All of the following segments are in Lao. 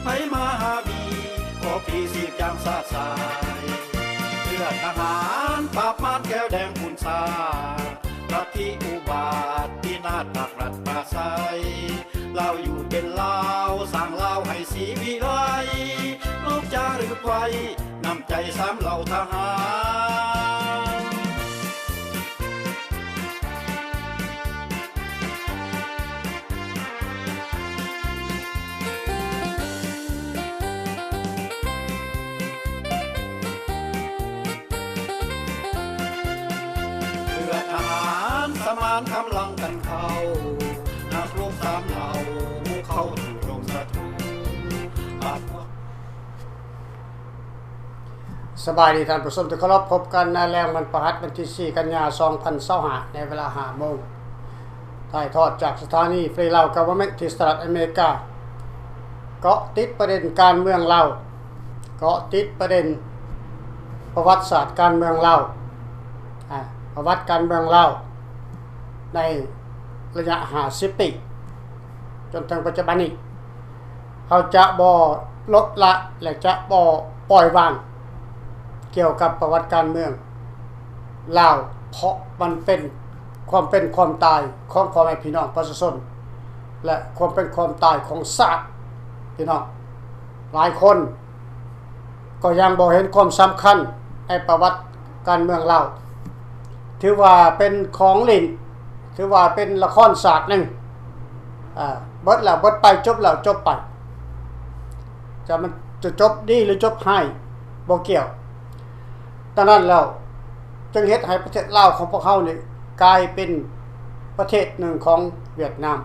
ໃຜມາຫາບີ ກໍປີສີບຢ່າງຊາດຊາຍ ເພື່ອທະຫານປາບມານແກ້ວແດງຂຸນຊາ ລັດທິອຸບາດວິນາດ ປັກລັດປາໄສ ລາວຢູ່ເປັນລາວ ສ້າງລາວໃຫ້ສີວິໄລ ລູກຈາລຶກໄວ້ ນ້ຳໃຈສາມເຫຼົ່າທະຫານ ເພື່ອທະຫານສະໝານກຳລັງກັນເຂົ້າ ນັກລົບສາມເຫຼົ່າ ບຸກເຂົ້າສູ່ດົງສັດຕູ ສະບາຍດີທ່ານຜູ້ຊົມທີ່ເຄົາລົບ, ພົບກັນໃນແລງວັນພະຫັດ ວັນທີສີ່ ກັນຍາ ສອງພັນຊາວຫ້າ ໃນເວລາຫ້າໂມງ, ຖ່າຍທອດຈາກສະຖານີ Free Lao Government ທີ່ສະຫະລັດອາເມລິກາ. ເກາະຕິດປະເດັນການເມືອງລາວ, ເກາະຕິດປະເດັນປະຫວັດສາດການເມືອງລາວ, ອາ, ປະຫວັດການເມືອງລາວໃນໄລຍະຫ້າສິບປີ ຈົນເຖິງປັດຈຸບັນນີ້. ເຮົາຈະບໍ່ລົດລະ ແລະ ຈະບໍ່ປ່ອຍວາງກ່ຽວກັບປະຫວັດການເມືອງລາວ, ເພາະມັນເປັນຄວາມເປັນຄວາມຕາຍຂອງພໍ່ແມ່ພີ່ນ້ອງປະຊາຊົນ ແລະ ຄວາມເປັນຄວາມຕາຍຂອງຊາດ. ພີ່ນ້ອງຫຼາຍຄົນ ກໍຍັງບໍ່ເຫັນຄວາມສຳຄັນໃນປະຫວັດການເມືອງລາວ. ຖືວ່າເປັນຂອງຫຼິ້ນ, ຖືວ່າເປັນລະຄອນສາກໜຶ່ງ, ເບິດແລ້ວເບິດໄປ, ຈົບແລ້ວຈົບໄປ. ຈະ ມັນຈະຈົບດີຫຼືຈົບຮ້າຍ ບໍ່ກ່ຽວ. ດັ່ງນັ້ນແລ້ວ ຈຶ່ງເຮັດໃຫ້ປະເທດລາວຂອງພວກເຮົານີ້ ກາຍເປັນປະເທດໜຶ່ງຂອງຫວຽດນາມ,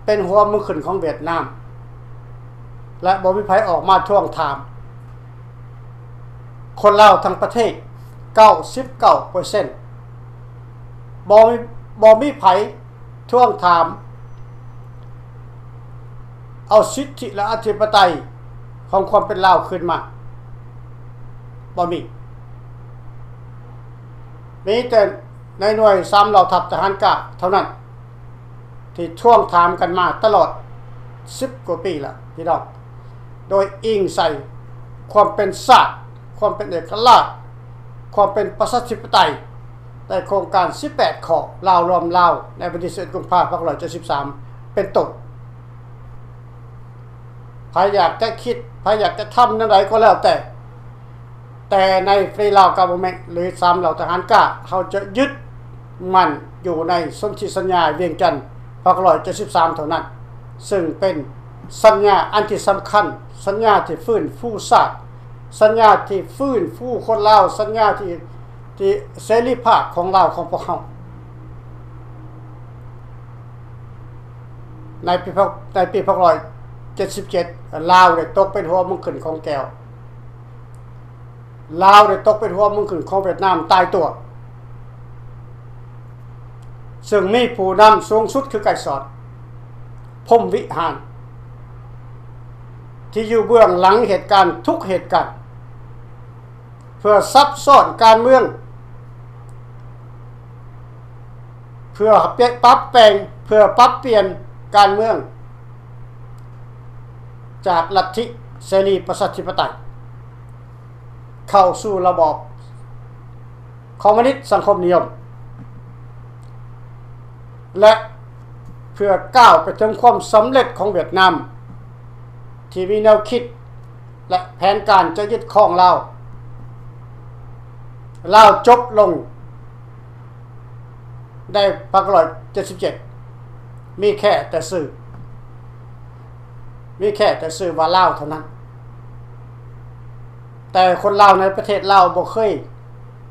ເປັນຫົວເມືອງຂຶ້ນຂອງຫວຽດນາມ ແລະ ບໍ່ມີໃຜອອກມາທວງຖາມ. ຄົນລາວທັງປະເທດ ເກົ້າສິບເກົ້າເປີເຊັນ ບໍ່ມີ ບໍ່ມີໃຜທວງຖາມ ເອົາສິດທິ ແລະ ອະທິປະໄຕຂອງຄວາມເປັນລາວຄືນມາ ບໍ່ມີ. ມີແຕ່ນາຍໜ່ວຍສາມເຫຼົ່າທັບທະຫານກ້າເທົ່ານັ້ນ ທີ່ທວງຖາມກັນມາຕະຫຼອດສິບກວ່າປີລະ ພີ່ນ້ອງ, ໂດຍອີງໃສ່ຄວາມເປັນຊາດ, ຄວາມເປັນເອກະລາດ, ຄວາມເປັນປະຊາທິປະໄຕ ໃນໂຄງການສິບແປດຂໍ້ ລາວລວມລາວ ໃນວັນທີສິບເອັດ ກຸມພາ ພັນເກົ້າຮ້ອຍເຈັດສິບສາມ ເປັນຕົ້ນ. ໃຜຢາກຈະຄິດ, ໃຜຢາກຈະທຳແນວໃດກໍແລ້ວແຕ່, ແຕ່ໃນ Free Lao Government ຫຼື ສາມເຫຼົ່າທະຫານກ້າ ເຮົາຈະຍຶດໝັ້ນຢູ່ໃນສົນທິສັນຍາວຽງຈັນ ພັນເກົ້າຮ້ອຍເຈັດສິບສາມ ເທົ່ານັ້ນ, ເຊິ່ງເປັນສັນຍາອັນທີ່ສຳຄັນ, ສັນຍາທີ່ຟື້ນຟູຊາດ, ສັນຍາທີ່ຟື້ນຟູຄົນລາວ, ສັນຍາທີ່ ທີ່ເສລີພາບຂອງລາວຂອງພວກເຮົາ. ໃນປີ ໃນປີພັນເກົ້າຮ້ອຍເຈັດສິບເຈັດ ລາວໄດ້ຕົກເປັນຫົວເມືອງຂຶ້ນຂອງແກວ, ລາວໄດ້ຕົກເປັນຫົວເມືອງຂຶ້ນຂອງຫວຽດນາມຕາຍຕົວະ, ເຊິ່ງມີຜູ້ນຳສູງສຸດຄືໄກສອນ ພົມວິຫານ ທີ່ຢູ່ເບື້ອງຫຼັງເຫດການທຸກເຫດການ ເພື່ອຊັບຊ້ອນການເມືອງ, ເພື່ອປັບແປງ, ເພື່ອປັບປ່ຽນການເມືອງ ຈາກລັດທິເສລີປະຊາທິປະໄຕ ເຂົ້າສູ່ລະບອບຄອມມູນິດສັງຄົມນິຍົມ ແລະ ເພື່ອກ້າວໄປເຖິງຄວາມສຳເລັດຂອງຫວຽດນາມ ທີ່ມີແນວຄິດ ແລະ ແຜນການຈະຍຶດຄອງລາວ. ລາວຈົບລົງໃນພັນເກົ້າຮ້ອຍເຈັດສິບເຈັດ ມີແຄ່ແຕ່ຊື່, ມີແຄ່ແຕ່ຊື່ວ່າລາວເທົ່ານັ້ນ, ແຕ່ຄົນລາວໃນປະເທດລາວບໍ່ເຄີຍ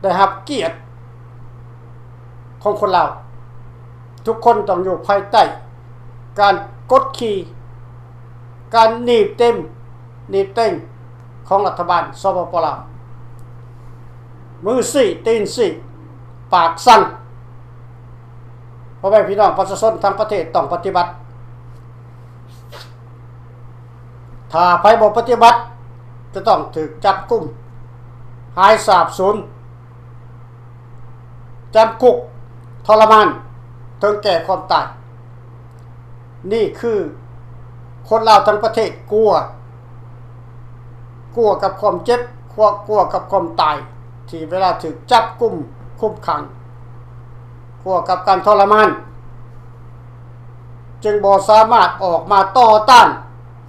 ໄດ້ຮັບກຽດຂອງຄົນລາວ. ທຸກຄົນຕ້ອງຢູ່ພາຍໃຕ້ການກົດຂີ່, ການໜີບເຕັມໜີບເຕັງຂອງລັດຖະບານ ສປປ ລາວ. ມືຊີ້ຕີນຊີ້ປາກສັ່ງ, ພໍ່ແມ່ພີ່ນ້ອງປະຊາຊົນທັງປະເທດຕ້ອງປະຕິບັດ. ຖ້າໃຜບໍ່ປະຕິບັດ ຈະຕ້ອງຖືກຈັບກຸມ, ຫາຍສາບສູນ, ຈຳຄຸກ, ທໍລະມານ ເຖິງແກ່ຄວາມຕາຍ. ນີ້ຄື ຄົນລາວທັງປະເທດກົວ, ກົວກັບຄວາມເຈັບ, ກົວ, ກົວກັບຄວາມຕາຍ ທີ່ເວລາຖືກຈັບກຸມ, ຄຸມຂັງ, ກົວກັບການທໍລະມານ, ຈຶ່ງບໍ່ສາມາດອອກມາຕໍ່ຕ້ານ,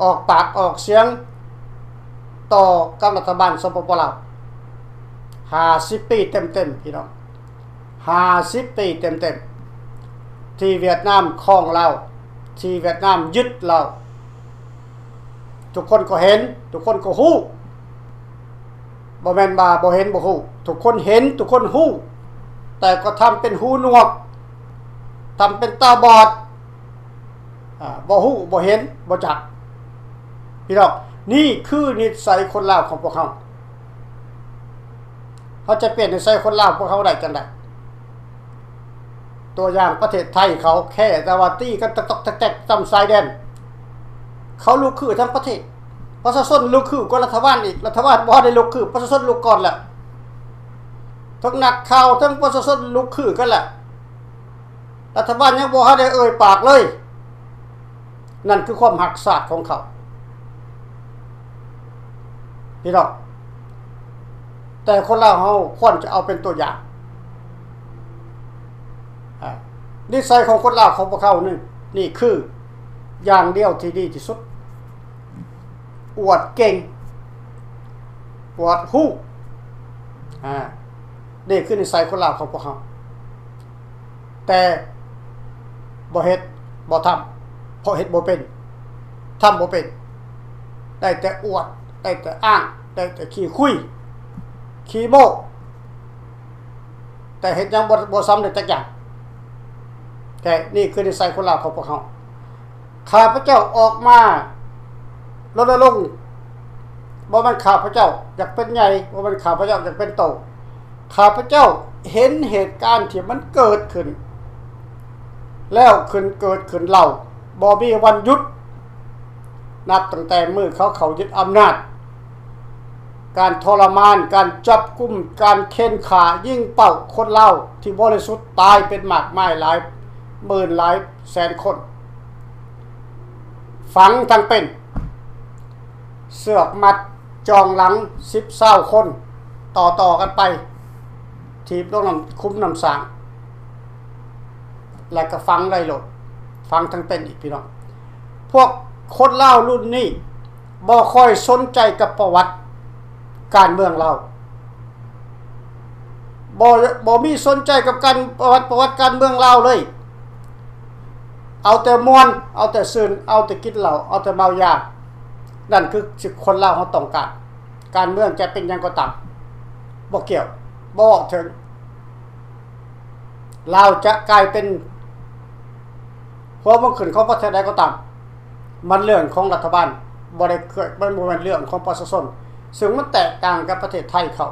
ອອກປາກອອກສຽງຕໍ່ກັບລັດຖະບານ ສປປ ລາວ ຫ້າສິບປີເຕັມໆ ພີ່ນ້ອງ. ຫ້າສິບປີເຕັມໆ ທີ່ຫວຽດນາມຄອງລາວ, ທີ່ຫວຽດນາມຍຶດລາວ. ທຸກຄົນກໍເຫັນ, ທຸກຄົນກໍຮູ້. ບໍ່ແມ່ນວ່າບໍ່ເຫັນບໍ່ຮູ້, ທຸກຄົນເຫັນ, ທຸກຄົນຮູ້, ແຕ່ກໍທຳເປັນຫູໜວກ, ທຳເປັນຕາບອດ, ອາ, ບໍ່ຮູ້, ບໍ່ເຫັນ, ບໍ່ຈັກ. ພີ່ນ້ອງ, ນີ້ຄືນິໄສຄົນລາວຂອງພວກເຮົາ. ເຮົາຈະປ່ຽນນິໄສຄົນລາວພວກເຮົາໄດ້ຈັ່ງໃດ? ຕົວຢ່າງປະເທດໄທເຂົາ ແຄ່ແຕ່ວ່າຕີກັນຕະຕອກແຕກໆຕາມຊາຍແດນ, ເຂົາລຸກຄືທັງປະເທດ. ປະຊາຊົນລຸກຄືກວ່າລັດຖະບານອີກ, ລັດຖະບານບໍ່ໄດ້ລຸກຄື, ປະຊາຊົນລຸກກ່ອນແລ້ວ. ທັງນັກຂ່າວ ທັງປະຊາຊົນລຸກຄືກັນແລ້ວ. ລັດຖະບານຍັງບໍ່ທັນໄດ້ເອີ່ຍປາກເລີຍ. ນັ້ນຄືຄວາມຮັກຊາດຂອງເຂົາ ພີ່ນ້ອງ. ແຕ່ຄົນລາວເຮົາຄວນຈະເອົາເປັນຕົວຢ່າງ. ອາ, ນິໄສຂອງຄົນລາວຂອງພວກເຮົານີ້, ນີ້ຄືຢ່າງດຽວທີ່ດີທີ່ສຸດ. ອວດເກັ່ງ, ອວດຮູ້. ອາ, ນີ້ຄືນິໄສຄົນລາວຂອງພວກເຮົາ. ແຕ່ບໍ່ເຮັດ, ບໍ່ທຳ, ເພາະເຮັດບໍ່ເປັນ, ທຳບໍ່ເປັນ, ໄດ້ແຕ່ອວດ, ໄດ້ແຕ່ອ້າງ, ໄດ້ແຕ່ຂີ້ຄຸຍ, ຂີ້ໂມ້, ແຕ່ເຮັດຫຍັງບໍ່, ບໍ່ສຳເລັດຈັກຢ່າງ. ແຕ່ນີ້ຄືນິໄສຄົນລາວຂອງພວກເຮົາ. ຂ້າພະເຈົ້າອອກມາ ລົນນະລົງ, ບໍ່ແມ່ນຂ້າພະເຈົ້າຢາກເປັນໃຫຍ່, ບໍ່ແມ່ນຂ້າພະເຈົ້າຢາກເປັນໂຕ. ຂ້າພະເຈົ້າເຫັນເຫດການທີ່ມັນເກີດຂຶ້ນ ແລ້ວຂຶ້ນເກີດຂຶ້ນເລົ່າ, ບໍ່ມີວັນຢຸດ. ນັບຕັ້ງແຕ່ມື້ເຂົາເຂົ້າຍຶດອຳນາດ, ການທໍລະມານ, ການຈັບກຸມ, ການເຂັ່ນຂ້າ, ຍິງເປົ້າຄົນລາວທີ່ບໍລິສຸດຕາຍເປັນມາກມາຍຫຼາຍໝື່ນຫຼາຍແສນຄົນ. ຝັງທັງເປັນ, ເຊືອກມັດຈອງຫຼັງສິບຊາວຄົນ ຕໍ່ໆກັນໄປ, ຖີບລົງນ້ຳ, ຂຸມນ້ຳສ້າງ, ແລ້ວກໍຝັງໄວ້ໂລດ, ຝັງທັງເປັນອີກ ພີ່ນ້ອງ. ພວກຄົນລາວລຸ້ນນີ້ບໍ່ຄ່ອຍສົນໃຈກັບປະຫວັດການເມືອງລາວ. ບໍ່, ບໍ່ມີສົນໃຈກັບການປະຫວັດ, ປະຫວັດການເມືອງລາວເລີຍ. ເອົາແຕ່ມ່ວນ, ເອົາແຕ່ຊື່ນ, ເອົາແຕ່ກິນເຫຼົ້າ, ເອົາແຕ່ເມົາຢາ. ນັ້ນຄືສິ່ງຄົນລາວເຮົາຕ້ອງການ. ການເມືອງຈະເປັນຫຍັງກໍຕາມ, ບໍ່ກ່ຽວ, ບໍ່ເວົ້າເຖິງ. ລາວຈະກາຍເປັນຫົວເມືອງຂຶ້ນຂອງປະເທດໃດກໍຕາມ, ມັນເລື່ອງຂອງລັດຖະບານ, ບໍ່ໄດ້ເກີດ, ມັນບໍ່ແມ່ນເລື່ອງຂອງປະຊາຊົນ, ຊຶ່ງມັນແຕກຕ່າງກັບປະເທດໄທເຂົາ.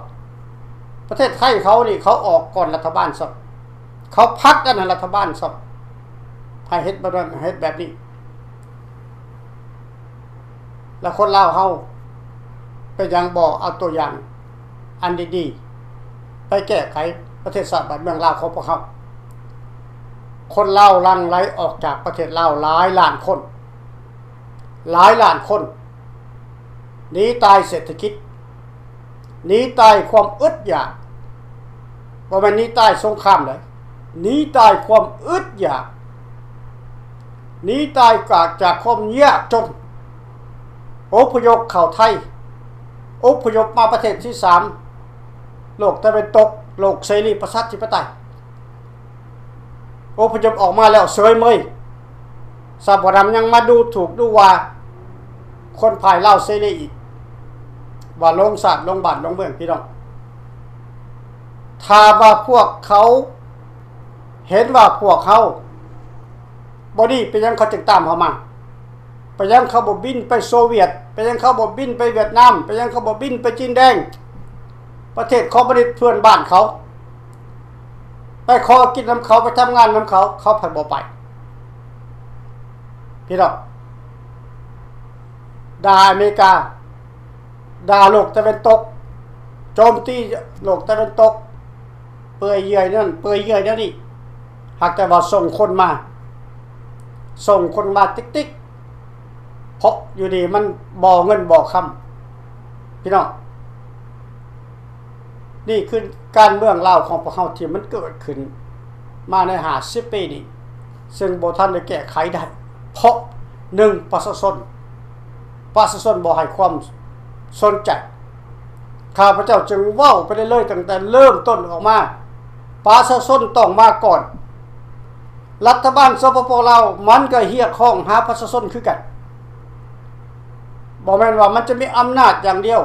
ປະເທດໄທເຂົານີ້ ເຂົາອອກກ່ອນລັດຖະບານຊ້ຳ, ເຂົາຜັກດັນໃຫ້ລັດຖະບານຊ້ຳ ໃຫ້ເຮັດແບບນັ້ນ, ໃຫ້ເຮັດແບບນີ້. ແລະ ຄົນລາວເຮົາເປັນຫຍັງບໍ່ເອົາຕົວຢ່າງອັນດີໆ ໄປແກ້ໄຂປະເທດຊາດບ້ານເມືອງລາວຂອງພວກເຮົາ? ຄົນລາວຫຼັ່ງໄຫຼອອກຈາກປະເທດລາວຫຼາຍລ້ານຄົນ, ຫຼາຍລ້ານຄົນ ໜີຕາຍເສດຖະກິດ, ໜີຕາຍຄວາມອຶດຢາກ, ບໍ່ແມ່ນໜີຕາຍສົງຄາມໃດ, ໜີຕາຍຄວາມອຶດຢາກ, ໜີຕາຍກາກຈາກຄວາມຍາກຈົນ, ອົບພະຍົບເຂົ້າໄທ, ອົບພະຍົບມາປະເທດທີສາມ ໂລກຕາເວັນຕົກ, ໂລກເສລີປະຊາທິປະໄຕ. ອົບພະຍົບອອກມາແລ້ວເສີຍເມີຍ, ຊາວບໍ່ນຳຍັງມາດູຖູກດູວ່າຄົນຝ່າຍລາວເສລີອີກ, ວ່າຫຼົງຊາດ, ຫຼົງບ້ານ, ຫຼົງເມືອງ. ພີ່ນ້ອງ, ຖ້າວ່າພວກເຂົາເຫັນວ່າພວກເຮົາບໍ່ດີ, ເປັນຫຍັງເຂົາຈຶ່ງຕາມເຮົາມາ? ເປັນຫຍັງເຂົາບໍ່ບິນໄປໂຊວຽດ? ເປັນຫຍັງເຂົາບໍ່ບິນໄປຫວຽດນາມ? ເປັນຫຍັງເຂົາບໍ່ບິນໄປຈີນແດງ, ປະເທດຄອມມູນິດເພື່ອນບ້ານເຂົາ? ໄປຂໍກິນນຳເຂົາ, ໄປທຳງານນຳເຂົາ, ເຂົາພັດບໍ່ໄປ. ພີ່ນ້ອງ, ດ່າອາເມລິກາ, ດ່າໂລກຕາເວັນຕົກ, ໂຈມຕີໂລກຕາເວັນຕົກ, ເປືອຍເຫຍື່ອຍນັ້ນເປືອຍເຫຍື່ອຍແນວນີ້, ຫາກແຕ່ວ່າສົ່ງຄົນມາ, ສົ່ງຄົນມາຕິກໆ. ເພາະຢູ່ນີ້ມັນບໍ່ເງິນບໍ່ຄຳ ພີ່ນ້ອງ. ນີ້ຄືການເມືອງລາວຂອງພວກເຮົາທີ່ມັນເກີດຂຶ້ນມາໃນຫ້າສິບປີນີ້ ເຊິ່ງບໍ່ທັນໄດ້ແກ້ໄຂໄດ້ ເພາະ ໜຶ່ງ ປະຊາຊົນ ປະຊາຊົນບໍ່ໃຫ້ຄວາມສົນໃຈ. ຂ້າພະເຈົ້າຈຶ່ງເວົ້າໄປເລື້ອຍໆ ຕັ້ງແຕ່ເລີ່ມຕົ້ນອອກມາ ປະຊາຊົນຕ້ອງມາກ່ອນ. ລັດຖະບານ ສປປ ລາວ ມັນກໍຮຽກຮ້ອງຫາປະຊາຊົນຄືກັນ. ບໍ່ແມ່ນວ່າມັນຈະມີອຳນາດຢ່າງດຽວ,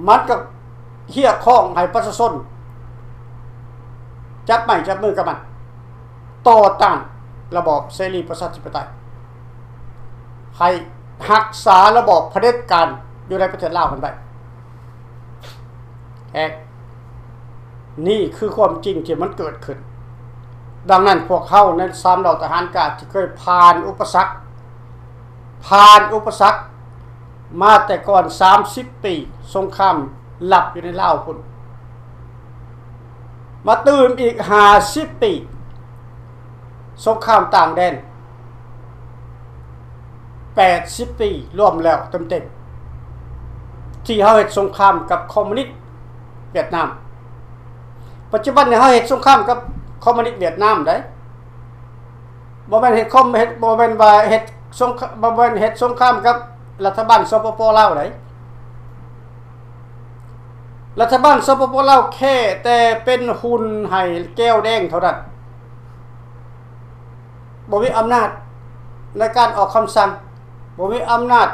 ມັນກໍຮຽກຮ້ອງໃຫ້ປະຊາຊົນຈັບໄມ້ຈັບມືກັບມັນ, ຕໍ່ຕ້ານລະບອບເສລີປະຊາທິປະໄຕ, ໃຫ້ຮັກສາລະບອບຜະເດັດການຢູ່ໃນປະເທດລາວຫັ້ນໄວ້. ແອ ນີ້ຄືຄວາມຈິງທີ່ມັນເກີດຂຶ້ນ. ດັ່ງນັ້ນ ພວກເຮົາໃນສາມເຫຼົ່າທະຫານກາທີ່ເຄີຍຜ່ານອຸປະສັກ, ຜ່ານອຸປະສັກມາແຕ່ກ່ອນສາມສິບປີ ສົງຄາມລັບຢູ່ໃນລາວພຸ້ນ, ມາຕື່ມອີກຫ້າສິບປີ ສົງຄາມຕ່າງແດນ ແປດສິບປີລວມແລ້ວເຕັມໆ ທີ່ເຮົາເຮັດສົງຄາມກັບຄອມມູນິດຫວຽດນາມ. ປັດຈຸບັນນີ້ເຮົາເຮັດສົງຄາມກັບຄອມມູນິດຫວຽດນາມໄດ໋, ບໍ່ແມ່ນເຮັດຄອມ ເຮັດ ບໍ່ແມ່ນວ່າເຮັດສົງຄາ ບໍ່ແມ່ນເຮັດສົງຄາມກັບລັດຖະບານ ສປປ ລາວໄດ໋. ລັດຖະບານ ສປປ ລາວ ແຄ່ແຕ່ເປັນຫຸ່ນໃຫ້ແກ້ວແດງເທົ່ານັ້ນ. ບໍ່ມີອຳນາດໃນການອອກຄຳສັ່ງ, ບໍ່ມີອຳນາດ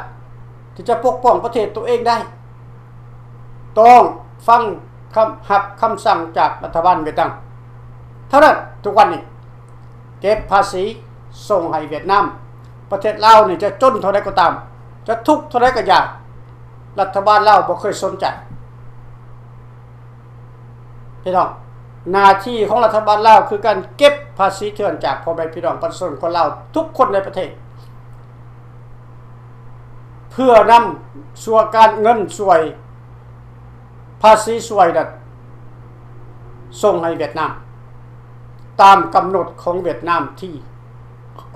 ທີ່ຈະປົກປ້ອງປະເທດຕົວເອງໄດ້. ຕ້ອງຟັງຄຳ ຮັບຄຳສັ່ງຈາກລັດຖະບານຫວຽດນາມເທົ່ານັ້ນ. ທຸກວັນນີ້ເກັບພາສີສົ່ງໃຫ້ຫວຽດນາມ. ປະເທດລາວນີ້ຈະຈົນເທົ່າໃດກໍຕາມ, ຈະທຸກເທົ່າໃດກໍຢ່າ, ລັດຖະບານລາວບໍ່ເຄີຍສົນໃຈ. ພີ່ນ້ອງ, ໜ້າທີ່ຂອງລັດຖະບານລາວຄືການເກັບພາສີເຖື່ອນຈາກພໍ່ແມ່ພີ່ນ້ອງປະຊາຊົນຄົນລາວທຸກຄົນໃນປະເທດ ເພື່ອນຳສ່ວນການເງິນຊ່ວຍ ພາສີຊ່ວຍນັ້ນສົ່ງໃຫ້ຫວຽດນາມ ຕາມກຳນົດຂອງຫວຽດນາມທີ່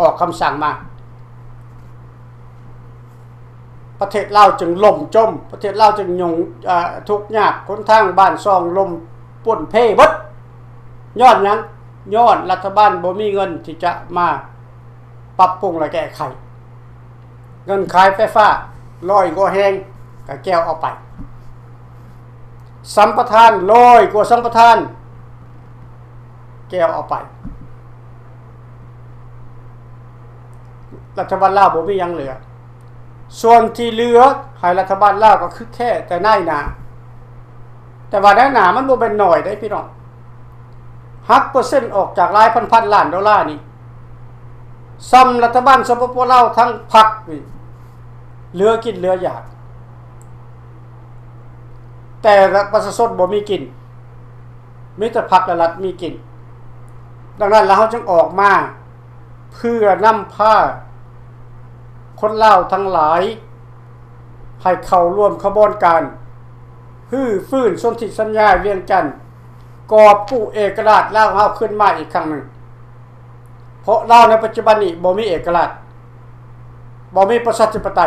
ອອກຄຳສັ່ງມາ, ປະເທດລາວຈຶ່ງລົ້ມຈົມ, ປະເທດລາວຈຶ່ງຫຍຸ້ງ ເອີ ທຸກຍາກ, ຫົນທາງບ້ານຊ່ອງລົ້ມປ່ວນເພເບິດ. ຍ້ອນຫຍັງ? ຍ້ອນລັດຖະບານບໍ່ມີເງິນທີ່ຈະມາປັບປຸງ ແລະ ແກ້ໄຂ. ເງິນຂາຍໄຟຟ້າຮ້ອຍກວ່າແຫ່ງກໍແກວເອົາໄປ, ສຳປະທານຮ້ອຍກວ່າສຳປະທານ ແກວເອົາໄປ. ລັດຖະບານລາວບໍ່ມີຫຍັງເຫຼືອ. ສ່ວນທີ່ເຫຼືອໃຫ້ລັດຖະບານລາວກໍຄືແຄ່ແຕ່ນາຍໜ້າ. ແຕ່ວ່ານາຍໜ້າມັນບໍ່ແມ່ນໜ້ອຍເດ້ພີ່ນ້ອງ. ຫັກເປີເຊັນອອກຈາກຫຼາຍພັນໆລ້ານໂດລານີ້, ສ່ຳລັດຖະບານ ສປປ ລາວ ທັງພັກນີ້ ເຫຼືອກິນເຫຼືອຢາກ. ແຕ່ປະຊາຊົນບໍ່ມີກິນ, ມີແຕ່ພັກ ແລະ ລັດມີກິນ. ດັ່ງນັ້ນລະເຮົາຈຶ່ງອອກມາ ເພື່ອນຳພາຄົນລາວທັງຫຼາຍໃຫ້ເຂົ້າຮ່ວມຂະບວນການຮື້ຟື້ນສົນທິສັນຍາວຽງຈັນ, ກອບກູ້ເອກະລາດລາວເຮົາຄືນມາອີກຄັ້ງໜຶ່ງ. ເພາະລາວໃນປັດຈຸບັນນີ້ບໍ່ມີເອກະລາດ, ບໍ່ມີປະຊາທິປະໄຕ,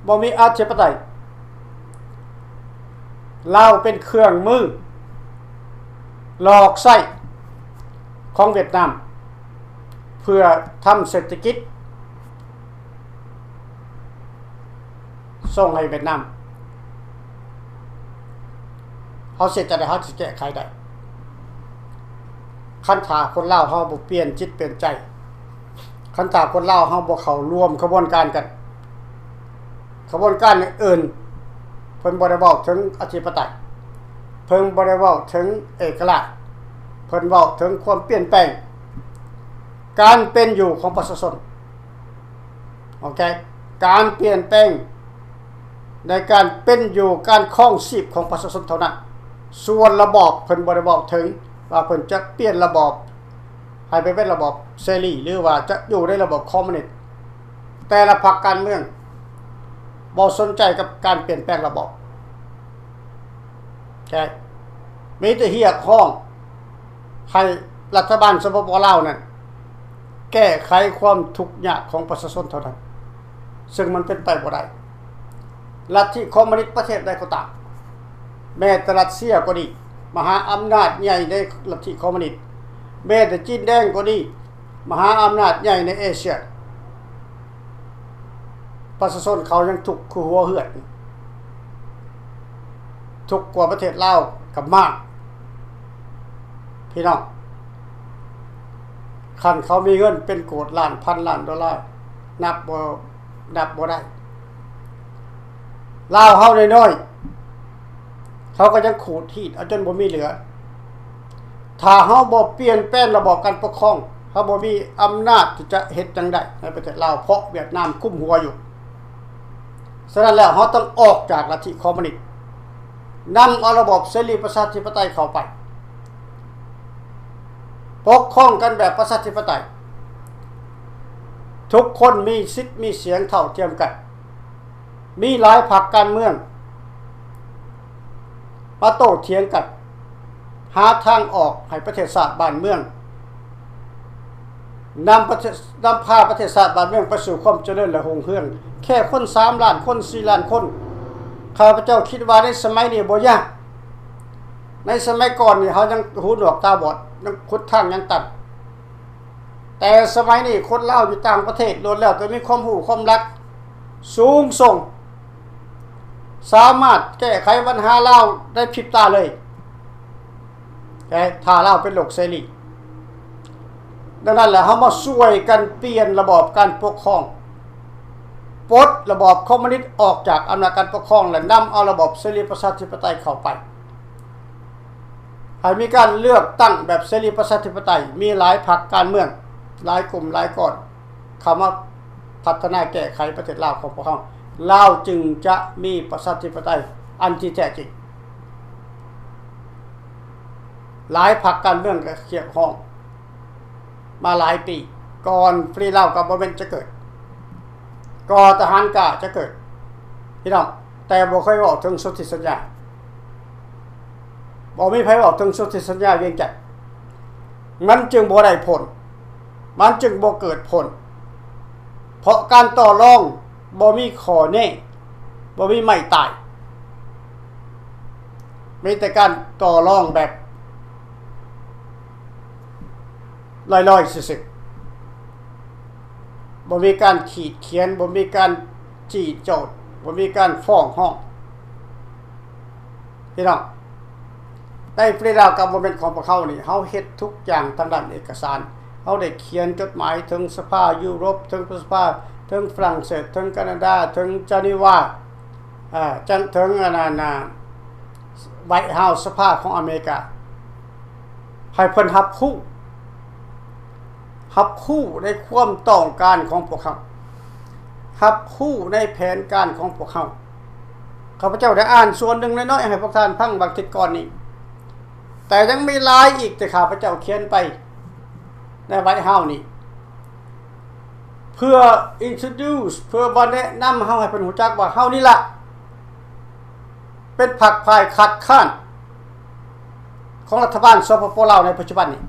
ບໍ່ມີອະທິປະໄຕ. ລາວເປັນເຄື່ອງມືຫຼອກໃຊ້ຂອງຫວຽດນາມ ເພື່ອທຳເສດຖະກິດສົ່ງໃຫ້ຫວຽດນາມ. ເຮົາເຮັດຈັ່ງໃດເຮົາຊິແກ້ໄຂໄດ້? ຄັນຖ້າຄົນລາວເຮົາບໍ່ປ່ຽນຈິດປ່ຽນໃຈ, ຄັນຖ້າຄົນລາວເຮົາບໍ່ເຂົ້າຮ່ວມຂະບວນການກັນ, ຂະບວນການອື່ນໆ ເພິ່ນບໍ່ໄດ້ເວົ້າເຖິງອະທິປະໄຕ, ເພິ່ນບໍ່ໄດ້ເວົ້າເຖິງເອກະລາດ, ເພິ່ນເວົ້າເຖິງຄວາມປ່ຽນແປງການເປັນຢູ່ຂອງປະຊາຊົນ. ໂອເຄ, ການປ່ຽນແປງໃນການເປັນຢູ່ ການຄອງຊີບຂອງປະຊາຊົນເທົ່ານັ້ນ. ສ່ວນລະບອບ ເພິ່ນບໍ່ໄດ້ເວົ້າເຖິງວ່າເພິ່ນຈະປ່ຽນລະບອບໃຫ້ໄປເປັນລະບອບເສລີ ຫຼືວ່າຈະຢູ່ໃນລະບອບຄອມມູນິດ. ແຕ່ລະພັກການເມືອງບໍ່ສົນໃຈກັບການປ່ຽນແປງລະບອບ. ໂອເຄ, ມີແຕ່ຮຽກຮ້ອງໃຫ້ລັດຖະບານ ສປປ ລາວ ນັ້ນ ແກ້ໄຂຄວາມທຸກຍາກຂອງປະຊາຊົນເທົ່ານັ້ນ, ເຊິ່ງມັນເປັນໄປບໍ່ໄດ້. ລັດທິຄອມມູນິດປະເທດໃດກໍຕາມ, ແມ້ແຕ່ຣັດເຊຍກໍດີ, ມະຫາອຳນາດໃຫຍ່ໃນລັດທິຄອມມູນິດ, ແມ້ແຕ່ຈີນແດງກໍດີ, ມະຫາອຳນາດໃຫຍ່ໃນເອເຊຍ, ປະຊາຊົນເຂົາຍັງທຸກຄືຫົວເຮືອນ, ທຸກກວ່າປະເທດລາວກັບມາກ. ພີ່ນ້ອງ, ຄັນເຂົາມີເງິນເປັນໂກດລ້ານພັນລ້ານໂດລາ, ນັບບໍ່ ນັບບໍ່ໄດ້. ລາວເຮົານ້ອຍໆ ເຂົາກໍຍັງຂູດຮີດເອົາຈົນບໍ່ມີເຫຼືອ. ຖ້າເຮົາບໍ່ປ່ຽນແປງລະບອບການປົກຄອງ, ເຮົາບໍ່ມີອຳນາດທີ່ຈະເຮັດຫຍັງໄດ້ໃນປະເທດລາວ, ເພາະຫວຽດນາມກຸມຫົວຢູ່. ສະນັ້ນແລ້ວ ເຮົາຕ້ອງອອກຈາກລັດທິຄອມມູນິດ, ນຳເອົາລະບອບເສລີປະຊາທິປະໄຕເຂົ້າໄປ, ປົກຄອງກັນແບບປະຊາທິປະໄຕ, ທຸກຄົນມີສິດມີສຽງເທົ່າທຽມກັນ, ມີຫຼາຍພັກການເມືອງມາໂຕ້ຖຽງກັນ, ຫາທາງອອກໃຫ້ປະເທດຊາດບ້ານເມືອງ, ນຳປະເທດ ນຳພາປະເທດຊາດບ້ານເມືອງໄປສູ່ຄວາມຈະເລີນ ແລະ ຮຸ່ງເຮືອງ. ແຄ່ຄົນສາມລ້ານຄົນ ສີ່ລ້ານຄົນ, ຂ້າພະເຈົ້າຄິດວ່າໃນສະໄໝນີ້ບໍ່ຍາກ. ໃນສະໄໝກ່ອນນີ້ເຮົາຍັງຫູໜວກຕາບອດ, ຍັງຂຸດທາງຍັງຕັນ. ແຕ່ສະໄໝນີ້ຄົນລາວຢູ່ຕ່າງປະເທດລ້ວນແລ້ວແຕ່ມີຄວາມຮູ້ຄວາມລັກສູງສົ່ງ, ສາມາດແກ້ໄຂບັນຫາລາວໄດ້ພິບຕາເລີຍ, ແຕ່ຖ້າລາວເປັນໂລກເສລີ. ດັ່ງນັ້ນແຫຼະ ເຮົາມາຊ່ວຍກັນປ່ຽນລະບອບການປົກຄອງ, ປົດລະບອບຄອມມູນິດອອກຈາກອຳນາດການປົກຄອງ ແລະ ນຳເອົາລະບອບເສລີປະຊາທິປະໄຕເຂົ້າໄປ. ໃຫ້ມີການເລືອກຕັ້ງແບບເສລີປະຊາທິປະໄຕ, ມີຫຼາຍພັກການເມືອງ, ຫຼາຍກຸ່ມຫຼາຍກ້ອນ ເຂົ້າມາພັດທະນາແກ້ໄຂປະເທດລາວຂອງພວກເຮົາ, ລາວຈຶ່ງຈະມີປະຊາທິປະໄຕອັນທີ່ແທ້ຈິງ. ຫຼາຍພັກການເມືອງກໍຮຽກຮ້ອງມາຫຼາຍປີ, ກ່ອນ Free Lao Government ຈະເກີດ, ກໍທະຫານກ້າຈະເກີດ, ພີ່ນ້ອງ, ແຕ່ບໍ່ເຄີຍເວົ້າເຖິງສົນທິສັນຍາ. ບໍ່ມີໃຜເວົ້າເຖິງສົນທິສັນຍາວຽງຈັນ, ມັນຈຶ່ງບໍ່ໄດ້ຜົນ, ມັນຈຶ່ງບໍ່ເກີດຜົນ, ເພາະການຕໍ່ລອງບໍ່ມີຂໍ້ແນ, ບໍ່ມີໄມ້ຕາຍ, ມີແຕ່ການຕໍ່ລອງແບບລອຍໆຊື່ໆ, ບໍ່ມີການຂີດຂຽນ, ບໍ່ມີການຈີ້ໂຈດ, ບໍ່ມີການຟ້ອງຮ້ອງ. ພີ່ນ້ອງ, ໃນ Free Lao Government ຂອງພວກເຮົານີ້, ເຮົາເຮັດທຸກຢ່າງທາງດ້ານເອກະສານ. ເຮົາໄດ້ຂຽນຈົດໝາຍເຖິງສະພາຢູໂຣບ, ເຖິງສະພາ, ເຖິງຝຣັ່ງເສດ, ເຖິງການາດາ, ເຖິງເຈນີວາ, ເອີ, ເຖິງອັນນັ້ນນະ, White House ສະພາຂອງອາເມລິກາ, ໃຫ້ເພິ່ນຮັບຮູ້. ຮັບຮູ້ໃນຄວາມຕ້ອງການຂອງພວກເຮົາ, ຮັບຮູ້ໃນແຜນການຂອງພວກເຮົາ. ຂ້າພະເຈົ້າໄດ້ອ່ານສ່ວນໜຶ່ງນ້ອຍໆໃຫ້ພວກທ່ານຟັງບາງທິດກ່ອນນີ້, ແຕ່ຍັງມີຫຼາຍອີກທີ່ຂ້າພະເຈົ້າຂຽນໄປໃນ White House ນີ້, ເພື່ອ introduce, ເພື່ອວ່າແນະນຳເຮົາໃຫ້ເພິ່ນຮູ້ຈັກວ່າເຮົານີ້ລະ ເປັນພັກຝ່າຍຄັດຄ້ານຂອງລັດຖະບານ ສປປ ລາວ ໃນປັດຈຸບັນນີ້,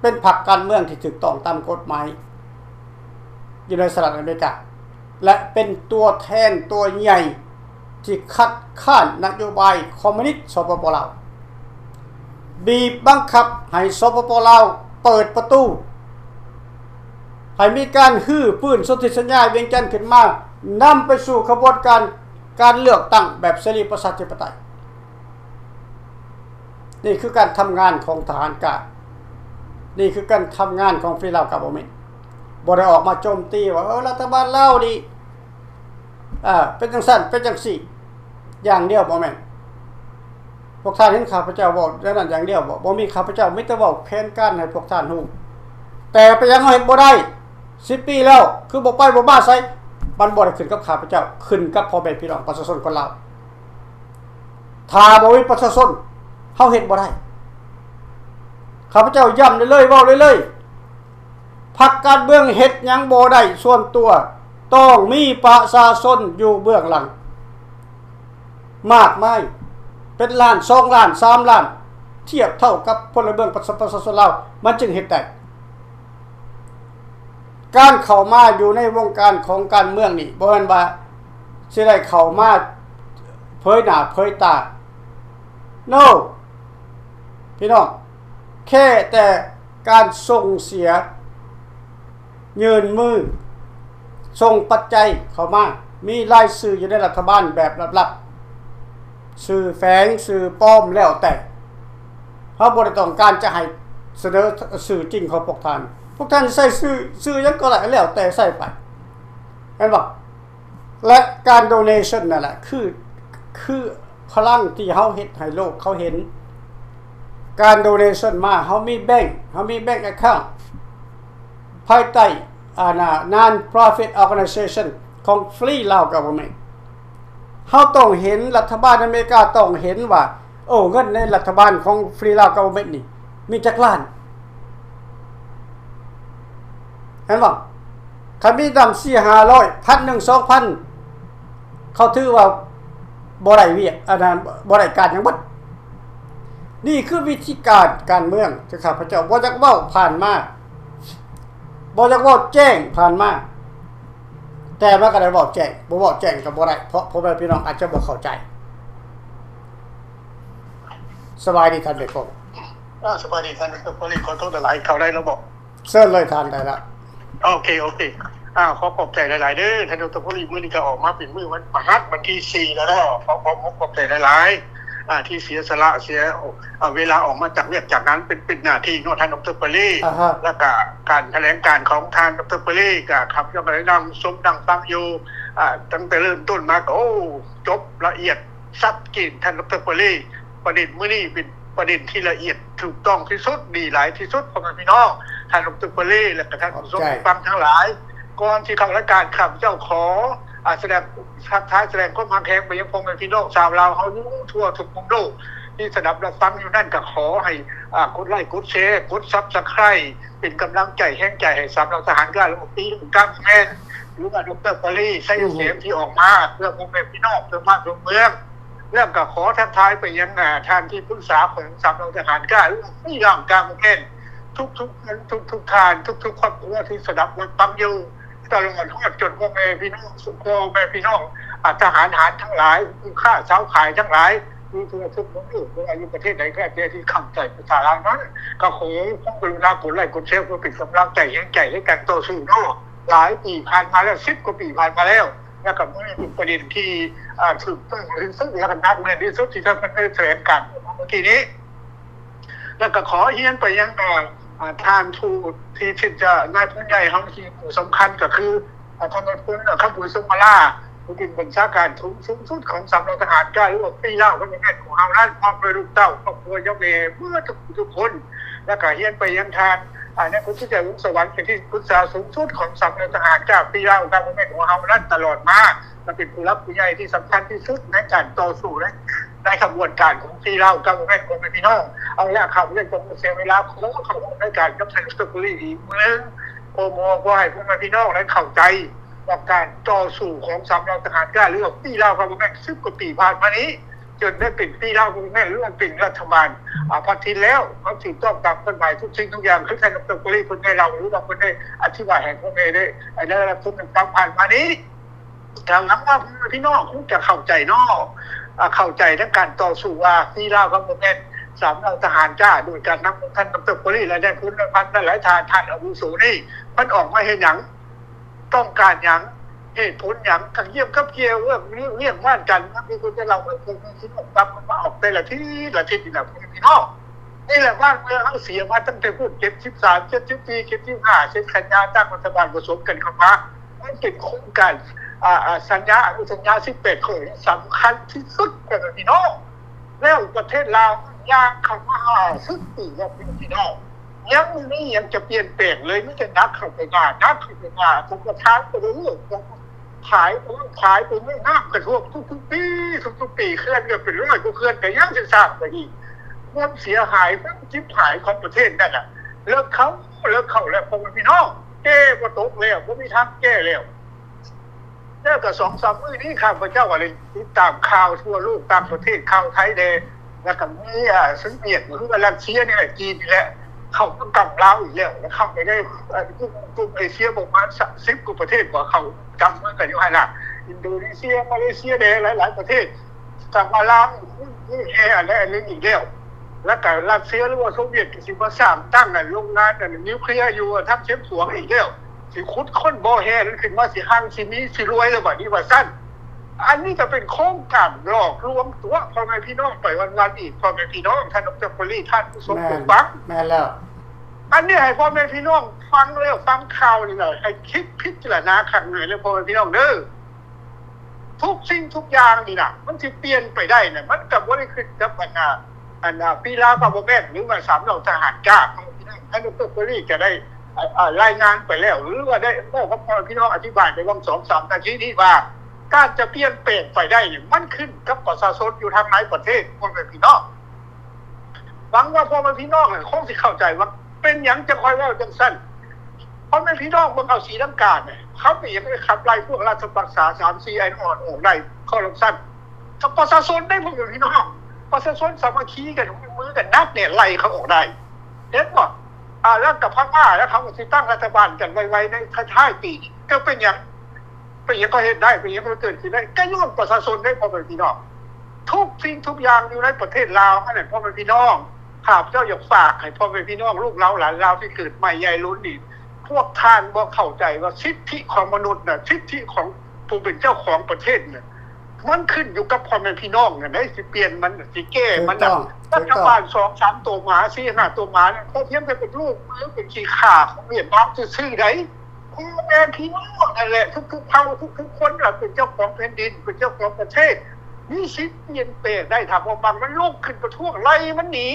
ເປັນພັກການເມືອງທີ່ຖືກຕ້ອງຕາມກົດໝາຍຢູ່ໃນສະຫະລັດອາເມລິກາ ແລະ ເປັນຕົວແທນຕົວໃຫຍ່ທີ່ຄັດຄ້ານນະໂຍບາຍຄອມມູນິດ ສປປ ລາວ, ບີບບັງຄັບໃຫ້ ສປປ ລາວ ເປີດປະຕູ ໃຫ້ມີການຮື້ຟື້ນສົນທິສັນຍາວຽງຈັນຂຶ້ນມາ, ນຳໄປສູ່ຂະບວນການ ການເລືອກຕັ້ງແບບເສລີປະຊາທິປະໄຕ. ນີ້ຄືການທຳງານຂອງທະຫານການ, ນີ້ຄືການທຳງານຂອງ Free Lao Government. ບໍ່ໄດ້ອອກມາໂຈມຕີວ່າ ເອີ ລັດຖະບານລາວນີ້ ເອີ ເປັນຈັ່ງຊັ້ນ ເປັນຈັ່ງຊີ້ ຢ່າງດຽວ ບໍ່ແມ່ນ. ພວກທ່ານເຫັນຂ້າພະເຈົ້າເວົ້າແນວນັ້ນຢ່າງດຽວບໍ່? ບໍ່ມີ, ຂ້າພະເຈົ້າມີແຕ່ເວົ້າແຜນການໃຫ້ພວກທ່ານຮູ້. ແຕ່ເປັນຫຍັງເຮົາເຮັດບໍ່ໄດ້ ສິບປີແລ້ວ ຄືບໍ່ໄປບໍ່ມາໃສ? ມັນບໍ່ໄດ້ຂຶ້ນກັບຂ້າພະເຈົ້າ, ຂຶ້ນກັບພໍ່ແມ່ພີ່ນ້ອງປະຊາຊົນຄົນລາວ. ຖ້າບໍ່ມີປະຊາຊົນ ເຮົາເຮັດບໍ່ໄດ້. ຂ້າພະເຈົ້າຢ້ຳເລີຍໆ ເວົ້າເລີຍໆ, ພັກການເມືອງເຮັດຫຍັງບໍ່ໄດ້ສ່ວນຕົວ, ຕ້ອງມີປະຊາຊົນຢູ່ເບື້ອງຫຼັງ ມາກມາຍ ເປັນລ້ານ ສອງລ້ານ ສາມລ້ານ ທຽບເທົ່າກັບພົນລະເມືອງປະຊາ ປະຊາຊົນລາວ ມັນຈຶ່ງເຮັດໄດ້. ການເຂົ້າມາຢູ່ໃນວົງການຂອງການເມືອງນີ້ ບໍ່ແມ່ນວ່າຊິໄດ້ເຂົ້າມາເຜີຍໜ້າເຜີຍຕາ No ພີ່ນ້ອງ, ແຄ່ແຕ່ການສົ່ງເສຍ ຍື່ນມື ສົ່ງປັດໄຈເຂົ້າມາ, ມີລາຍຊື່ຢູ່ໃນລັດຖະບານແບບລັບໆ, ຊື່ແຝງ ຊື່ປອມ ແລ້ວແຕ່. ເຮົາບໍ່ໄດ້ຕ້ອງການຈະໃຫ້ສະເໜີຊື່ຈິງຂອງພວກທ່ານ. ພວກທ່ານໃຊ້ຊື່ ຊື່ຫຍັງກໍໄດ້ ແລ້ວແຕ່ໃຊ້ໄປ. ເຫັນບໍ່? ແລະ ການ donation ນັ້ນແຫຼະ ຄື ຄືພະລັງທີ່ເຮົາເຮັດໃຫ້ໂລກເຂົາເຫັນ. ການ donation ມາ, ເຮົາມີ bank, ເຮົາມີ bank account ພາຍໃຕ້ ອາ ນາ non-profit organization ຂອງ Free Lao Government. ເຮົາຕ້ອງເຫັນ, ລັດຖະບານອາເມລິກາຕ້ອງເຫັນວ່າ ໂອ້ ເງິນໃນລັດຖະບານຂອງ Free Lao Government ນີ້ມີຈັກລ້ານ. ເຫັນບໍ່? ຄັນມີນຳສີ່ຫ້າຮ້ອຍ ພັນໜຶ່ງ ສອງພັນ ເຂົາຖືວ່າບໍ່ໄດ້ວຽກ ອັນນັ້ນ ບໍ່ໄດ້ການຫຍັງເບິດ. ນີ້ຄືວິທີການການເມືອງທີ່ຂ້າພະເຈົ້າບໍ່ຢາກເວົ້າຜ່ານມາ, ບໍ່ຢາກເວົ້າແຈ້ງຜ່ານມາ, ແຕ່ມັນກໍໄດ້ເວົ້າແຈ້ງ, ບໍ່ເວົ້າແຈ້ງກໍບໍ່ໄດ້, ເພາະພໍ່ແມ່ພີ່ນ້ອງອາດຈະບໍ່ເຂົ້າໃຈ. ສະບາຍດີທ່ານເບກອງ. ອາ ສະບາຍດີທ່ານດອກເຕີ ໂພລີ, ຂໍໂທດຫຼາຍໆ ເຂົ້າໄດ້ແລ້ວບໍ່? ເຊີນເລີຍທ່ານ ໄດ້ລະ. ໂອເຄ ໂອເຄ. ອາ ຂໍຂອບໃຈຫຼາຍໆເດີທ່ານດອກເຕີ ໂພລີ, ມື້ນີ້ກໍອອກມາເປັນມື້ວັນພະຫັດ ວັນທີສີ່ແລ້ວເນາະ. ຂໍຂອບອົກຂອບໃຈຫຼາຍໆ ອາ ທີ່ເສຍສະຫຼະ ເສຍ ອາ ເວລາອອກມາຈາກວຽກຈາກງານ ເປັນ ເປັນໜ້າທີ່ເນາະທ່ານດອກເຕີ ໂພລີ. ອາຮະ. ແລ້ວກະການຖະແຫຼງການຂອງທ່ານດອກເຕີ ໂພລີ ກະຂ້າພະເຈົ້າກໍໄດ້ນັ່ງຊົມນັ່ງຟັງຢູ່ ອາ ຕັ້ງແຕ່ເລີ່ມຕົ້ນມາກໍ ໂອ້ ຈົບລະອຽດ ຊັດເຈນທ່ານດອກເຕີ ໂພລີ. ປະເດັນມື້ນີ້ເປັນປະເດັນທີ່ລະອຽດ ຖືກຕ້ອງທີ່ສຸດ ດີຫຼາຍທີ່ສຸດ ພໍ່ແມ່ພີ່ນ້ອງ ທ່ານດອກເຕີ ໂພລີ ແລະກະທ່ານຜູ້ຊົມຜູ້ຟັງທັງຫຼາຍ. ກ່ອນຊິເຂົ້າລາຍການ ຂ້າພະເຈົ້າຂໍ ອາ ສະແດງ ທັກທາຍ ສະແດງຄວາມຮັກແຮງໄປຍັງພໍ່ແມ່ພີ່ນ້ອງຊາວລາວເຮົາຢູ່ທົ່ວທຸກມຸມໂລກ ທີ່ສະດັບຮັບຟັງຢູ່ນັ້ນ ກະຂໍໃຫ້ ອາ ກົດໄລກົດແຊ ກົດ Subscribe ເປັນກຳລັງໃຈແຮງໃຈໃຫ້ສາມເຫຼົ່າທະຫານກ້າ ຫຼືວ່າ Free Lao Government ຫຼືວ່າ ດອກເຕີ ໂພລີ ໄຊຍະເສນ ທີ່ອອກມາເພື່ອພໍ່ແມ່ພີ່ນ້ອງ ເພື່ອບ້ານເພື່ອເມືອງ. ແລ້ວກໍຂໍທັກທາຍໄປຍັງ ອາ ທ່ານທີ່ປຶກສາຂອງສາມເຫຼົ່າທະຫານກ້າ ຫຼືວ່າ Free Lao Government ທຸກໆຄົນ ທຸກໆທ່ານ ທຸກໆຄອບຄົວທີ່ສະດັບຮັບຟັງຢູ່ ຕະຫຼອດຮອດຈົນພໍ່ແມ່ພີ່ນ້ອງ ພໍ່ແມ່ພີ່ນ້ອງ ອາ ທະຫານຫານທັງຫຼາຍ ຜູ້ຄ້າຊາວຂາຍທັງຫຼາຍ ຢູ່ທົ່ວທຸກມຸມໂລກ ບໍ່ວ່າຢູ່ປະເທດໃດກໍແລ້ວແຕ່ທີ່ເຂົ້າໃຈພາສາລາວນັ້ນ ກໍຂໍຄວາມກະລຸນາກົດໄລກົດແຊ ເພື່ອເປັນກຳລັງໃຈແຮງໃຈໃນການຕໍ່ສູ້ເນາະ. ຫຼາຍປີຜ່ານມາແລ້ວ ສິບກວ່າປີຜ່ານມາແລ້ວ ແລ້ວກໍມີປະເດັນທີ່ ອາ ຖືກຕ້ອງທີ່ສຸດ ແລະກໍໜັກແໜ້ນທີ່ສຸດ ທີ່ທ່ານໄດ້ຖະແຫຼງການອອກມາເມື່ອກີ້ນີ້. ແລ້ວກໍຂໍຮຽນໄປຍັງ ອາ ທ່ານຜູ້ທີ່ ທີ່ຈະ ນາຍພົນໃຫຍ່ເຮົາທີ່ສຳຄັນກໍຄື ອາ ທ່ານນາຍພົນ ຄຳບຸນ ສົມມາລາ ຜູ້ເປັນບັນຊາການສູງ ສູງສຸດຂອງສາມເຫຼົ່າທະຫານກ້າ ຫຼືວ່າ Free Lao Government ຂອງເຮົານັ້ນ ພ້ອມດ້ວຍລູກເຕົ້າ ຄອບຄົວ ຍາແມ່ ເໝິດທຸກຜູ້ທຸກຄົນ. ແລ້ວກໍຮຽນໄປຍັງທ່ານ ອາ ນາຍພົນ ສຸດໃຈ ວົງສະຫວັນ ເປັນທີ່ປຶກສາສູງສຸດຂອງສາມເຫຼົ່າທະຫານກ້າ Free Lao Government ຂອງເຮົານັ້ນຕະຫຼອດມາ ແລະເປັນຜູ້ຫຼັກຜູ້ໃຫຍ່ທີ່ສຳຄັນທີ່ສຸດໃນການຕໍ່ສູ້ໃນ ໃນຂະບວນການຂອງ Free Lao Government ຂອງແມ່ພີ່ນ້ອງ. ເອົາລະ ຂ້າພະເຈົ້າຈະບໍ່ເສຍເວລາ ຂໍເຂົ້າຮ່ວມລາຍການກັບທ່ານ ດອກເຕີ ໂພລີ ອີກມື້ໜຶ່ງ ໂປຣໂມດເພື່ອໃຫ້ພໍ່ແມ່ພີ່ນ້ອງໄດ້ເຂົ້າໃຈວ່າການຕໍ່ສູ້ຂອງສາມເຫຼົ່າທະຫານກ້າ ຫຼືວ່າ Free Lao Government ສິບກວ່າປີຜ່ານມານີ້ ຈົນໄດ້ເປັນ Free Lao Government ຫຼືວ່າເປັນລັດຖະບານ ອາ ພັດຖິ່ນແລ້ວ ເຮົາຖືກຕ້ອງຕາມກົດໝາຍທຸກສິ່ງທຸກຢ່າງ ຄືທ່ານ ດອກເຕີ ໂພລີ ເພິ່ນໄດ້ເລົ່າ ຫຼືວ່າເພິ່ນໄດ້ອະທິບາຍໃຫ້ພໍ່ແມ່ໄດ້ ໄດ້ຮັບຊົມໄດ້ຟັງຜ່ານມານີ້. ກໍຫວັງວ່າພໍ່ແມ່ພີ່ນ້ອງຄົງຈະເຂົ້າໃຈເນາະ ອາ ເຂົ້າໃຈໃນການຕໍ່ສູ້ວ່າ Free Lao Government ສາມເຫຼົ່າທະຫານກ້າ ໂດຍການນຳຂອງທ່ານ ດອກເຕີ ໂພລີ ແລະ ນາຍພົນ ນາຍພັນ ຫຼາຍໆທ່ານ ທ່ານອາວຸໂສນີ້ ເພິ່ນອອກມາເຮັດຫຍັງ? ຕ້ອງການຫຍັງ? ເຫດຜົນຫຍັງ? ກັບຢ້ຽມກັບເກ່ຽວ ເລື່ອງວຽກງານການເມືອງ ທີ່ເພິ່ນຈະເລົ່າໃຫ້ພໍ່ແມ່ພີ່ນ້ອງຟັງ ເພິ່ນມາອອກແຕ່ລະທິດລະທິດນີ້ລະ ພໍ່ແມ່ພີ່ນ້ອງ. ນີ້ແຫຼະ ບ້ານເມືອງເຮົາເສຍມາຕັ້ງແຕ່ພຸ້ນ ເຈັດສິບສາມ ເຈັດສິບສີ່ ເຈັດສິບຫ້າ ເຊັນສັນຍາຕັ້ງລັດຖະບານປະສົມກັນເຂົ້າມາ ມັນເປັນໂຄງການ ອາ ອາ ສັນຍາ ອະນຸສັນຍາສິບແປດຂໍ້ ສຳຄັນທີ່ສຸດ ພໍ່ແມ່ພີ່ນ້ອງ. ແລ້ວປະເທດລາວຍ່າງເຂົ້າມາຫ້າສິບປີແລ້ວ ພີ່ນ້ອງ ຍັງບໍ່ມີຫຍັງຈະປ່ຽນແປງເລີຍ ມີແຕ່ໜັກເຂົ້າໄປໜ້າ ໜັກເຂົ້າໄປໜ້າ ຜົນປະທານໄປເລື້ອຍໆ ຂາຍໄປ ຂາຍໄປເລື້ອຍ ນ້ຳກະຖ້ວມທຸກໆປີ ທຸກໆປີ ເຂື່ອນກໍເປັນຮ້ອຍກວ່າເຂື່ອນ ກໍຍັງຊິສ້າງໄປອີກ. ຄວາມເສຍຫາຍ ຄວາມຈິບຫາຍຂອງປະເທດນັ້ນນະ ເລິກເຂົ້າ ເລິກເຂົ້າແລ້ວ ພໍ່ແມ່ພີ່ນ້ອງ ແກ້ບໍ່ຕົກແລ້ວ ບໍ່ມີທາງແກ້ແລ້ວ. ແລ້ວກໍສອງສາມມື້ນີ້ ຂ້າພະເຈົ້າກໍໄດ້ຕິດຕາມຂ່າວທົ່ວໂລກຕ່າງປະເທດ ຂ່າວໄທແດ່ ແລ້ວກໍມີ ອາ ສື່ຫວຽດ ກໍຄືວ່າຣັດເຊຍນີ້ແຫຼະ ຈີນນີ້ແຫຼະ ເຂົ້າມາກຳລາວອີກແລ້ວ ແລ້ວເຂົ້າໄປໃນ ເອີ່ ກຸ່ມ ກຸ່ມເອເຊຍປະມານສາມສິບກວ່າປະເທດ ກໍເຂົ້າກຳເມືອງກັນຢູ່ຫັ້ນລະ ອິນໂດເນເຊຍ ມາເລເຊຍແດ່ ຫຼາຍໆປະເທດ ສປປ ລາວ ແຮ່ອັນໃດອັນໜຶ່ງອີກແລ້ວ ແລ້ວກໍຣັດເຊຍ ຫຼືວ່າໂຊວຽດ ກໍຊິມາສ້າງຕັ້ງໂຮງງານນິວເຄລຍຢູ່ທາງຊຽງຂວາງອີກແລ້ວ ຊິຂຸດຄົ້ນບໍ່ແຮ່ນັ້ນຂຶ້ນມາ ຊິຮັ່ງ ຊິມີ ຊິລວຍແລ້ວບາດນີ້ວ່າຊັ້ນ. ອັນນີ້ກໍເປັນໂຄງການຫຼອກລວງຕົວະພໍ່ແມ່ພີ່ນ້ອງໄປວັນໆອີກ ພໍ່ແມ່ພີ່ນ້ອງ ທ່ານ ດຣ. ປະລີ ທ່ານຜູ້ຊົມຜູ້ຟັງ ແມ່ນແລ້ວ ອັນນີ້ໃຫ້ພໍ່ແມ່ພີ່ນ້ອງຟັງແລ້ວ ຟັງຂ່າວນີ້ແລ້ວ ໃຫ້ຄິດພິຈາລະນາຄັ້ງໜຶ່ງເດີ ພໍ່ແມ່ພີ່ນ້ອງເດີ. ທຸກສິ່ງທຸກຢ່າງນີ້ນະ ມັນຊິປ່ຽນໄປໄດ້ນະ ມັນກໍບໍ່ໄດ້ຂຶ້ນກັບອັນນ່າ ອັນນ່າ ປີລາວກໍບໍ່ແມ່ນ ຫຼືວ່າສາມເຫຼົ່າທະຫານກ້າ ທ່ານ ດຣ. ປະລີ ກໍໄດ້ ອາ ອາ ລາຍງານໄປແລ້ວ ຫຼືວ່າໄດ້ເວົ້າກັບພໍ່ແມ່ພີ່ນ້ອງ ອະທິບາຍໄປຫວ່າງສອງສາມນາທີນີ້ວ່າ ການຈະປ່ຽນແປງໄປໄດ້ນີ້ ມັນຂຶ້ນກັບປະຊາຊົນຢູ່ທາງໃນປະເທດ ພໍ່ແມ່ພີ່ນ້ອງ. ຫວັງວ່າພໍ່ແມ່ພີ່ນ້ອງຄົງຊິເຂົ້າໃຈວ່າເປັນຫຍັງຈັ່ງຄ່ອຍເວົ້າຈັ່ງຊັ້ນ. ພໍ່ແມ່ພີ່ນ້ອງເບິ່ງເອົາສີລັງການະ ເຂົາເປັນຫຍັງໄດ້ຂັບໄລ່ພວກລາຊະປັກສາ ສາມສີ່ ໄອອອນອອກໄດ້ ຄໍຣັບຊັນ ກັບປະຊາຊົນເດ້ ພໍ່ແມ່ພີ່ນ້ອງ ປະຊາຊົນສາມັກຄີກັນ ຮ່ວມມືກັນໜັກແໜ້ນໄລ່ເຂົາອອກໄດ້ ເຫັນບໍ່? ອາ ແລ້ວກັບພະມ້າ ແລ້ວເຂົາກໍຊິຕັ້ງລັດຖະບານກັນໄວໆໃນທ້າຍໆປີນີ້ ກໍເປັນຫຍັງ? ເປັນຫຍັງກໍເຮັດໄດ້ ເປັນຫຍັງກໍເກີດຂຶ້ນໄດ້ ກໍຍ້ອນປະຊາຊົນເດ້ ພໍ່ແມ່ພີ່ນ້ອງ. ທຸກສິ່ງທຸກຢ່າງຢູ່ໃນປະເທດລາວຫັ້ນແຫຼະ ພໍ່ແມ່ພີ່ນ້ອງ. ຂ້າພະເຈົ້າຢາກຝາກໃຫ້ພໍ່ແມ່ພີ່ນ້ອງ ລູກເຕົ້າຫຼານລາວທີ່ເກີດໃໝ່ໃຫຍ່ລຸນນີ້ ພວກທ່ານບໍ່ເຂົ້າໃຈວ່າສິດທິຂອງມະນຸດນະ ສິດທິຂອງຜູ້ເປັນເຈົ້າຂອງປະເທດນະ ມັນຂຶ້ນຢູ່ກັບພໍ່ແມ່ພີ່ນ້ອງນັ້ນເດ້ ຊິປ່ຽນມັນ ຊິແກ້ມັນນະ. ລັດຖະບານສອງສາມໂຕໝາ ສີ່ຫ້າໂຕໝານັ້ນ ກໍພຽງແຕ່ເປັນລູກມື ເປັນຂີ້ຂ້າຂອງຫວຽດນາມຊື່ໆໃດ. ພໍ່ແມ່ພີ່ນ້ອງນັ້ນແຫຼະ ທຸກໆເຜົ່າ ທຸກໆຄົນລະເປັນເຈົ້າຂອງແຜ່ນດິນ ເປັນເຈົ້າຂອງປະເທດ ມີສິດປ່ຽນແປງໄດ້ ຖ້າບໍ່ມັກມັນລຸກຂຶ້ນປະທ້ວງໄລ່ມັນໜີ.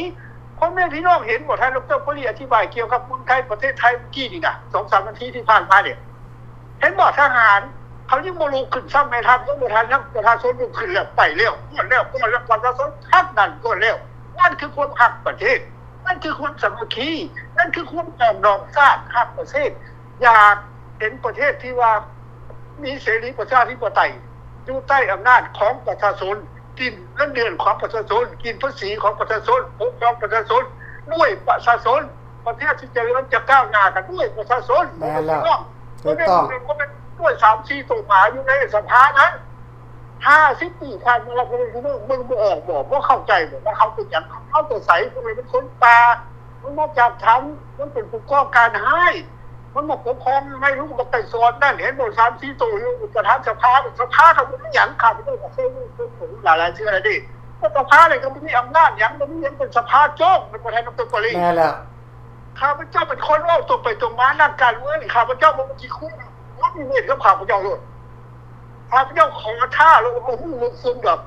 ພໍ່ແມ່ພີ່ນ້ອງເຫັນບໍ່ ທ່ານ ດຣ. ປະລີ ອະທິບາຍກ່ຽວກັບເມືອງໄທ ປະເທດໄທເມື່ອກີ້ນີ້ນະ ສອງສາມນາທີທີ່ຜ່ານມານີ້ ເຫັນບໍ່? ທະຫານເຂົາຍັງບໍ່ລຸກຂຶ້ນຊ້ຳ ແມ່ນທ່ານ ຍັງບໍ່ທັນນຳປະຊາຊົນລຸກຂຶ້ນແລ້ວ ໄປແລ້ວ ກວດແລ້ວ ກວດແລ້ວ ປະຊາຊົນພັກນັ້ນກວດແລ້ວ. ນັ້ນຄືຄວາມຮັກປະເທດ ນັ້ນຄືຄວາມສາມັກຄີ ນັ້ນຄືຄວາມປອງດອງຊາດ ຮັກປະເທດ ຢາກເຫັນປະເທດທີ່ວ່າມີເສລີປະຊາທິປະໄຕ ຢູ່ໃຕ້ອຳນາດຂອງປະຊາຊົນ ກິນເງິນເດືອນຂອງປະຊາຊົນ ກິນພາສີຂອງປະຊາຊົນ ປົກຄອງປະຊາຊົນ ດ້ວຍປະຊາຊົນ. ປະເທດຊິຈະເລີນຈະກ້າວໜ້າກໍດ້ວຍປະຊາຊົນ. ແມ່ນແລ້ວ ບໍ່ແມ່ນ ບໍ່ແມ່ນດ້ວຍສາມສີ່ໂຕໝາຢູ່ໃນສະພານັ້ນ. ຫ້າສິບປີຜ່ານມາ ພໍ່ແມ່ພີ່ນ້ອງເບິ່ງບໍ່ອອກບໍ? ບໍ່ເຂົ້າໃຈບໍວ່າເຮົາເປັນຫຍັງ? ເຮົາເປັນໃສ? ພວກນີ້ເປັນຄົນປ່າ ມັນມາຈາກຖ້ຳ ມັນເປັນຜູ້ກໍ່ການຮ້າຍ ມັນມາປົກຄອງໃນລຸງບັກໄກສອນນັ້ນ. ເຫັນບໍ່? ສາມສີ່ໂຕຢູ່ປະທານສະພາ ສະພາກໍບໍ່ມີຫຍັງ. ຂ້າພະເຈົ້າກໍເຄີຍເປັນຜູ້ຫຼາຍໆເທື່ອແລ້ວເດ້ ແຕ່ສະພານີ້ກໍບໍ່ມີອຳນາດຫຍັງ ບໍ່ມີຫຍັງ ເປັນສະພາໂຈກ ແມ່ນບໍ່ ທ່ານ ດຣ. ປະລີ? ແມ່ນແລ້ວ ຂ້າພະເຈົ້າເປັນຄົນເວົ້າຕົງໄປຕົງມາ ນັກການເມືອງນີ້ ຂ້າພະເຈົ້າບໍ່ມີຂີ້ຄຸຍ ບໍ່ມີເວນກັບຂ້າພະເຈົ້າໂລດ. ຂ້າພະເຈົ້າຂໍທ້າ ແລ້ວກໍບໍ່ຮູ້ເລື່ອງເຊິ່ງດອກ.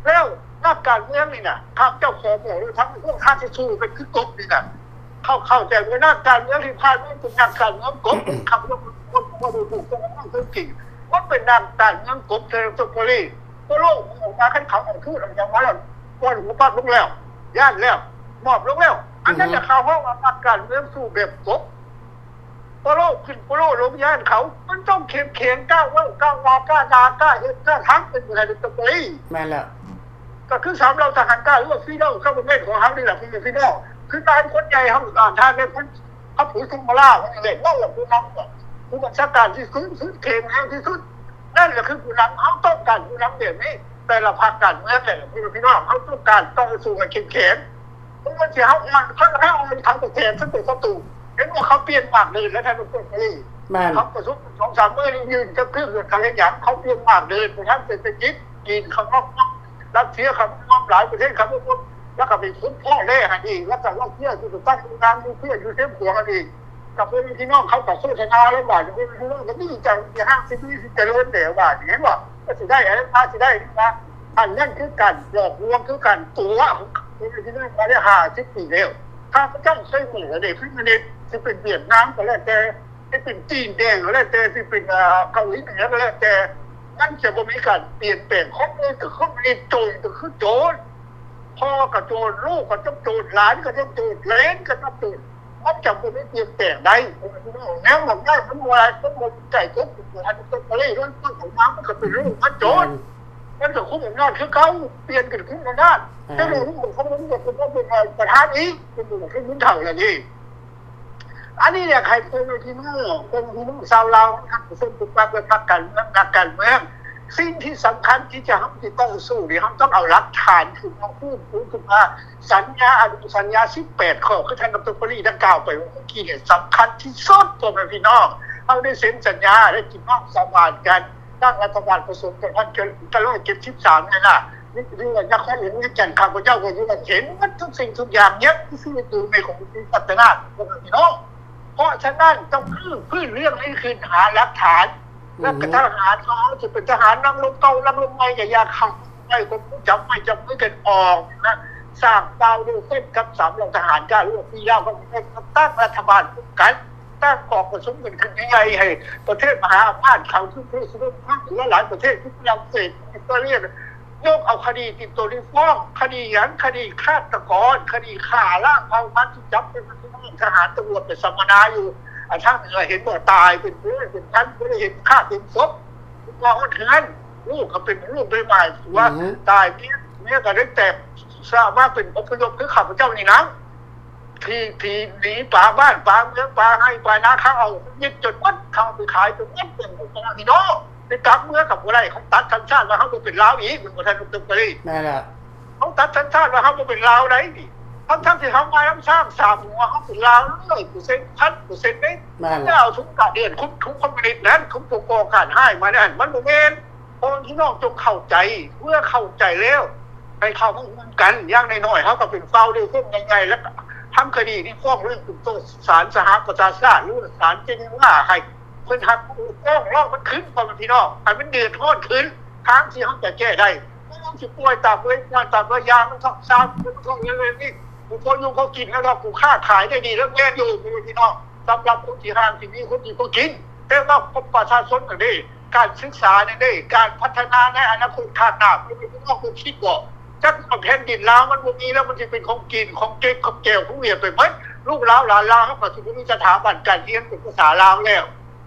ແລ້ວນັກການເມືອງນີ້ນະ ຂ້າພະເຈົ້າຂໍບອກເລີຍ ທັງພວກທ່ານທີ່ສູ້ກັນຄືກົບນີ້ນະ ເຂົາເຂົ້າໃຈວ່ານັກການເມືອງທີ່ຜ່ານມາເປັນນັກການເມືອງກົບ. ຂ້າພະເຈົ້າບໍ່ ບໍ່ ບໍ່ໄດ້ຮູ້ເລື່ອງເລື່ອງຈິງ ມັນເປັນນັກການເມືອງກົບ ເຊີນໂຕໂກລີ ໂປໂລອອກມາ ຄັນເຂົາເອົາທູດເອົາຫຍັງມາແລ້ວ ກ່ອນຫົວປັກລົງແລ້ວ ຢ້ານແລ້ວ ໝອບລົງແລ້ວ. ອັນນັ້ນແຫຼະ ເຂົາເວົ້າວ່ານັກການເມືອງສູ້ແບບກົບ ໂປໂລຂຶ້ນໂປໂລລົງ ຢ້ານເຂົາ. ມັນຕ້ອງເຂັ້ມແຂງ ກ້າເວົ້າ ກ້າວ່າ ກ້າດ່າ ກ້າເຮັດ ກ້າທຳ ເປັນຜູ້ໃດເປັນຕົວເອງ. ແມ່ນແລ້ວ ກໍຄືສາມເຫຼົ່າທະຫານກ້າ ຫຼືວ່າ Freedom Government ຂອງເຮົານີ້ແຫຼະ ພໍ່ແມ່ພີ່ນ້ອງ. ຄືຫຼາຍຄົນໃຫຍ່ເຮົາ ອາ ທ່ານແມ່ນຄົນ ພະປູສົມມະລາ ເຮົານີ້ແຫຼະ ເວົ້າແລ້ວຜູ້ນຳ ຜູ້ບັນຊາການທີ່ສູງສຸດ ເຂັ້ມແຮງທີ່ສຸດ ນັ້ນແຫຼະຄືຜູ້ນຳ. ເຮົາຕ້ອງການຜູ້ນຳແບບນີ້ ແຕ່ລະພັກການເມືອງ ແຕ່ລະ ພໍ່ແມ່ພີ່ນ້ອງ ເຮົາຕ້ອງການຕໍ່ສູ້ໃຫ້ເຂັ້ມແຂງ. ເພາະວ່າຊິເຮົາອ່ອນ ຄັນເຮົາອ່ອນ ເຂົາກໍແຂງເປັນສັດຕູ. ເຫັນບໍ່? ເຂົາປ່ຽນໝາກເດີນແລ້ວ ທ່ານຜູ້ຊົມເອີຍ. ແມ່ນ ເຂົາປະຊຸມສອງສາມມື້ນີ້ ຢືນຈັກຄືເຂົາເຮັດຫຍັງ? ເຂົາປ່ຽນໝາກເດີນ ທາງເສດຖະກິດ ຈີນເຂົ້າມາ ຣັດເຊຍເຂົ້າມາ ຫຼາຍປະເທດເຂົ້າມາ ແລ້ວກໍໄປຂຸດເພາະແຮ່ຫັ້ນອີກ ແລ້ວກໍຣັດເຊຍຊິໄປຕັ້ງໂຮງງານນິວເຄລຍຢູ່ຊຽງຂວາງຫັ້ນອີກ. ກັບພໍ່ແມ່ພີ່ນ້ອງເຂົາກໍໂຄສະນາແລ້ວ ບາດນີ້ພໍ່ແມ່ພີ່ນ້ອງກໍດີໃຈ ຊິຫ້າງຊິດີ ຊິຈະເລີນແລ້ວ ບາດນີ້ ເຫັນບໍ່? ກໍຊິໄດ້ ອັນນັ້ນມາຊິໄດ້ນີ້ນະ. ອັນນັ້ນຄືການຫຼອກລວງ ຄືການຕົວະ ຄືທີ່ໄດ້ມາໄດ້ຫ້າສິບປີແລ້ວ. ຂ້າພະເຈົ້າເຄີຍເວົ້າແລ້ວເດ້ ຄືມັນນີ້ ຊິເປັນຫວຽດນາມກໍແລ້ວແຕ່ ຊິເປັນຈີນແດງກໍແລ້ວແຕ່ ຊິເປັນ ເອີ ເກົາຫຼີເໜືອກໍແລ້ວແຕ່ ມັນຈະບໍ່ມີການປ່ຽນແປງ. ຄົນນີ້ກໍຄືຄົນນີ້ ໂຈນກໍຄືໂຈນ ພໍ່ກໍໂຈນ ລູກກໍຕ້ອງໂຈນ ຫຼານກໍຕ້ອງໂຈນ ເລນກໍຕ້ອງໂຈນ. ມັນຈະບໍ່ມີປ່ຽນແປງໄດ້ ແນວໝອກໄດ້ ມັນບໍ່ໄດ້ ມັນບໍ່ໄດ້ກົບ ອັນຕົກໄປເລີຍ ມັນຕົກອອກມາ ມັນກໍເປັນລູກມັນໂຈນ ມັນກໍຄຸມອຳນາດຄືເກົ່າ ປ່ຽນກັນຄຸມອຳນາດ. ແຕ່ວ່າລູກຂອງມັນກໍເປັນ ເປັນປະທານອີກ ເປັນບຸນເຖົ້ານັ້ນເອງ. ອັນນີ້ຢາກໃຫ້ພໍ່ແມ່ພີ່ນ້ອງ ພໍ່ແມ່ພີ່ນ້ອງຊາວລາວ ທ່ານຜູ້ຊົມທຸກພາກ ແລະ ພາກການເມືອງ ນັກການເມືອງ ສິ່ງທີ່ສຳຄັນທີ່ຈະ ເຮົາຊິຕ້ອງສູ້ນີ້ ເຮົາຕ້ອງເອົາຫຼັກຖານຂຶ້ນມາຟື້ນຟູຂຶ້ນມາ ສັນຍາ ອະນຸສັນຍາສິບແປດຂໍ້ ຄືທ່ານ ດຣ. ປະລີ ໄດ້ກ່າວໄປເມື່ອກີ້ນີ້ ສຳຄັນທີ່ສຸດ ພໍ່ແມ່ພີ່ນ້ອງ. ເຮົາໄດ້ເຊັນສັນຍາ ໄດ້ກິນເຫຼົ້າສາບານກັນ ຕັ້ງລັດຖະບານປະສົມພັນເກົ້າຮ້ອຍເຈັດສິບສາມນີ້ນະ ຢູ່ນະຄອນຫຼວງວຽງຈັນ ຂ້າພະເຈົ້າກໍຢູ່ນັ້ນ ເຫັນໝົດທຸກສິ່ງທຸກຢ່າງ ຍັງມີຊີວິດຢູ່ໃນຂອງທີ່ພັດທະນາ ພໍ່ແມ່ພີ່ນ້ອງ. ເພາະສະນັ້ນຕ້ອງຮື້ຟື້ນເລື່ອງນີ້ຂຶ້ນ ຫາຫຼັກຖານ ແລ້ວກໍທະຫານຂອງເຮົາ ຈະເປັນທະຫານນັກລົບເກົ່າ ນັກລົບໃໝ່ ກໍຢ່າເຂົ້າໄປ ກໍຈັບໄມ້ຈັບມືກັນອອກນະ ສ້າງປ່າໂດຍເຊັ່ນກັບສາມເຫຼົ່າທະຫານ ການລວມປີລາວ ກໍຕັ້ງລັດຖະບານຮ່ວມກັນ ຕັ້ງກອງປະຊຸມກັນຂຶ້ນໃຫຍ່ໆ ໃຫ້ປະເທດມະຫາອຳນາດເຂົາ ຄືປະເທດສະຫະລັດ ຫຼາຍໆປະເທດ ຄືຝຣັ່ງເສດ ອອສເຕຣເລຍ ຍົກເອົາຄະດີຕິດໂຕນີ້ຟ້ອງ ຄະດີຫຍັງ? ຄະດີຄາດຕະກອນ ຄະດີຂ້າລ້າງເຜົ່າພັນ ທີ່ຈັບເປັນທະຫານຕຳຫຼວດໄປສຳມະນາຢູ່ ອາ ທາງເໜືອ ເຫັນບໍ່? ຕາຍເປັນເພື່ອນເປັນພັນ ບໍ່ໄດ້ເຫັນຄາບເຫັນສົບ ມາຮອດເຮືອນ ລູກກໍເປັນລູກໄດ້ໝາຍວ່າ ອືຮຶ ຕາຍ ເມຍ ເມຍກໍໄດ້ແຕກສະມາເປັນອົບພະຍົບ ຄືຂ້າພະເຈົ້ານີ້ນະ ທີ່ ທີ່ໜີປາບ້ານປາເມືອງ ປາໄຮ່ປານາ ເຂົາເອົາຍຶດຈົນໝົດ ເຂົາເອົາໄປຂາຍຈົນໝົດ ເປັນຂອງພີ່ນ້ອງ ໄປກັບເມືອກໍບໍ່ໄດ້ ເຂົາຕັດສັນຊາດວ່າເຮົາບໍ່ເປັນລາວອີກ ແມ່ນບໍ່ທ່ານ ດຣ. ປະລີ? ແມ່ນແລ້ວ ເຮົາຕັດສັນຊາດວ່າເຮົາບໍ່ເປັນລາວໄດ໋ນີ້ ທັງໆທີ່ເຮົາມານຳຊ້າງສາມຫົວ ເຮົາເປັນລາວຮ້ອຍເປີເຊັນ ພັນເປີເຊັນເດ້ ແມ່ນແລ້ວ ເຈົ້າທຸກກະເດືອນ ຄຸມ ຄຸມຄອມມິວນິດນັ້ນ ຄຸມຜູ້ກໍ່ການຮ້າຍມານັ້ນ ມັນບໍ່ແມ່ນ ພໍ່ແມ່ພີ່ນ້ອງຈົ່ງເຂົ້າໃຈ ເມື່ອເຂົ້າໃຈແລ້ວ ໃຫ້ເຂົ້າມາຮ່ວມກັນ ຢ່າງໜ້ອຍໆ ເຮົາກໍເປັນຟາວເດຊັນໃຫຍ່ໆ ແລ້ວກໍທຳຄະດີນີ້ຟ້ອງເລື່ອງຂຶ້ນຕໍ່ສານສະຫະປະຊາຊາດ ຫຼືວ່າສານເຈນີວາ ໃຫ້ເພິ່ນຮັບຟ້ອງຮ້ອງມັນຂຶ້ນ ພໍ່ແມ່ພີ່ນ້ອງ ໃຫ້ມັນເດືອດຮ້ອນຂຶ້ນ ທາງທີ່ເຮົາຈະແກ້ໄດ້ ບໍ່ແມ່ນຊິປ່ອຍຕາມເລີຍ ປ່ອຍຕາມເລີຍ ຢ່າມັນເຖາະ ຊ່າງມັນເຖາະ ເລື່ອງນີ້ ຜູ້ພໍຢູ່ພໍກິນແລ້ວເນາະ ຜູ້ຄ້າຂາຍໄດ້ດີແລ້ວ ແມ່ນຢູ່ ພໍ່ແມ່ພີ່ນ້ອງ ສຳລັບຄົນທີ່ຮ່າງ ທີ່ມີຄົນທີ່ພໍກິນ ແຕ່ວ່າປະຊາຊົນນັ້ນເດ້ ການສຶກສານັ້ນເດ້ ການພັດທະນາໃນອະນາຄົດຂ້າງໜ້າ ພໍ່ແມ່ພີ່ນ້ອງເພິ່ນຄິດບໍ່ ຈັກວ່າແຜ່ນດິນລາວມັນບໍ່ມີແລ້ວ ມັນຊິເປັນຂອງຈີນ ຂອງເກັກ ຂອງແກວ ຂອງຫວຽດໄປໝົດ ລູກລາວຫຼານລາວ ເຮົາກໍຊິບໍ່ມີສະຖາບັນການຮຽນເປັນພາສາລາວແລ້ວ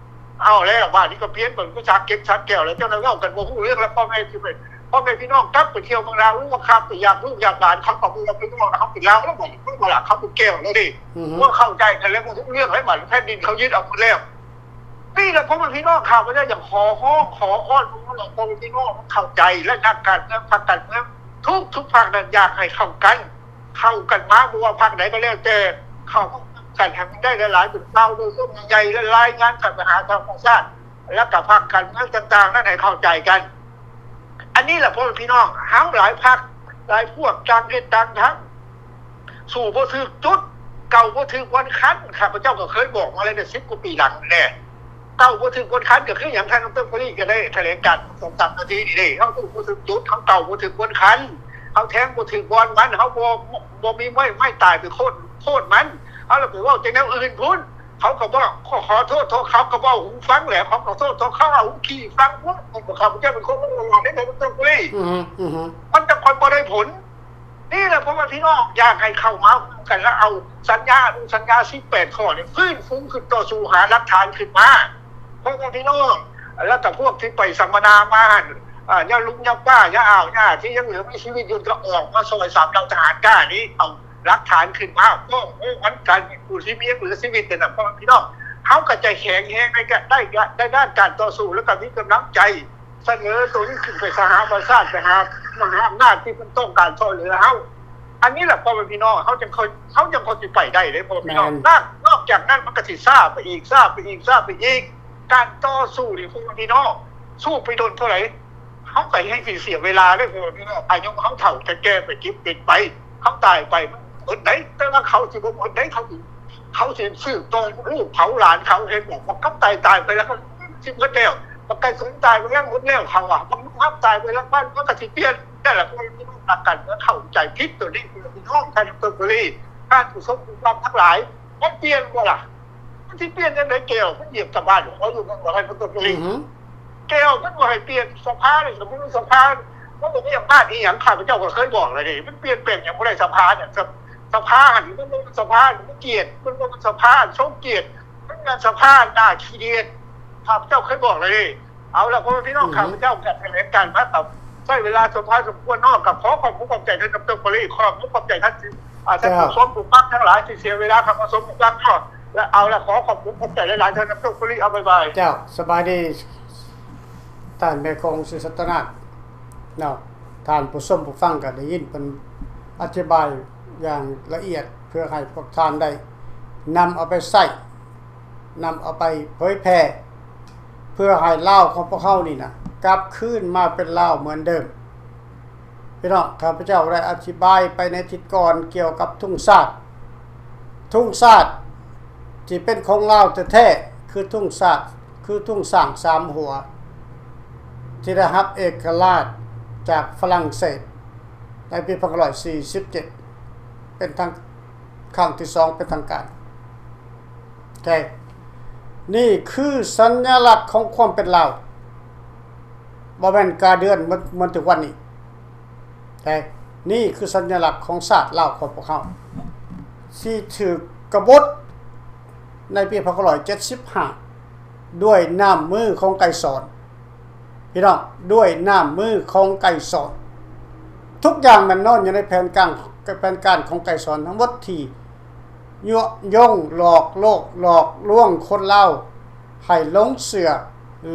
ເອົາແລ້ວ ບາດນີ້ກໍປ່ຽນເປັນພາສາເກັກ ພາສາແກວ ແລ້ວ ເຈົ້າໜ້າເວົ້າກັນບໍ່ຮູ້ເລື່ອງ ແລ້ວພໍ່ແມ່ຊິໄປ ພໍ່ແມ່ພີ່ນ້ອງກັບໄປທ່ຽວເມືອງລາວ ຫຼືວ່າຂ້າມໄປຢາມລູກຢາມຫຼານ ເຂົາກໍບໍ່ໄດ້ໄປເວົ້ານຳເຮົາ ເປັນລາວແລ້ວ ບໍ່ ບໍ່ລະ ເຂົາເປັນແກວແລ້ວເດ້ ອືຮຶ ເວົ້າເຂົ້າໃຈກັນແລ້ວ ບໍ່ຮູ້ເລື່ອງແລ້ວ ບາດແຜ່ນດິນເຂົາຍຶດເອົາໝົດແລ້ວ. ນີ້ແຫຼະ ພໍ່ແມ່ພີ່ນ້ອງ ຂ້າພະເຈົ້າຢາກຂໍຮ້ອງ ຂໍອ້ອນວອນ ພໍ່ແມ່ພີ່ນ້ອງເຂົ້າໃຈ ແລະ ນັກການເມືອງ ພັກການເມືອງ ທຸກໆພັກນັ້ນ ຢາກໃຫ້ເຂົ້າກັນ ເຂົ້າກັນມາ ບໍ່ວ່າພັກໃດກໍແລ້ວແຕ່ ເຂົ້າມາກັນໃຫ້ມັນໄດ້ຫຼາຍໆ ເປັນຂ່າວໂດຍລວມໃຫຍ່ໆ ແລະ ລາຍງານກັນໄປຫາທາງປະຊາຊາດ ແລ້ວກໍພັກການເມືອງຕ່າງໆນັ້ນໃຫ້ເຂົ້າໃຈກັນ. ອັນນີ້ແຫຼະ ພໍ່ແມ່ພີ່ນ້ອງ ເຮົາຫຼາຍພັກຫຼາຍພວກ ຕ່າງເຮັດຕ່າງທຳ ສູ້ບໍ່ຖືກຈຸດ ເກົາບໍ່ຖືກບ່ອນຄັນ ຂ້າພະເຈົ້າກໍເຄີຍບອກມາແລ້ວ ໄດ້ສິບກວ່າປີຫຼັງນີ້ແຫຼະ ເກົາບໍ່ຖືກບ່ອນຄັນ ກໍຄືຫຍັງ? ທ່ານ ດຣ. ປະລີ ກໍໄດ້ຖະແຫຼງການສອງສາມນາທີນີ້ເດ້ ເຮົາສູ້ບໍ່ຖືກຈຸດ ເຮົາເກົາບໍ່ຖືກບ່ອນຄັນ ເຮົາແທງບໍ່ຖືກບ່ອນມັນ ເຮົາບໍ່ ບໍ່ມີໄມ້ ໄມ້ຕາຍໄປໂຄ່ນ ໂຄ່ນມັນ ເຮົາລະໄປເວົ້າແຕ່ແນວອື່ນພຸ້ນ ເຂົາກໍບໍ່ ຂໍ ຂໍໂທດ ເຂົາກໍເວົ້າຫູຟັງແຫຼະ ເຂົາກໍໂທດ ເຂົາເອົາຫູຂີ້ຟັງພຸ້ນ ຂ້າພະເຈົ້າເປັນຄົນເວົ້າຫຼອຍເດ້ ດຣ. ປະລີ ອືຮຶ ອືຮຶ ມັນຈະຄ່ອຍບໍ່ໄດ້ຜົນ. ນີ້ແຫຼະ ພໍ່ແມ່ພີ່ນ້ອງ ຢາກໃຫ້ເຂົ້າມາຮ່ວມກັນ ແລ້ວເອົາສັນຍາ ອະນຸສັນຍາສິບແປດຂໍ້ນີ້ ຟື້ນຟູຂຶ້ນ ຕໍ່ສູ້ຫາຫຼັກຖານຂຶ້ນມາ ພໍ່ແມ່ພີ່ນ້ອງ ແລ້ວກໍພວກທີ່ໄປສຳມະນາມາຫັ້ນ ອາ ຍາລຸງ ຍາປ້າ ຍາອາວ ຍາທີ່ຍັງເຫຼືອມີຊີວິດຢູ່ ກໍອອກມາຊ່ອຍສາມເຫຼົ່າທະຫານກ້ານີ້ ເອົາຫຼັກຖານຂຶ້ນມາ ຟ້ອງຮ້ອງມັນກັນ ຜູ້ທີ່ມີຍັງເຫຼືອຊີວິດນັ້ນນະ ພໍ່ແມ່ພີ່ນ້ອງ ເຮົາກໍຈະແຂງແຮງໃນການ ໄດ້ ໄດ້ດ້ານການຕໍ່ສູ້ ແລ້ວກໍມີກຳລັງໃຈ ສະເໜີໂຕນີ້ຂຶ້ນໄປສະຫະປະຊາຊາດ ໄປຫາມະຫາອຳນາດທີ່ເພິ່ນຕ້ອງການຊ່ອຍເຫຼືອເຮົາ. ອັນນີ້ແຫຼະ ພໍ່ແມ່ພີ່ນ້ອງ ເຮົາຈັ່ງຄ່ອຍ ເຮົາຈັ່ງຄ່ອຍຊິໄປໄດ້ເດ້ ພໍ່ແມ່ພີ່ນ້ອງ ນອກ ນອກຈາກນັ້ນມັນກໍຊິຊ້າໄປອີກ ຊ້າໄປອີກ ຊ້າໄປອີກ ການຕໍ່ສູ້ນີ້ ພໍ່ແມ່ພີ່ນ້ອງ ສູ້ໄປດົນເທົ່າໃດ ເຮົາກໍແຮ່ງຊິເສຍເວລາເດ້ ພໍ່ແມ່ພີ່ນ້ອງ ອາຍຸເຮົາເຖົ້າແກ່ໄປ ເຈັບເປັນໄປ ເຮົາຕາຍໄປມັນໝົດໄດ໋ ແຕ່ວ່າເຂົາຊິບໍ່ໝົດໄດ໋ ເຂົາຊິ ເຂົາຊິສືບຕໍ່ລູກເຜົາຫຼານເຂົາ ເຫັນບໍ່ ບັກຄຳໄຕຕາຍໄປແລ້ວ ເຂົາຊິໝົດແລ້ວ ບັກໄກ່ສົນຕາຍໄປແລ້ວ ໝົດແລ້ວ ເຂົາວ່າ ບັກລຸງຮັບຕາຍໄປແລ້ວ ບ້ານເມືອງກໍຊິປ່ຽນ ນັ້ນແຫຼະ ພວກພີ່ນ້ອງນັກການເມືອງເຂົ້າໃຈຜິດໂຕນີ້ ພວກພີ່ນ້ອງທ່ານ ດຣ. ປະລີ ທ່ານຜູ້ຊົມຜູ້ຟັງທັງຫຼາຍ ມັນປ່ຽນບໍ່ລະ? ມັນຊິປ່ຽນຈັ່ງໃດ? ແກ້ວມັນຢຽບຕາບ້ານຂອງເຮົາຢູ່ ແມ່ນບໍ່ທ່ານ ດຣ. ປະລີ? ແກ້ວມັນບໍ່ໃຫ້ປ່ຽນ ສະພານີ້ກໍບໍ່ມີສະພາ ມັນບໍ່ມີອຳນາດອີ່ຫຍັງ ຂ້າພະເຈົ້າກໍເຄີຍບອກແລ້ວເດ້ ມັນປ່ຽນແປງຫຍັງບໍ່ໄດ້ ສະພານີ້ ສະ ສະພາຫັ້ນມັນບໍ່ແມ່ນສະພາ ມັນກຽດ ມັນບໍ່ແມ່ນສະພາຊົງກຽດ ມັນແມ່ນສະພາໜ້າຂີ້ດຽດ ຂ້າພະເຈົ້າເຄີຍບອກແລ້ວເດ້. ເອົາລະ ພໍ່ແມ່ພີ່ນ້ອງ ຂ້າພະເຈົ້າກໍຖະແຫຼງການມາກໍໃຊ້ເວລາສົມພາສົມຄວນເນາະ ກໍຂໍຂອບຄຸນຂອບໃຈທ່ານ ດຣ. ປະລີ ຂໍຂອບຄຸນຂອບໃຈທ່ານ ອາ ທ່ານຜູ້ຊົມຜູ້ຟັງທັງຫຼາຍທີ່ເສຍເວລາເຂົ້າມາຊົມມາຟັງເນາະ ລະເອົາລະ ຂໍຂອບຄຸນຂອບໃຈຫຼາຍໆ ທ່ານນັກໂຊກບຸລີ ເອົາ ບາຍບາຍ. ເຈົ້າ ສະບາຍດີ ທ່ານແມ່ຂອງສີສັດຕະນາກເນາະ. ທ່ານຜູ້ຊົມຜູ້ຟັງກໍໄດ້ຍິນເພິ່ນອະທິບາຍຢ່າງລະອຽດ ເພື່ອໃຫ້ພວກທ່ານໄດ້ນຳເອົາໄປໃຊ້ ນຳເອົາໄປເຜີຍແຜ່ ເພື່ອໃຫ້ລາວຂອງພວກເຮົານີ້ນະ ກັບຄືນມາເປັນລາວເໝືອນເດີມ. ພີ່ນ້ອງ ຂ້າພະເຈົ້າໄດ້ອະທິບາຍໄປໃນທິດກ່ອນກ່ຽວກັບທຸງຊາດ. ທຸງຊາດທີ່ເປັນຂອງລາວແທ້ໆ ຄືທຸງຊາດ ຄືທຸງຊ້າງສາມຫົວ ທີ່ໄດ້ຮັບເອກະລາດຈາກຝຣັ່ງເສດໃນປີໜຶ່ງພັນເກົ້າຮ້ອຍສີ່ສິບເຈັດ ເປັນທາງ ຄັ້ງທີສອງເປັນທາງການ. ໂອເຄ ນີ້ຄືສັນຍະລັກຂອງຄວາມເປັນລາວ ບໍ່ແມ່ນກາເດືອນເໝືອນ ເໝືອນທຸກວັນນີ້. ໂອເຄ ນີ້ຄືສັນຍະລັກຂອງຊາດລາວຂອງພວກເຮົາ ທີ່ຖືກກະບົດໃນປີໜຶ່ງພັນເກົ້າຮ້ອຍເຈັດສິບຫ້າ ດ້ວຍນ້ຳມືຂອງໄກສອນ. ພີ່ນ້ອງ ດ້ວຍນ້ຳມືຂອງໄກສອນ. ທຸກຢ່າງແມ່ນນອນຢູ່ໃນແຜນການ ແຜນການຂອງໄກສອນທັງໝົດ ທີ່ຍຸຍົງຫຼອກໂລກ ຫຼອກລວງຄົນລາວໃຫ້ຫຼົງເຊື່ອ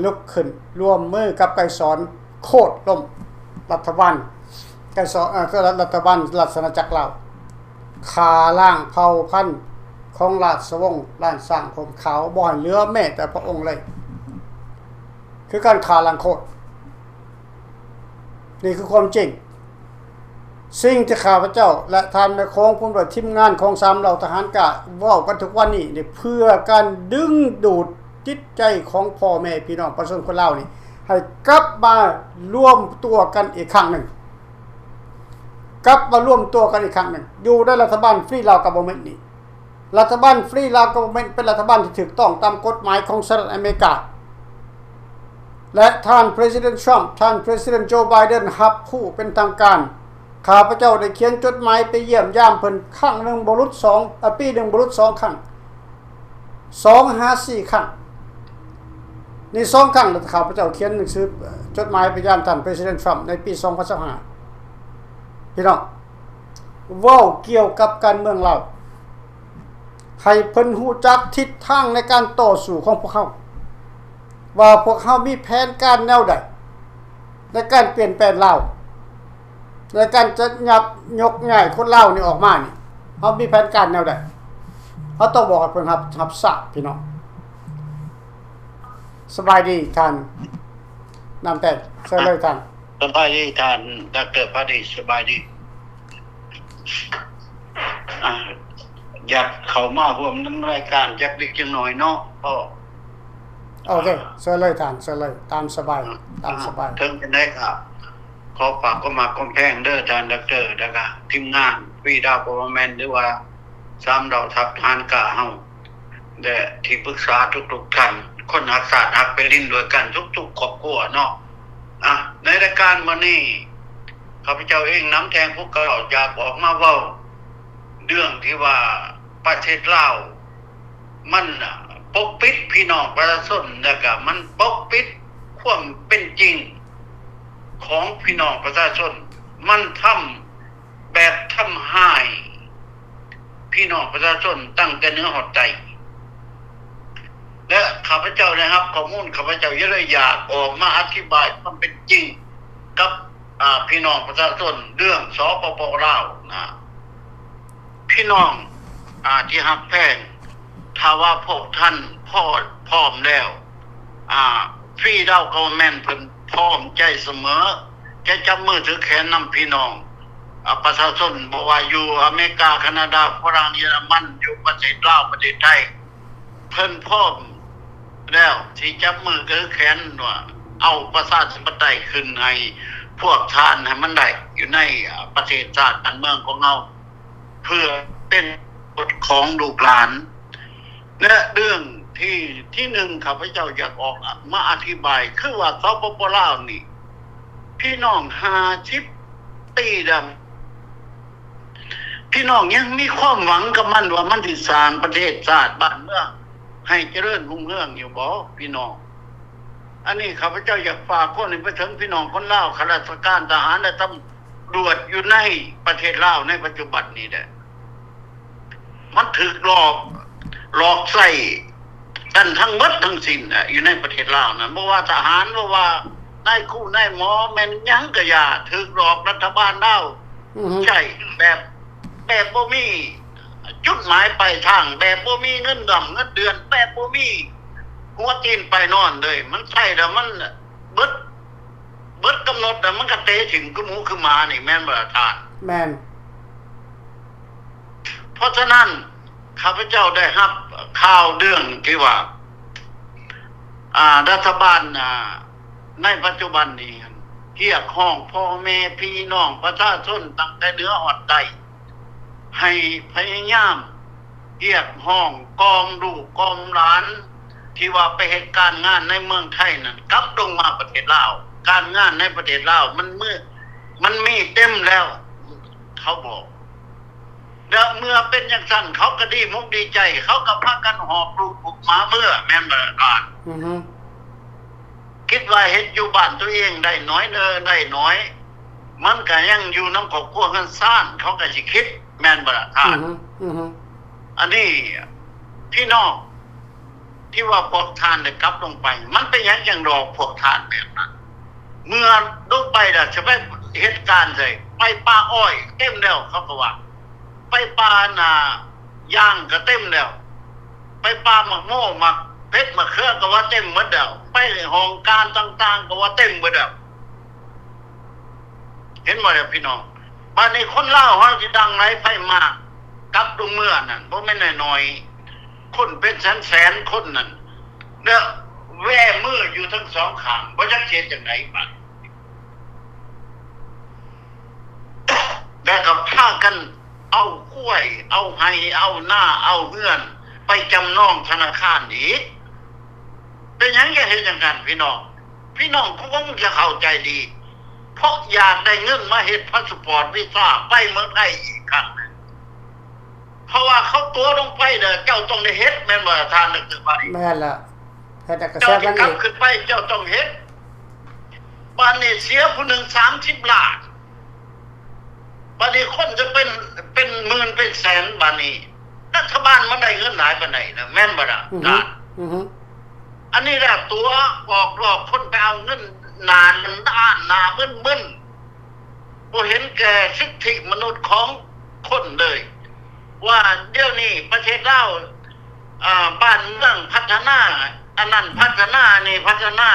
ລຸກຂຶ້ນຮ່ວມມືກັບໄກສອນໂຄ່ນລົ້ມລັດຖະບານໄກສອນ ເອີ ລັດຖະບານລາຊະອານາຈັກລາວ, ຂ້າລ້າງເຜົ່າພັນຂອງລາຊະວົງລ້ານຊ້າງຫົ່ມຂາວ ບໍ່ໃຫ້ເຫຼືອແມ້ແຕ່ພະອົງເລີຍ. ຄືການຂ້າລ້າງໂຄດ. ນີ້ຄືຄວາມຈິງ. ສິ່ງທີ່ຂ້າພະເຈົ້າ ແລະ ທ່ານແມ່ຂອງ ພ້ອມດ້ວຍທີມງານຂອງສາມເຫຼົ່າທະຫານກ້າ ເວົ້າກັນທຸກວັນນີ້ ນີ້ເພື່ອການດຶງດູດຈິດໃຈຂອງພໍ່ແມ່ພີ່ນ້ອງປະຊາຊົນຄົນລາວນີ້ ໃຫ້ກັບມາລວມຕົວກັນອີກຄັ້ງໜຶ່ງ, ກັບມາລວມຕົວກັນອີກຄັ້ງໜຶ່ງ ຢູ່ໃນລັດຖະບານ Free Lao Government ນີ້. ລັດຖະບານ Free Lao Government ເປັນລັດຖະບານທີ່ຖືກຕ້ອງຕາມກົດໝາຍຂອງສະຫະລັດອາເມລິກາ ແລະ ທ່ານ President Trump ທ່ານ President Joe Biden ຮັບຮູ້ເປັນທາງການ. ຂ້າພະເຈົ້າໄດ້ຂຽນຈົດໝາຍໄປຢ້ຽມຢາມເພິ່ນຄັ້ງໜຶ່ງບໍ່ຫຼຸດສອງ ອາ ປີໜຶ່ງບໍ່ຫຼຸດສອງຄັ້ງ ສອງຫາສີ່ຄັ້ງ. ນີ້ສອງຄັ້ງ ແລ້ວຂ້າພະເຈົ້າຂຽນໜັງສື ເອີ ຈົດໝາຍໄປຢາມທ່ານ President Trump ໃນປີສອງພັນຊາວຫ້າ ພີ່ນ້ອງ. ເວົ້າກ່ຽວກັບການເມືອງລາວ ໃຫ້ເພິ່ນຮູ້ຈັກທິດທາງໃນການຕໍ່ສູ້ຂອງພວກເຮົາ ວ່າພວກເຮົາມີແຜນການແນວໃດ ໃນການປ່ຽນແປງລາວ ໃນການຈະຫຍັບຍົກຍ້າຍຄົນລາວນີ້ອອກມານີ້ ເຮົາມີແຜນການແນວໃດ ເຮົາຕ້ອງບອກໃຫ້ເພິ່ນຮັບ ຮັບຊາບ ພີ່ນ້ອງ. ສະບາຍດີທ່ານນ້ຳແຕງ ເຊີນເລີຍທ່ານ. ສະບາຍດີທ່ານ ດຣ ພາດີ ສະບາຍດີ. ອາ ຢາກເຂົ້າມາຮ່ວມນຳລາຍການຈັກເລັກຈັກໜ້ອຍເນາະ. ໂອເຄ ເຊີນເລີຍທ່ານ ເຊີນເລີຍ ຕາມສະບາຍ ຕາມສະບາຍ. ເຖິງຈັ່ງໃດກໍຂໍຝາກຄວາມຮັກຄວາມແພງເດີທ່ານດຣ ແລ້ວກໍທີມງານ Free Lao Government ຫຼືວ່າ ສາມເຫຼົ່າທັບທະຫານກ້າເຮົາ ແລະ ທີ່ປຶກສາທຸກໆທ່ານ, ຄົນຮັກຊາດຮັກແຜ່ນດິນດ້ວຍກັນທຸກໆຄອບຄົວເນາະ. ອາ ໃນລາຍການມື້ນີ້ ຂ້າພະເຈົ້າເອງ ນ້ຳແຕງ ພູເກົ້າ ຢາກອອກມາເວົ້າເລື່ອງທີ່ວ່າປະເທດລາວມັນປົກປິດພີ່ນ້ອງປະຊາຊົນ ແລ້ວກະມັນປົກປິດຄວາມເປັນຈິງຂອງພີ່ນ້ອງປະຊາຊົນ, ມັນທຳ ແບບທຳຮ້າຍພີ່ນ້ອງປະຊາຊົນຕັ້ງແຕ່ເໜືອຮອດໃຕ້ ແລະ ຂ້າພະເຈົ້າໄດ້ຮັບຂໍ້ມູນ, ຂ້າພະເຈົ້າເລີຍຢາກອອກມາອະທິບາຍຄວາມເປັນຈິງກັບ ອາ ພີ່ນ້ອງປະຊາຊົນເລື່ອງ ສປປ ລາວນະ. ພີ່ນ້ອງ ອາ ທີ່ຮັກແພງ, ຖ້າວ່າພວກທ່ານພ້ອມ ພ້ອມແລ້ວ ອາ Free Lao Government ເພິ່ນພ້ອມໃຈສະເໝີ ຈະຈັບມືຖືກແຂນນຳພີ່ນ້ອງ ອາ ປະຊາຊົນ ບໍ່ວ່າຢູ່ອາເມລິກາ, ຄານາດາ, ຝຣັ່ງ, ເຢຍລະມັນ, ຢູ່ປະເທດລາວ, ປະເທດໄທ ເພິ່ນພ້ອມແລ້ວທີ່ຈັບມືຖືກແຂນວ່າເອົາປະຊາທິປະໄຕຄືນໃຫ້ພວກທ່ານໃຫ້ມັນໄດ້ຢູ່ໃນ ອາ ປະເທດຊາດບ້ານເມືອງຂອງເຮົາ ເພື່ອເປັນປະໂຫຍດຂອງລູກຫຼານ. ແລະ ເລື່ອງທີ່ ທີໜຶ່ງ ຂ້າພະເຈົ້າຢາກອອກມາອະທິບາຍ ຄືວ່າ ສປປ ລາວນີ້ ພີ່ນ້ອງຫ້າສິບປີແລ້ວ ພີ່ນ້ອງຍັງມີຄວາມຫວັງກັບມັນວ່າມັນຊິສ້າງປະເທດຊາດບ້ານເມືອງໃຫ້ຈະເລີນຮຸ່ງເຮືອງຢູ່ບໍ່ ພີ່ນ້ອງ? ອັນນີ້ຂ້າພະເຈົ້າຢາກຝາກຄວາມນີ້ໄປເຖິງພີ່ນ້ອງຄົນລາວ ຂ້າລາຊະການ ທະຫານ ແລະ ຕຳ ຫຼວດຢູ່ໃນປະເທດລາວໃນປັດຈຸບັນນີ້ແຫຼະ ມັນຖືກຫຼອກ ຫຼອກໃຊ້ກັນທັງໝົດທັງສິ້ນນະ ຢູ່ໃນປະເທດລາວນັ້ນ ບໍ່ວ່າທະຫານ ບໍ່ວ່ານາຍຄູນາຍໝໍ ແມ່ນຫຍັງກະຢ່າ ຖືກຫຼອກລັດຖະບານລາວ ອືຮຶ ໃຊ້ແບບ ແບບບໍ່ມີຈຸດໝາຍປາຍທາງ ແບບບໍ່ມີເງິນດອງເງິນເດືອນ ແບບບໍ່ມີຫົວຕີນປາຍນອນເລີຍ ມັນໃຊ້ແລ້ວມັນເບິດ ເບິດກຳນົດແລ້ວມັນກະເຕະຖິ້ມຄືໝູຄືໝານີ້ ແມ່ນບໍ່ລະທ່ານ? ແມ່ນ. ເພາະສະນັ້ນ ຂ້າພະເຈົ້າໄດ້ຮັບຂ່າວເລື່ອງທີ່ວ່າ ອາ ລັດຖະບານ ອາ ໃນປັດຈຸບັນນີ້ ຮຽກຮ້ອງພໍ່ແມ່ພີ່ນ້ອງປະຊາຊົນຕັ້ງແຕ່ເໜືອຮອດໃຕ້ ໃຫ້ພະຍາຍາມຮຽກຮ້ອງກອມລູກກອມຫຼານ ທີ່ວ່າໄປເຮັດການງານໃນເມືອງໄທນັ້ນ ກັບລົງມາປະເທດລາວ. ການງານໃນປະເທດລາວມັນມີ ມັນມີເຕັມແລ້ວ ເຂົາບອກ. ແລ້ວເມື່ອເປັນຈັ່ງຊັ້ນ ເຂົາກໍດີມຸກດີໃຈ ເຂົາກໍພາກັນຫອບລູກຫອບຫຼານເມືອ ແມ່ນບໍ່ລະທ່ານ? ອືຮຶ. ຄິດວ່າເຮັດຢູ່ບ້ານຕົວເອງໄດ້ໜ້ອຍເນີ ໄດ້ໜ້ອຍ ມັນກໍຍັງຢູ່ນຳຄອບຄົວເຮືອນຊານ ເຂົາກໍຊິຄິດ ແມ່ນບໍ່ລະທ່ານ? ອືຮຶ ອືຮຶ. ອັນນີ້ພີ່ນ້ອງ ທີ່ວ່າພວກທ່ານໄດ້ກັບລົງໄປ ມັນເປັນຫຍັງຈັ່ງຫຼອກພວກທ່ານແບບນັ້ນ? ເມື່ອລົງໄປແລ້ວຈະໄປເຮັດການໃສ? ໄປປ່າອ້ອຍເຕັມແລ້ວ ເຂົາກໍວ່າ ໄປປ່ານາຢາງກໍເຕັມແລ້ວ ໄປປ່າໝາກໂມ ໝາກເຜັດ ໝາກເຂືອກໍວ່າເຕັມໝົດແລ້ວ ໄປຫ້ອງການຕ່າງໆກໍວ່າເຕັມໝົດແລ້ວ. ເຫັນບໍ່ລະພີ່ນ້ອງ? ບາດນີ້ຄົນລາວເຮົາຊິດັງໃນໄຟມາກັບລົງເມືອນັ້ນ ບໍ່ແມ່ນໜ້ອຍໆ ຄົນເປັນແສນໆຄົນນັ້ນ ແລ້ວແວມືຢູ່ທັງສອງຂ້າງ ບໍ່ຈັກຊິເຮັດຈັ່ງໃດບາດ ແລ້ວກໍພາກັນເອົາຄວາຍ ເອົາໄຮ່ ເອົານາ ເອົາເຮືອນ ໄປຈຳນອງທະນາຄານອີກ. ເປັນຫຍັງຈະເຮັດຈັ່ງຊັ້ນພີ່ນ້ອງ? ພີ່ນ້ອງຄົງຈະເຂົ້າໃຈດີ ເພາະຢາກໄດ້ເງິນມາເຮັດພາສປອດ ວີຊາ ໄປເມືອງໄທອີກຄັ້ງໜຶ່ງ ເພາະວ່າເຂົາຕົວະລົງໄປແລ້ວ ເຈົ້າຕ້ອງໄດ້ເຮັດ ແມ່ນບໍ່ທ່ານ ດຣ. ບາລີ? ແມ່ນລະ ເຮັດແລ້ວກໍເສຍເງິນອີກ ເຈົ້າຊິກັບຂຶ້ນໄປ ເຈົ້າຕ້ອງເຮັດ. ບາດນີ້ເສຍຜູ້ໜຶ່ງສາມສິບລ້ານ ບາດນີ້ຄົນຈະເປັນ ເປັນໝື່ນເປັນແສນ ບາດນີ້ລັດຖະບານມັນໄດ້ເງິນຫຼາຍປານໃດນະ ແມ່ນບໍ່ລະ? ອືຮຶ ອືຮຶ. ອັນນີ້ລະຕົວະ ຫຼອກໆຄົນໄປເອົາເງິນ ໜ້າດ້ານ ໜ້າມຶນໆ ບໍ່ເຫັນແກ່ສິດທິມະນຸດຂອງຄົນເລີຍ ວ່າດຽວນີ້ປະເທດລາວ ອ່າ ບ້ານເມືອງພັດທະນາ ອັນນັ້ນພັດທະນາ ອັນນີ້ພັດທະນາ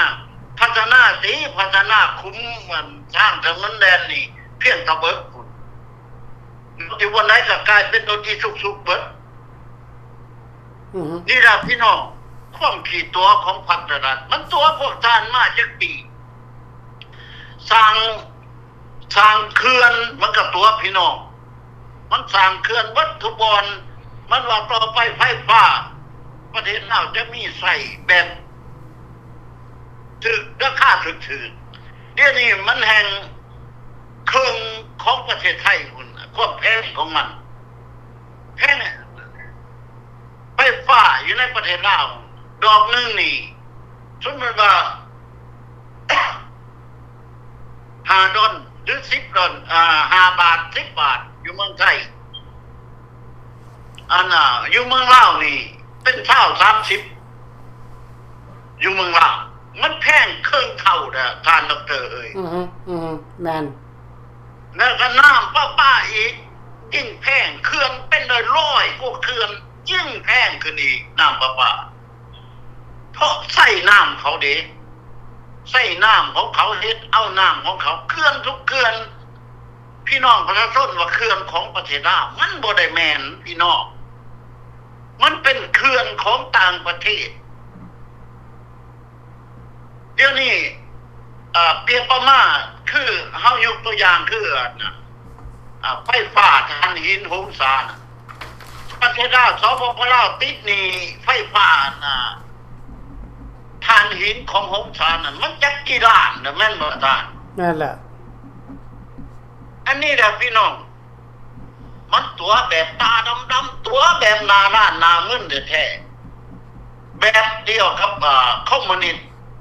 ພັດທະນາຕີ ພັດທະນາຂຸມ ອັນ ທາງຖະໜົນແດນນີ້ ພຽງຕາເບີກພຸ້ນ ຢູ່ບ່ອນໃດກໍກາຍເປັນໂດນອີສຸກໆເບີດ. ອືຮຶ ນີ້ລະພີ່ນ້ອງ ຄວາມຂີ້ຕົວະຂອງພັກລັດຖະບານ ມັນຕົວະພວກທ່ານມາຈັກປີ? ສ້າງ ສ້າງເຂື່ອນມັນກໍຕົວະພີ່ນ້ອງ ມັນສ້າງເຂື່ອນເບິດທຸກບ່ອນ ມັນວ່າຕໍ່ໄປໄຟຟ້າປະເທດລາວຈະມີໃຊ້ແບບຖືກ ລາຄາຖືກໆ ດຽວນີ້ມັນແຮ່ງເຄິ່ງຂອງປະເທດໄທພຸ້ນ ຄວາມແພງຂອງມັນ ແພງ ໄຟຟ້າຢູ່ໃນປະເທດລາວ ດອກໜຶ່ງນີ້ ສົມມຸດວ່າ ຫ້າດອນ ຫຼື ສິບດອນ ອ່າ ຫ້າບາດ ສິບບາດ ຢູ່ເມືອງໄທ ອັນນ່າ ຢູ່ເມືອງລາວນີ້ເປັນຊາວ ສາມສິບ ຢູ່ເມືອງລາວ ມັນແພງເຄິ່ງເທົ່າເດີ້ ທ່ານດອກເຕີເອີຍ. ອືຮຶ ອືຮຶ ແມ່ນ. ແລ້ວກໍນ້ຳປະປາອີກ ຍິ່ງແພງ ເຂື່ອນເປັນຮ້ອຍໆກວ່າເຂື່ອນ ຍິ່ງແພງຂຶ້ນອີກ ນ້ຳປະປາ ເພາະໃຊ້ນ້ຳເຂົາເດ້ ໃຊ້ນ້ຳຂອງເຂົາ ເຮັດເອົານ້ຳຂອງເຂົາ ເຂື່ອນທຸກເຂື່ອນ ພີ່ນ້ອງປະຊາຊົນວ່າເຂື່ອນຂອງປະເທດລາວ ມັນບໍ່ໄດ້ແມ່ນ ພີ່ນ້ອງ ມັນເປັນເຂື່ອນຂອງຕ່າງປະເທດ. ດຽວນີ້ ເອີ ປຽບປະມາ ຄືເຮົາຍົກຕົວຢ່າງຄື ອັນນ່າ ອາ ໄຟຟ້າຖ່ານຫີນຫົງສານະ ປະເທດລາວ ສປປ ລາວ ຕິດໜີ້ໄຟຟ້າ ອັນນ່າ ຖ່ານຫີນຂອງຫົງສານັ້ນ ມັນຈັກກີ່ລ້ານນະ ແມ່ນບໍ່ທ່ານ? ແມ່ນແຫຼະ. ອັນນີ້ແຫຼະພີ່ນ້ອງ ມັນຕົວະແບບຕາດຳໆ ຕົວະແບບໜ້າດ້ານໜ້າມຶນແທ້ໆ ແບບດຽວກັບ ເອີ ຄອມມູນິດ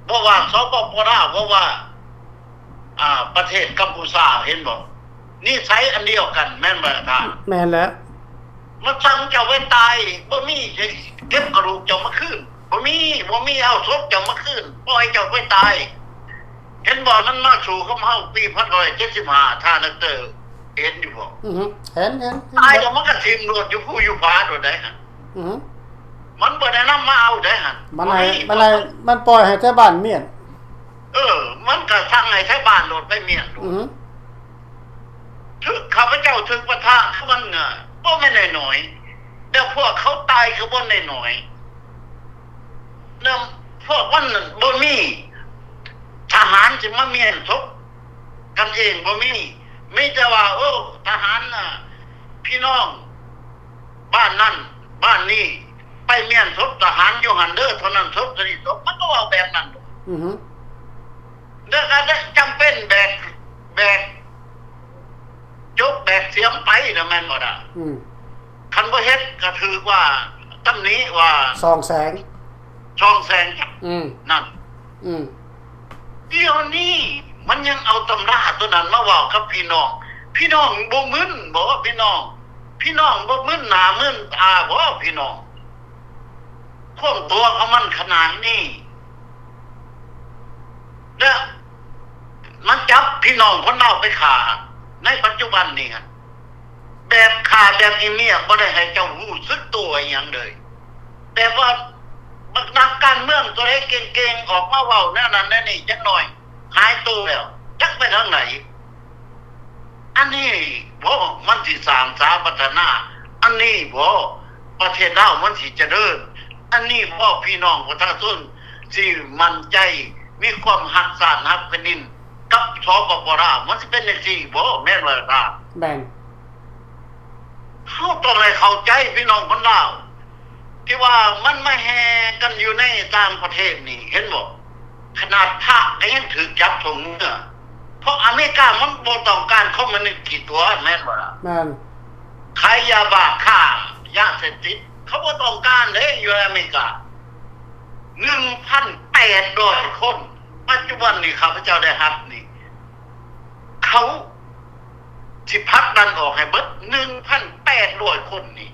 ບໍ່ວ່າ ສປປ ລາວ ບໍ່ວ່າ ອາ ປະເທດກຳປູຊາ ເຫັນບໍ່? ນິໄສອັນດຽວກັນ ແມ່ນບໍ່ທ່ານ? ແມ່ນແລ້ວ. ມັນສັ່ງເຈົ້າໄປຕາຍ ບໍ່ມີເກັບກະດູກເຈົ້າມາຄືນ ບໍ່ມີ ບໍ່ມີເອົາສົບເຈົ້າມາຄືນ ປ່ອຍເຈົ້າໄປຕາຍ. ເຫັນບໍ່ ມັນມາສູ້ກັບເຮົາປີພັນເກົ້າຮ້ອຍເຈັດສິບຫ້າ ທ່ານດອກເຕີເຫັນຢູ່ບໍ່? ອືຮຶ ເຫັນ ເຫັນ ເຫັນ ຕາຍແລ້ວມັນກໍຖິ້ມໂລດ ຢູ່ພູຢູ່ຜາໂລດໃດຫັ້ນ. ອືຮຶ ມັນບໍ່ໄດ້ນຳມາເອົາໃດຫັ້ນ ມັນໃຫ້ ມັນໃຫ້ ມັນປ່ອຍໃຫ້ແຖວບ້ານມ້ຽນ. ເອີ ມັນກໍສັ່ງໃຫ້ແຖວບ້ານໂລດ ໄປມ້ຽນໂລດ. ອືຮຶ ຖືກ ຂ້າພະເຈົ້າຖືກປະທະກັບມັນນະ ບໍ່ແມ່ນນ້ອຍໆ ແຕ່ພວກເຂົາຕາຍກໍບໍ່ນ້ອຍໆ ແລ້ວພວກມັນນັ້ນບໍ່ມີທະຫານຊິມາມ້ຽນສົບກັນເອງ ບໍ່ມີ. ມີແຕ່ວ່າ ໂອ້ ທະຫານນະ ພີ່ນ້ອງບ້ານນັ້ນບ້ານນີ້ ໄປມ້ຽນສົບທະຫານຢູ່ຫັ້ນເດີ ເທົ່ານັ້ນສົບ ເທົ່ານີ້ສົບ ມັນກໍເວົ້າແບບນັ້ນ. ອືຮຶ ແລ້ວກໍໄດ້ຈຳເປັນແບກ ແບກຈົບແບກສຽມໄປນະ ແມ່ນບໍ່ລະ? ອືມ ຄັນບໍ່ເຮັດກໍຖືກວ່າຕຳໜິວ່າສ່ອງແສງ ສ່ອງແສງ. ອືມ ນັ້ນ. ອືມ ດຽວນີ້ມັນຍັງເອົາຕຳລາຕົວນັ້ນມາເວົ້າກັບພີ່ນ້ອງ. ພີ່ນ້ອງບໍ່ມຶນບໍ? ພີ່ນ້ອງ ພີ່ນ້ອງບໍ່ມຶນໜ້າມຶນຕາບໍ? ພີ່ນ້ອງ ຄວາມຕົວະຂອງມັນຂະໜາດນີ້ ແລະ ມັນຈັບພີ່ນ້ອງຄົນລາວໄປຂ້າໃນປັດຈຸບັນນີ້ ແບບຂ້າແບບອີ່ມຽກ ບໍ່ໄດ້ໃຫ້ເຈົ້າຮູ້ສຶກຕົວອີ່ຫຍັງເລີຍ. ແບບວ່າບັກນັກການເມືອງຕົວໃດເກັ່ງໆ ອອກມາເວົ້າແນວນັ້ນແນວນີ້ ຈັກໜ້ອຍຫາຍໂຕແລ້ວ ຈັກໄປທາງໃດ. ອັນນີ້ບໍ ມັນຊິສ້າງສາພັດທະນາ? ອັນນີ້ບໍ ປະເທດລາວມັນຊິຈະເລີນ? ອັນນີ້ບໍ ພີ່ນ້ອງປະຊາຊົນຊິໝັ້ນໃຈ ມີຄວາມຮັກຊາດຮັກແຜ່ນດິນກັບ ສປປ ລາວ? ມັນຊິເປັນຈັ່ງຊີ້ບໍ? ແມ່ນບໍ່ລະທ່ານ? ແມ່ນ. ເຮົາຕ້ອງໃຫ້ເຂົ້າໃຈພີ່ນ້ອງຄົນລາວ ທີ່ວ່າມັນມາແຫ່ກັນຢູ່ໃນຕ່າງປະເທດນີ້ ເຫັນບໍ່? ຂະໜາດພະກໍຍັງຖືກຈັບສົ່ງເມືອ ເພາະອາເມລິກາມັນບໍ່ຕ້ອງການຄອມມູນິດຂີ້ຕົວະ ແມ່ນບໍ່ລະ? ແມ່ນ. ຂາຍຢາບ້າ ຄ້າຢາເສບຕິດ ເຂົາບໍ່ຕ້ອງການເດ້ ຢູ່ອາເມລິກາ. ໜຶ່ງພັນແປດຮ້ອຍຄົນ ປັດຈຸບັນນີ້ຂ້າພະເຈົ້າໄດ້ຮັບນີ້ ເຂົາຊິຜັກດັນອອກໃຫ້ເບິດ ໜຶ່ງພັນແປດຮ້ອຍຄົນນີ້.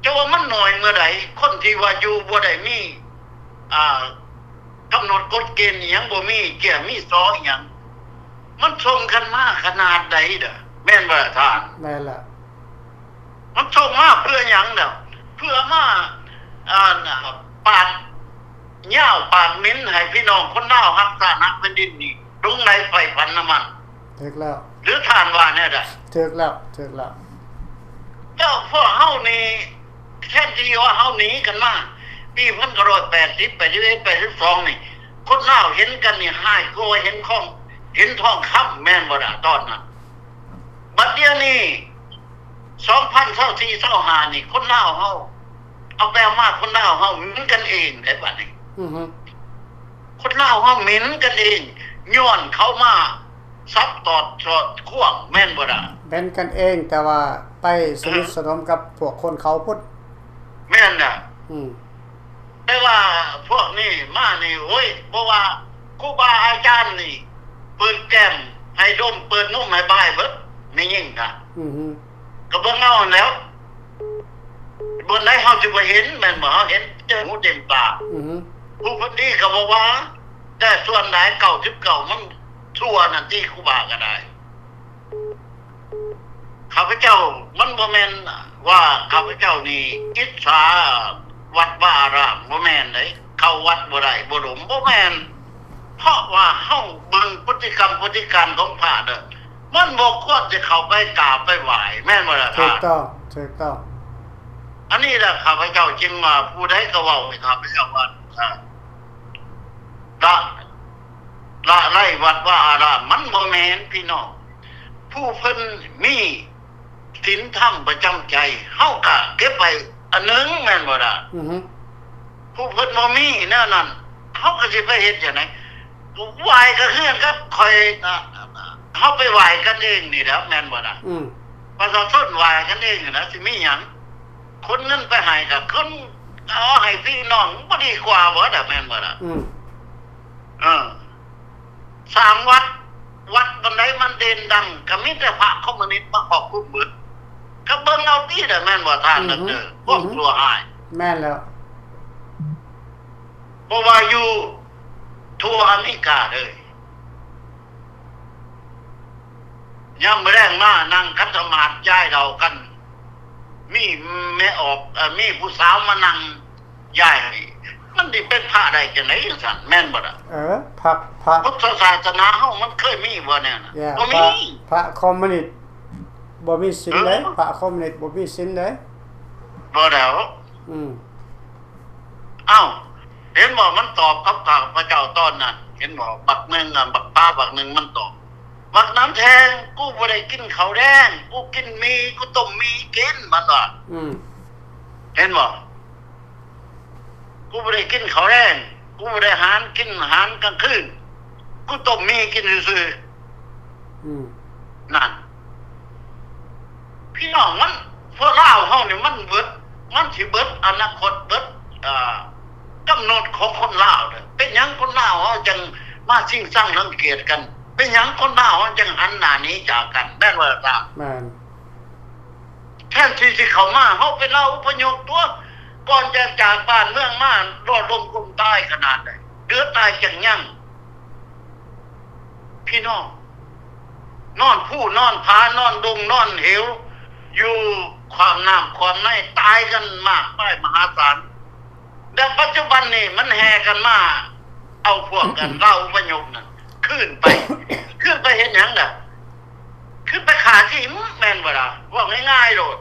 ຈະວ່າມັນໜ້ອຍເມື່ອໃດ? ຄົນທີ່ວ່າຢູ່ບໍ່ໄດ້ມີ ອ່າ ກຳນົດກົດເກນອີ່ຫຍັງ ບໍ່ມີເຈ້ຍມີຊໍອີ່ຫຍັງ ມັນສົ່ງກັນມາຂະໜາດໃດເດີ້ ແມ່ນບໍ່ລະທ່ານ? ແມ່ນລະ. ມັນສົ່ງມາເພື່ອຫຍັງແລ້ວ? ເພື່ອມາ ອ່າ ປາກຍາວປາກເໝັນໃຫ້ພີ່ນ້ອງຄົນລາວຮັກຊາດຮັກແຜ່ນດິນນີ້ ຫຼົງໄຫຼໃຝ່ຝັນນຳມັນ. ຖືກແລ້ວ. ຫຼືທ່ານວ່າແນວໃດ? ຖືກແລ້ວ ຖືກແລ້ວ. ແລ້ວພວກເຮົານີ້ ແທນທີ່ວ່າເຮົາໜີກັນມາ ປີພັນເກົ້າຮ້ອຍແປດສິບ ແປດສິບເອັດ ແປດສິບສອງນີ້ ຄົນລາວເຫັນກັນນີ້ຮ້າຍກວ່າເຫັນຂອງ ເຫັນທອງຄຳ ແມ່ນບໍ່ລະ ຕອນນັ້ນ? ບັດດຽວນີ້ ສອງພັນຊາວສີ່ ຊາວຫ້ານີ້ ຄົນລາວເຮົາ ເອົາໄປເອົາມາ ຄົນລາວເຮົາເໝັນກັນເອງເດ້ບັດນີ້. ອືຮຶ ຄົນລາວເຮົາເໝັນກັນເອງ ຍ້ອນເຂົາມາສັບຕອດສອດຂວາງ ແມ່ນບໍ່ລະ? ເໝັນກັນເອງ ແຕ່ວ່າໄປສະໜິດ ອືຮຶ ສະໜົມກັບພວກຄົນເຂົາພຸ້ນ. ແມ່ນລະ. ອືມ ແຕ່ວ່າພວກນີ້ມານີ້ ໂອ້ຍ ບໍ່ວ່າຄູບາອາຈານນີ້ ເປີດແກ້ມໃຫ້ດົມ ເປີດນົມໃຫ້ບາຍເບິດ ແມ່ຍິງນະ. ອືຮຶ ກໍເບິ່ງເອົາຫັ້ນແຫຼ້ວ ບ່ອນໃດເຮົາຊິບໍ່ເຫັນ ແມ່ນບໍ່? ເຮົາເຫັນເຕັມຫູເຕັມຕາ. ອືຮຶ ຜູ້ເພິ່ນດີກໍບໍ່ວ່າ ແຕ່ສ່ວນຫຼາຍ ເກົ້າສິບເກົ້າ ມັນຊົ່ວນັ້ນຕິ ຄູບາກໍໄດ້. ຂ້າພະເຈົ້າ ມັນບໍ່ແມ່ນວ່າຂ້າພະເຈົ້ານີ້ອິດສາວັດວາອາຣາມ ບໍ່ແມ່ນເດ້. ເຂົ້າວັດບໍ່ໄດ້ ບໍ່ດົມ ບໍ່ແມ່ນ. ເພາະວ່າເຮົາເບິ່ງພຶດຕິກຳ ພຶດຕິການຂອງພະເດີ້ ມັນບໍ່ຄວນຈະເຂົ້າໄປກາບໄປໄຫວ້ ແມ່ນບໍ່ລະທ່ານ? ຖືກຕ້ອງ ຖືກຕ້ອງ. ອັນນີ້ລະ ຂ້າພະເຈົ້າຈຶ່ງວ່າ ຜູ້ໃດກໍເວົ້າໃຫ້ຂ້າພະເຈົ້າວ່າ ລະ ລະໄລວັດວາອາຣາມ ມັນບໍ່ແມ່ນ ພີ່ນ້ອງ. ຜູ້ເພິ່ນມີ ສິນທຳປະຈຳໃຈ ເຮົາກະເກັບໄວ້ອັນໜຶ່ງ ແມ່ນບໍ່ລະ? ອືຮຶ ຜູ້ເພິ່ນບໍ່ມີແນວນັ້ນ ເຮົາກະຊິໄປເຮັດຈັ່ງໃດ? ໄຫວ້ກັບເຮືອນກັບຂ້ອຍ ເຮົາໄປໄຫວ້ກັນເອງນີ້ແຫຼະ ແມ່ນບໍ່ລະ? ອືມ ປະຊາຊົນໄຫວ້ກັນເອງນີ້ລະ ຊິມີຫຍັງ? ຂົນເງິນໄປໃຫ້ກະຂົນ ເອົາໃຫ້ພີ່ນ້ອງ ບໍ່ດີກວ່າບໍ່ລະ ແມ່ນບໍ່ລະ? ອືມ ເອີ ສ້າງວັດ ວັດບ່ອນໃດມັນເດັ່ນດັງ ກໍມີແຕ່ພະຄອມມູນິດມາຄອບຄຸມເບິດ. ກໍເບິ່ງ ລາວຕິລະ ແມ່ນບໍ່ທ່ານ ອືຮຶ ດອກເຕີ? ອືຮຶ ຄວາມຊົ່ວຮ້າຍ ແມ່ນແລ້ວ ບໍ່ວ່າຢູ່ທົ່ວອາເມລິກາເລີຍ. ຍາມມື້ແລງມານັ່ງຂັດສະມາດຢາຍເຫຼົ້າກັນ ມີແມ່ອອກ ເອີ ມີຜູ້ສາວມານັ່ງຢາຍໃຫ້ ມັນຊິເປັນພະໄດ້ຈັ່ງໃດຈັ່ງຊັ້ນ ແມ່ນບໍ່ລະ? ເອີ ພະ ພະ ພຸດທະສາສະໜາເຮົາມັນເຄີຍມີບໍ່ແນວນັ້ນ? ບໍ່ມີ. ພະຄອມມູນິດບໍ່ມີສິນເດ້ ເອີ ພະຄອມມູນິດບໍ່ມີສິນເດ້. ບໍ່ແລ້ວ ອືມ ອ້າວ ເຫັນບໍ່ ມັນຕອບກັບຂ້າພະເຈົ້າຕອນນັ້ນ ເຫັນບໍ່? ບັກໜຶ່ງ ອັນບັກປ້າບັກໜຶ່ງມັນຕອບ ບັກນ້ຳແທງ ກູບໍ່ໄດ້ກິນເຂົ້າແລງ ກູກິນໝີ່ ກູຕົ້ມໝີ່ກິນ ມັນວ່າ ອືມ ເຫັນບໍ່? ກູບໍ່ໄດ້ກິນເຂົ້າແລງ ກູບໍ່ໄດ້ຫານ ກິນອາຫານກາງຄືນ ກູຕົ້ມໝີ່ກິນຊື່ໆ. ອືມ ນັ້ນ ພີ່ນ້ອງ ມັນ ພວກລາວເຮົານີ້ມັນເບິດ ມັນຊິເບິດອະນາຄົດ ເບິດ ເອີ ກຳນົດຂອງຄົນລາວເດ້. ເປັນຫຍັງຄົນລາວເຮົາຈັ່ງມາຊິງຊັງລັງກຽດກັນ? ເປັນຫຍັງຄົນລາວເຮົາຈັ່ງຫັນໜ້າໜີຈາກກັນ? ແມ່ນບໍ່ລະ? ແມ່ນ. ແທນທີ່ຊິເຂົ້າມາ ເຮົາເປັນລາວອົບພະຍົບຕົວະ ກ່ອນຈະຈາກບ້ານເມືອງມາ ໂດນລົມກົມຕາຍຂະໜາດໃດ ເຫຼືອຕາຍຈັ່ງຍັງ ພີ່ນ້ອງ ນອນພູນອນຜາ ນອນດົງນອນເຫວ ຢູ່ຂວາງນ້ຳຂວາງໃນ ຕາຍກັນມາກມາຍມະຫາສານ. ແລະ ປັດຈຸບັນນີ້ມັນແຫ່ກັນມາເອົາພວກກັນ ລາວອົບພະຍົບນັ້ນ ຄືນໄປ ຄືນໄປເຮັດຫຍັງລະ? ຄືນໄປຂ້າຖິ້ມ ແມ່ນບໍ່ລະ? ເວົ້າງ່າຍໆໂລດ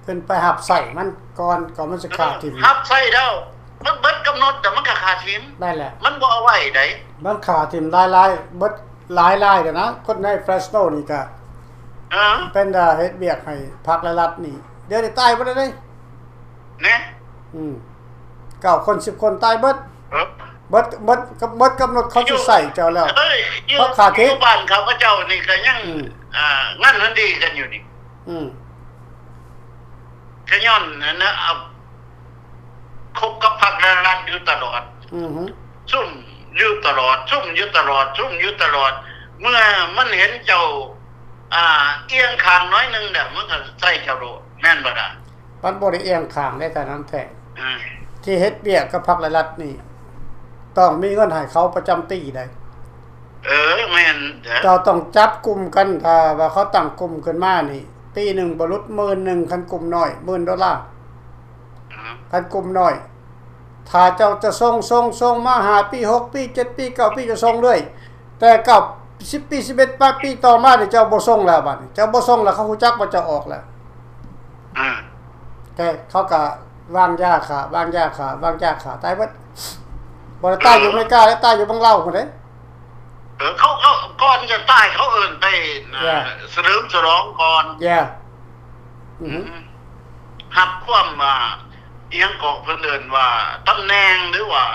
ຂຶ້ນໄປຮັບໃຊ້ມັນກ່ອນ ກ່ອນມັນຊິຂ້າຖິ້ມ ເອີ ຮັບໃຊ້ແລ້ວ ມັນເບິດກຳນົດແລ້ວ ມັນກໍຂ້າຖິ້ມ ນັ້ນແຫຼະ ມັນບໍ່ເອົາໄວ້ໃດ໋ ມັນຂ້າຖິ້ມຫຼາຍໆ ເບິດຫຼາຍໆແລ້ວນະ. ຄົນໃນເຟຣສໂນນີ້ກໍ ເອີ ເປັນ ເຮັດວຽກໃຫ້ພັກ ແລະ ລັດນີ້ ດຽວນີ້ຕາຍເບິດແລ້ວເດ້ ແນະ ອືມ ເກົ້າຄົນ ສິບຄົນ ຕາຍເບິດ ເອີ ເບິດ ເບິດ ເບິດກຳນົດເຂົາຊິໃຊ້ເຈົ້າແລ້ວ ເອີ ຢູ່ ເພາະຂ້າເຂດ ຢູ່ບ້ານຂ້າພະເຈົ້ານີ້ກໍຍັງ ອືມ ອ່າ ງານມັນດີກັນຢູ່ນີ້ ອືມ ກໍຍ້ອນນັ້ນນະ ຄົບກັບພັກ ແລະ ລັດຢູ່ຕະຫຼອດ ອືຮຶ ຊຸ່ມຢູ່ຕະຫຼອດ ຊຸ່ມຢູ່ຕະຫຼອດ ຊຸ່ມຢູ່ຕະຫຼອດ ເມື່ອມັນເຫັນເຈົ້າ ອ່າ ອຽງຂ້າງໜ້ອຍໜຶ່ງແລ້ວ ມັນກໍໃສ່ເຈົ້າໂລດ ແມ່ນບໍ່ລະ? ມັນບໍ່ໄດ້ອຽງຂ້າງເດ້ທ່ານນຳແທ້ ອືມ ທີ່ເຮັດວຽກກັບພັກ ແລະ ລັດນີ້ ຕ້ອງມີເງິນໃຫ້ເຂົາປະຈຳປີໃດ໋. ເອີ ແມ່ນເດີ ເຈົ້າຕ້ອງຈັບກຸ່ມກັນ ຖ້າວ່າເຂົາຕັ້ງກຸ່ມຂຶ້ນມານີ້ ປີໜຶ່ງບໍ່ຫຼຸດໝື່ນໜຶ່ງ ຄັນກຸ່ມນ້ອຍ ໝື່ນໂດລາ ອືມ ຄັນກຸ່ມນ້ອຍ ຖ້າເຈົ້າຈະສົ່ງ ສົ່ງ ສົ່ງມາຫ້າປີ ຫົກປີ ເຈັດປີ ເກົ້າປີ ຈະສົ່ງເລື້ອຍ ແຕ່ເກົ້າ ສິບປີ ສິບເອັດປີຕໍ່ມານີ້ ເຈົ້າບໍ່ສົ່ງແລ້ວ ບາດນີ້ເຈົ້າບໍ່ສົ່ງແລ້ວ ເຂົາຮູ້ຈັກວ່າເຈົ້າອອກແລ້ວ ອືມ ແຕ່ເຂົາກໍວາງຢາຂ້າ ວາງຢາຂ້າ ວາງຢາຂ້າ ຕາຍເບິດ ບໍ່ໄດ້ຕາຍຢູ່ອາເມລິກາເດ້ ຕາຍຢູ່ເມືອງລາວພຸ້ນເດ້. ເອີ ເຂົາ ເຂົາ ກ່ອນຈະຕາຍເຂົາເອີ້ນໄປ ເອີ ສະເຫຼີມສະຫຼອງກ່ອນ ເອີ ອືຮຶ ອືມ ຮັບຄວາມ ອ່າ ອີ່ຫຍັງເກາະ ເພິ່ນເອີ້ນວ່າຕຳແໜ່ງ ຫຼືວ່າ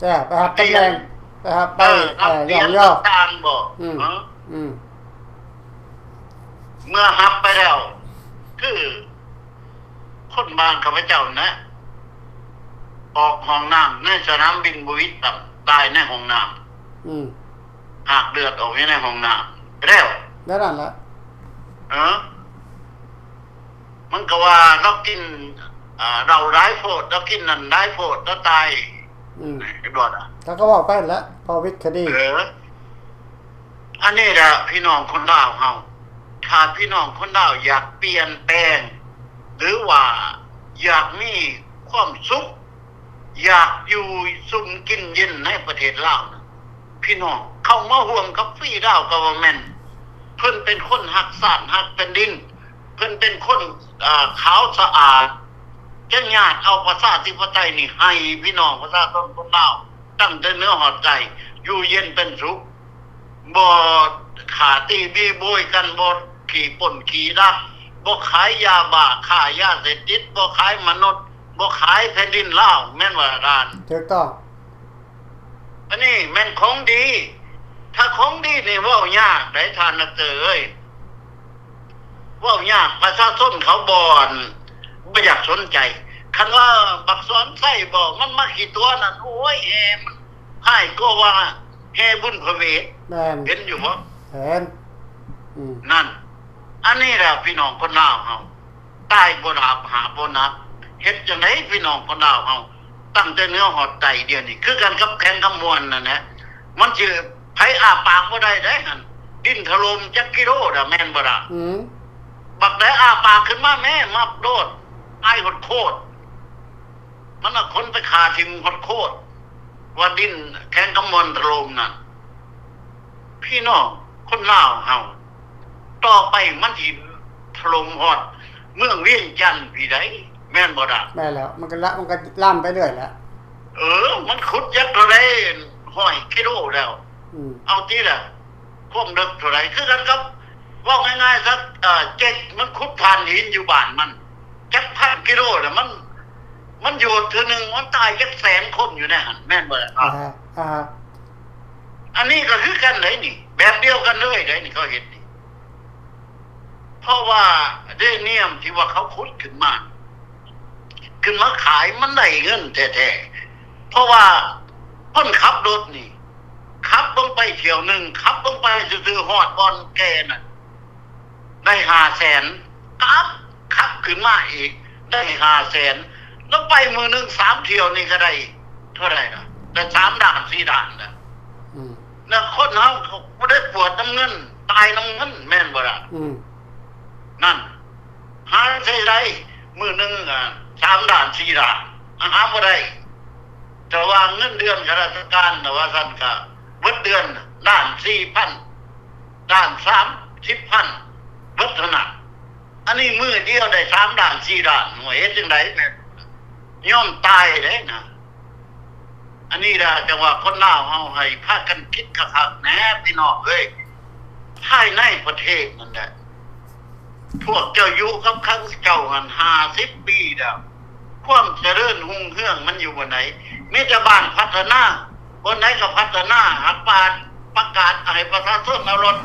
ຈ້າ ໄປຮັບຕຳແໜ່ງ ໄປຮັບ ໄປ ເອີ ຮັບ ເອີ ຍ້ອງຍໍ ຕາງໆບໍ ອືມ ເອີ ອືມ ເມື່ອຮັບໄປແລ້ວ ຄືຄົນບ້ານຂ້າພະເຈົ້ານະ ອອກຫ້ອງນ້ຳໃນສະໜາມບິນບໍ່ຫວິດ ຕາຍໃນຫ້ອງນ້ຳ ອືມ ຮາກເລືອດອອກຢູ່ໃນຫ້ອງນ້ຳ ແລ້ວ ແລ້ວນັ້ນລະ ເອີ ມັນກໍວ່າລາວກິນ ອ່າ ເຫຼົ້າຫຼາຍໂພດ ລາວກິນນັ້ນຫຼາຍໂພດ ລາວຕາຍ ອືມ ເຫັນບໍ່ລະ? ເຂົາກໍເວົ້າໄປຫັ້ນແຫຼະ ພໍວິກຄະດີ ເອີ ອັນນີ້ລະພີ່ນ້ອງຄົນລາວເຮົາ ຖ້າພີ່ນ້ອງຄົນລາວຢາກປ່ຽນແປງ ຫຼືວ່າຢາກມີຄວາມສຸກ ຢາກຢູ່ຊຸ່ມກິນເຢັນໃນປະເທດລາວນະ ພີ່ນ້ອງເຂົ້າມາຮ່ວມກັບຟຣີດາວກັອບເວີນເມັນ ເພິ່ນເປັນຄົນຮັກຊາດຮັກແຜ່ນດິນ ເພິ່ນເປັນຄົນ ເອີ ຂາວສະອາດ ຈະຍາດເອົາປະຊາທິປະໄຕນີ້ໃຫ້ພີ່ນ້ອງປະຊາຊົນຄົນລາວ ຕັ້ງແຕ່ເໜືອຮອດໃຕ້ ຢູ່ເຢັນເປັນສຸກ ບໍ່ຂ້າຕີບີໂບຍກັນ ບໍ່ຂີ້ປົ້ນຂີ້ລັກ ບໍ່ຂາຍຢາບ້າ ຄ້າຢາເສບຕິດ ບໍ່ຂາຍມະນຸດ ບໍ່ຂາຍແຜ່ນດິນລາວ ແມ່ນບໍ່ລະທ່ານ? ຖືກຕ້ອງ. ອັນນີ້ແມ່ນຂອງດີ ຖ້າຂອງດີນີ້ເວົ້າຍາກໄດ໋ທ່ານນັກເຕີເອີຍ ເວົ້າຍາກ ປະຊາຊົນເຂົາບໍ່ ບໍ່ຢາກສົນໃຈ ຄັນວ່າບັກສອນໄຊບໍ ມັນມາຂີ້ຕົວະນັ້ນ ໂອ້ຍ ແຫ່ມັນຮ້າຍກວ່າວ່າແຫ່ບຸນພະເວດ ແມ່ນ ເຫັນຢູ່ບໍ່? ເຫັນ. ອືມ ນັ້ນ ອັນນີ້ແຫຼະພີ່ນ້ອງຄົນລາວເຮົາ ຕາຍບໍ່ຫຼັບ ຫາບບໍ່ນອນ ເຮັດຈັ່ງໃດພີ່ນ້ອງຄົນລາວເຮົາ ຕັ້ງແຕ່ເໜືອຮອດໃຕ້ດຽວນີ້ ຄືກັນກັບແຂວງຄຳມ່ວນນັ້ນແຫຼະ ມັນຊິ ໃຜອ້າປາກບໍ່ໄດ້ເດ້ຫັ້ນ ດິນຖະຫຼົ່ມຈັກກິໂລລະ ແມ່ນບໍ່ລະ? ອືມ ບັກໃດອ້າປາກຂຶ້ນມາແມ້ ມັບໂລດ ອາຍໂຄດໆ ມັນເອົາຄົນໄປຂ້າຖິ້ມໂຄດໆ ວ່າດິນແຂວງຄຳມ່ວນຖະຫຼົ່ມນັ້ນ ພີ່ນ້ອງຄົນລາວເຮົາ ຕໍ່ໄປມັນຊິຖະຫຼົ່ມຮອດເມືອງວຽງຈັນພີ້ໃດ໋ ແມ່ນບໍ່ລະ? ແມ່ນແລ້ວ ມັນກໍລະ ມັນກໍລາມໄປເລື້ອຍແຫຼະ ເອີ ມັນຂຸດຈັກເທົ່າໃດ ຮ້ອຍກິໂລແລ້ວ ອືມ ເອົາຕິລະ ຄວາມເລິກເທົ່າໃດ ຄືກັນກັບ ເວົ້າງ່າຍໆຊະ ເອີ ເຈັກມັນຂຸດຖ່ານຫີນຢູ່ບ້ານມັນ ຈັກພັນກິໂລລະ ມັນ ມັນໂຍດເທື່ອໜຶ່ງ ມັນຕາຍຈັກແສນຄົນຢູ່ໃນຫັ້ນ ແມ່ນບໍ່ລະ? ອ່າ ອ່າ ອັນນີ້ກໍຄືກັນເດ້ນີ້ ແບບດຽວກັນເລີຍເດ້ນີ້ ເຂົາເຮັດນີ້ ເພາະວ່າເຣນຽມທີ່ວ່າເຂົາຂຸດຂຶ້ນມາ ຂຶ້ນມາຂາຍມັນໄດ້ເງິນແທ້ໆ ເພາະວ່າຄົນຂັບລົດນີ້ ຂັບລົງໄປຖ້ຽວໜຶ່ງ ຂັບລົງໄປຊື່ໆ ຮອດບ່ອນແກ່ນັ້ນ ໄດ້ຫ້າແສນ ກັບຂັບຂຶ້ນມາອີກ ໄດ້ຫ້າແສນ ແລ້ວໄປມື້ໜຶ່ງສາມຖ້ຽວນີ້ກໍໄດ້ເທົ່າໃດລະ? ໄດ້ສາມລ້ານ ສີ່ລ້ານລະ ອືມ ແລ້ວຄົນເຮົາກໍບໍ່ໄດ້ປວດນຳເງິນ ຕາຍນຳເງິນ ແມ່ນບໍ່ລະ? ອືມ ນັ້ນ ຫາໃຊ້ໄດ້ມື້ໜຶ່ງ ອາ ສາມລ້ານ ສີ່ລ້ານ ຫາບໍ່ໄດ້ ແຕ່ວ່າເງິນເດືອນຂ້າລາຊະການນະ ວ່າຊັ້ນ ກະເບິດເດືອນລ້ານສີ່ພັນ ລ້ານສາມສິບພັນ ເບິດເທົ່ານັ້ນ ອັນນີ້ມື້ດຽວໄດ້ສາມລ້ານ ສີ່ລ້ານ ໂອ້ຍ ເຮັດຈັ່ງໃດແມ່ນ ຍອມຕາຍເດ້ນະ. ອັນນີ້ລະ ຈັ່ງວ່າຄົນລາວເຮົາໃຫ້ພາກັນຄິດຄັກໆແດ່ພີ່ນ້ອງເອີຍ ພາຍໃນປະເທດນັ້ນແຫຼະ ພວກເຈົ້າຢູ່ກັບເຂົາເຈົ້າຫັ້ນຫ້າສິບປີແລ້ວ ຄວາມຈະເລີນຮຸ່ງເຮືອງມັນຢູ່ບ່ອນໃດ? ມີແຕ່ບ້ານພັດທະນາ ບ່ອນໃດກໍພັດທະນາ ຫາກປະ ປະກາດໃຫ້ປະຊາຊົນເອົາລົດ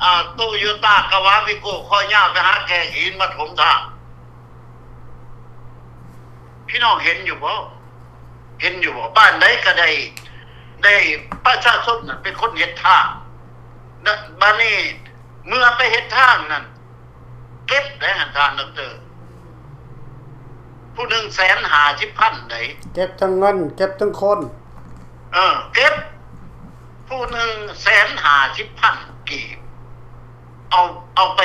ອ່າ ໂຕໂຍຕ້າ ກາວາ ວີໂກ້ ຄໍຍາວໄປຫາແກະຫີນມາຖົມທາງ. ພີ່ນ້ອງເຫັນຢູ່ບໍ່? ເຫັນຢູ່ບໍ່? ບ້ານໃດກໍໄດ້ ໄດ້ປະຊາຊົນນັ້ນເປັນຄົນເຮັດທາງ. ບາດນີ້ເມື່ອໄປເຮັດທາງນັ້ນ ເກັບໄດ້ຫັ້ນທ່ານດັອກເຕີ ຜູ້ໜຶ່ງແສນຫ້າສິບພັນໃດ໋ ເກັບທັງເງິນ ເກັບທັງຄົນ ເອີ ເກັບຜູ້ໜຶ່ງແສນຫ້າສິບພັນກີບ ເອົາ ເອົາໄປ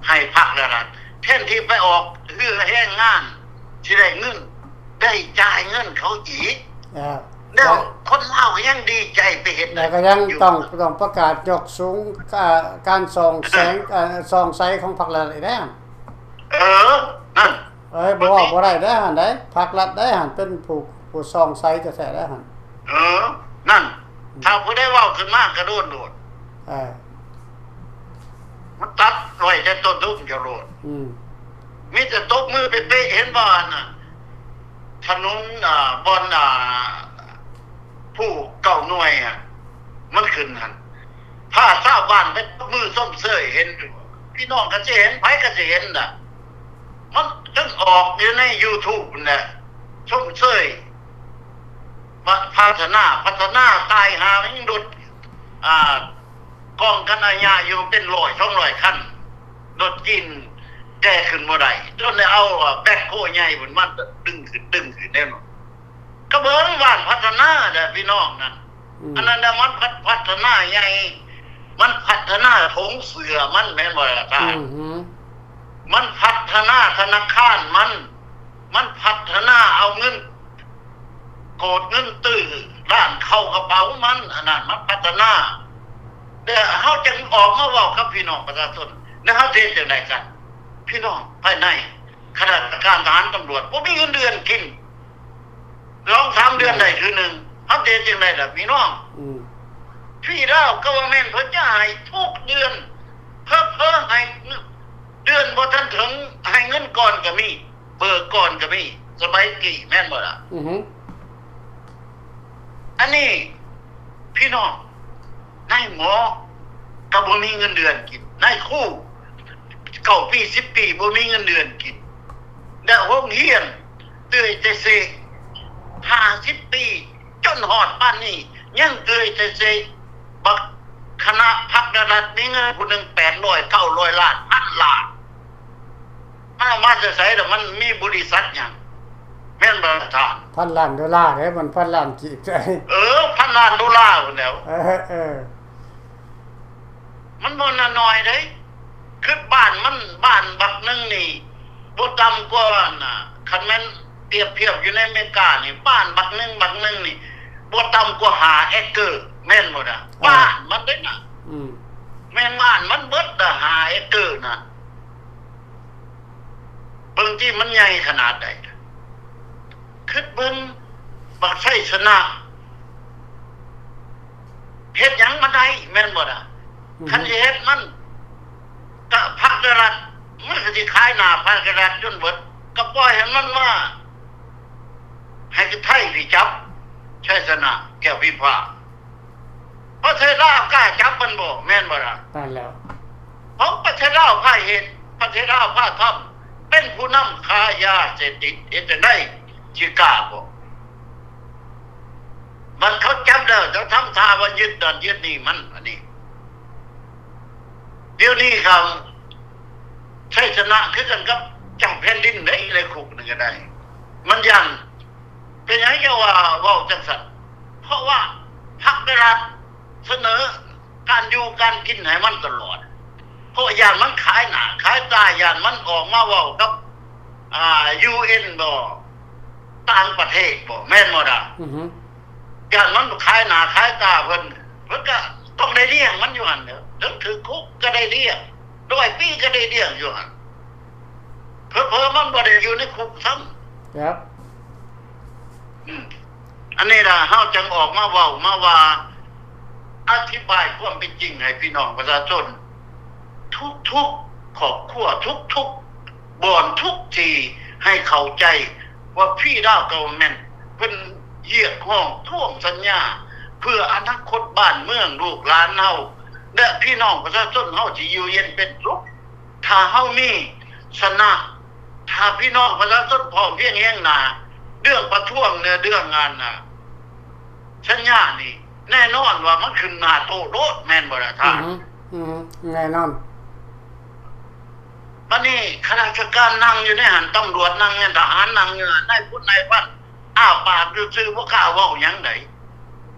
ໃຫ້ພັກແລ້ວນະ ແທນທີ່ໄປອອກເຮືອແຮງງານ ຊິໄດ້ເງິນ ໄດ້ຈ່າຍເງິນເຂົາອີກ ເອີ ແລ້ວຄົນລາວກໍຍັງດີໃຈໄປເຮັດ ແລ້ວກໍຍັງຕ້ອງ ຕ້ອງປະກາດຍົກສູງ ກາ ການສ່ອງແສງ ເອີ ເອີ ສ່ອງໃສຂອງພັກລັດອີກແລ້ວ ເອີ ນັ້ນ ເອີຍ ບໍ່ເວົ້າບໍ່ໄດ້ເດ້ຫັ້ນໃດ໋ ພັກລັດໃດ໋ຫັ້ນ ເປັນຜູ້ ຜູ້ສ່ອງໃສແທ້ໆໃດ໋ຫັ້ນ ເອີ ນັ້ນ ອືມ ຖ້າຜູ້ໃດເວົ້າຂຶ້ນມາກະໂດນໂລດ ເອີ ມັນຕັດໄວ້ແຕ່ຕົ້ນທຸນເຈົ້າໂລດ ອືມ ມີແຕ່ຕົບມືເປະໆ ເຫັນບໍ່ ອັນນ່າ ຖະໜົນ ອ່າ ບ່ອນ ອ່າ ພູເກົ້າໜ່ວຍ ອະ ມັນຂຶ້ນຫັ້ນ ພາຊາວບ້ານໄປຕົບມືຊົມເຊີຍ ເຫັນຢູ່ ພີ່ນ້ອງກໍຊິເຫັນ ໃຜກໍຊິເຫັນນະ ມັນເຖິງອອກຢູ່ໃນຢູທູບພຸ້ນແຫຼະ ຊົມເຊີຍ ວ່າພັດທະນາ ພັດທະນາ ຕາຍຫ່າ ຍັງລົດ ອ່າ ກອງກັນອາຍະຢູ່ເປັນຮ້ອຍສອງຮ້ອຍຄັນ ລົດຈີນແກ່ຂຶ້ນບໍ່ໄດ້ ຈົນໄດ້ເອົາແບັກໂຄໃຫຍ່ພຸ້ນມາດຶງຂຶ້ນ ດຶງຂຶ້ນແນ່ນອນ ກະເບິ່ງບ້ານພັດທະນາແຫຼະພີ່ນ້ອງນັ້ນ ອືມ ອັນນັ້ນນະມັນພັດ ພັດທະນາໃຫຍ່ ມັນພັດທະນາຖົງເສື້ອມັນແມ່ນບໍ່ລະທ່ານ? ອືມ ມັນພັດທະນາທະນາຄານມັນ ມັນພັດທະນາເອົາເງິນ ໂກດເງິນຕື້ລ້ານເຂົ້າກະເປົາມັນ ອັນນັ້ນມັນພັດທະນາ ແຕ່ເຮົາຈຶ່ງອອກມາເວົ້າກັບພີ່ນ້ອງປະຊາຊົນ ແລ້ວເຮົາຊິເຮັດຈັ່ງໃດກັນ? ພີ່ນ້ອງພາຍໃນ ຂ້າລາຊະການທະຫານຕຳຫຼວດບໍ່ມີເງິນເດືອນກິນ ສອງສາມເດືອນໄດ້ເທື່ອໜຶ່ງ ເຮົາຊິເຮັດຈັ່ງໃດລະພີ່ນ້ອງ? ອືມ ຟຣີດາວກະເວີນເມັນເພິ່ນຈະໃຫ້ທຸກເດືອນ ເຜີໆໃຫ້ເດືອນບໍ່ທັນເຖິງ ໃຫ້ເງິນກ່ອນກະມີ ເບີກກ່ອນກະມີ ສະໄໝກີ້ແມ່ນບໍ່ລະ? ອືຮຶ ອັນນີ້ພີ່ນ້ອງ ນາຍໝໍກະບໍ່ມີເງິນເດືອນກິນ ນາຍຄູເກົ້າປີສິບປີບໍ່ມີເງິນເດືອນກິນ ແລະໂຮງຮຽນເຕືອຍແຕ່ເຊ ຫ້າສິບປີຈົນຮອດປານນີ້ຍັງເຕືອຍແຕ່ເຊ ບັກຄະນະພັກລັດ ມີເງິນຜູ້ໜຶ່ງແປດຮ້ອຍ ເກົ້າຮ້ອຍລ້ານ ພັນລ້ານ ມັນເອົາມາແຕ່ໃສລະ? ມັນມີບໍລິສັດຫຍັງ? ແມ່ນບໍ່ລະທ່ານ? ພັນລ້ານໂດລາເດ້ ມັນພັນລ້ານກີບໃດ. ເອີ ພັນລ້ານໂດລາພຸ້ນແຫຼ້ວ. ເອີ ເອີ ມັນບໍ່ນ້ອຍໆເດ້. ຄືບ້ານມັນ ບ້ານບັກໜຶ່ງນີ້ ບໍ່ຕ່ຳກວ່າ ອັນນ່າ ຄັນແມ່ນປຽບທຽບຢູ່ໃນອາເມລິການີ້ ບ້ານບັກໜຶ່ງ ບັກໜຶ່ງນີ້ ບໍ່ຕ່ຳກວ່າຫ້າເອກເກີ ແມ່ນບໍ່ລະ? ເອີ ບ້ານມັນເດ້ນະ. ອືມ ແມ່ນບ້ານມັນເບິດລະ ຫ້າເອກເກີນະ. ເບິ່ງຕິ ມັນໃຫຍ່ຂະໜາດໃດ. ຄິດເບິ່ງ ບັກໄຊຊະນະ ເຮັດຫຍັງມັນໄດ້ ແມ່ນບໍ່ລະ? ອືຮຶ ຄັນຊິເຮັດມັນ ກະພັກແລະລັດ ມັນກະຊິຂາຍໜ້າພັກແລະລັດຈົນເບິດ ກະປ່ອຍໃຫ້ມັນມາ ໃຫ້ໄທໄປຈັບ ໄຊຊະນະ ແກ້ວພິມພາ. ປະເທດລາວກ້າຈັບມັນບໍ່ ແມ່ນບໍ່ລະ? ນັ້ນແຫຼ້ວ ເພາະປະເທດລາວພາເຮັດ ປະເທດລາວພາທຳ ເປັນຜູ້ນຳຄ້າຢາເສບຕິດ ເຮັດຈັ່ງໃດຊິກ້າບໍ່? ບັດເຂົາຈັບແລ້ວ ເຈົ້າທຳທ່າວ່າຍຶດນັ້ນຍຶດນີ້ມັນ ອັນນີ້ ດຽວນີ້ກໍໄຊຊະນະຄືກັນກັບເຈົ້າແຜ່ນດິນເດ້ ໃນຄຸກນັ້ນກໍໄດ້ ມັນຢ້ານ ເປັນຫຍັງຈັ່ງວ່າເວົ້າຈັ່ງຊັ້ນ? ເພາະວ່າພັກແລະລັດສະເໜີການຢູ່ການກິນໃຫ້ມັນຕະຫຼອດ ເພາະຢ້ານມັນຂາຍໜ້າຂາຍຕາ ຢ້ານມັນອອກມາເວົ້າກັບ ອ່າ ຢູເອັນ ບໍ ຕ່າງປະເທດບໍ ແມ່ນບໍ່ດາ? ອືຮຶ ຢ້ານມັນຂາຍໜ້າຂາຍຕາເພິ່ນ ເພິ່ນກໍຕ້ອງໄດ້ລ້ຽງມັນຢູ່ຫັ້ນແຫຼະ ເຖິງຖືກຄຸກກໍໄດ້ລ້ຽງ ຮ້ອຍປີກໍໄດ້ລ້ຽງຢູ່ຫັ້ນ ເຜີໆມັນບໍ່ໄດ້ຢູ່ໃນຄຸກຊ້ຳ ແມ່ນ ອືມ ອັນນີ້ລະ ເຮົາຈຶ່ງອອກມາເວົ້າມາວ່າ ອະທິບາຍຄວາມເປັນຈິງໃຫ້ພີ່ນ້ອງປະຊາຊົນທຸກໆຄອບຄົວ ທຸກໆບ່ອນ ທຸກທີ່ ໃຫ້ເຂົ້າໃຈວ່າ Free Lao Government ເພິ່ນຮຽກຮ້ອງທວງສັນຍາ ເພື່ອອະນາຄົດບ້ານເມືອງ ລູກຫຼານເຮົາ ແລະ ພີ່ນ້ອງປະຊາຊົນເຮົາຊິຢູ່ເຢັນເປັນສຸກ. ຖ້າເຮົາມີຊະນະ ຖ້າພີ່ນ້ອງປະຊາຊົນພ້ອມພຽງຮຽງໜ້າ ເລື່ອງປະທ້ວງ ແລະ ເລື່ອງອັນ ສັນຍານີ້ ແນ່ນອນວ່າມັນຂຶ້ນໜ້າໂຕະໂລດ ແມ່ນບໍ່ລະທ່ານ? ອືຮຶ ອືຮຶ ແນ່ນອນ. ບັດນີ້ຂ້າລາຊະການນັ່ງຢູ່ໃນຫັ້ນ ຕຳຫຼວດນັ່ງຢູ່ຫັ້ນ ທະຫານນັ່ງຢູ່ຫັ້ນ ນາຍພົນນາຍພັນ ອ້າປາກຊື່ໆ ບໍ່ກ້າເວົ້າຫຍັງໃດ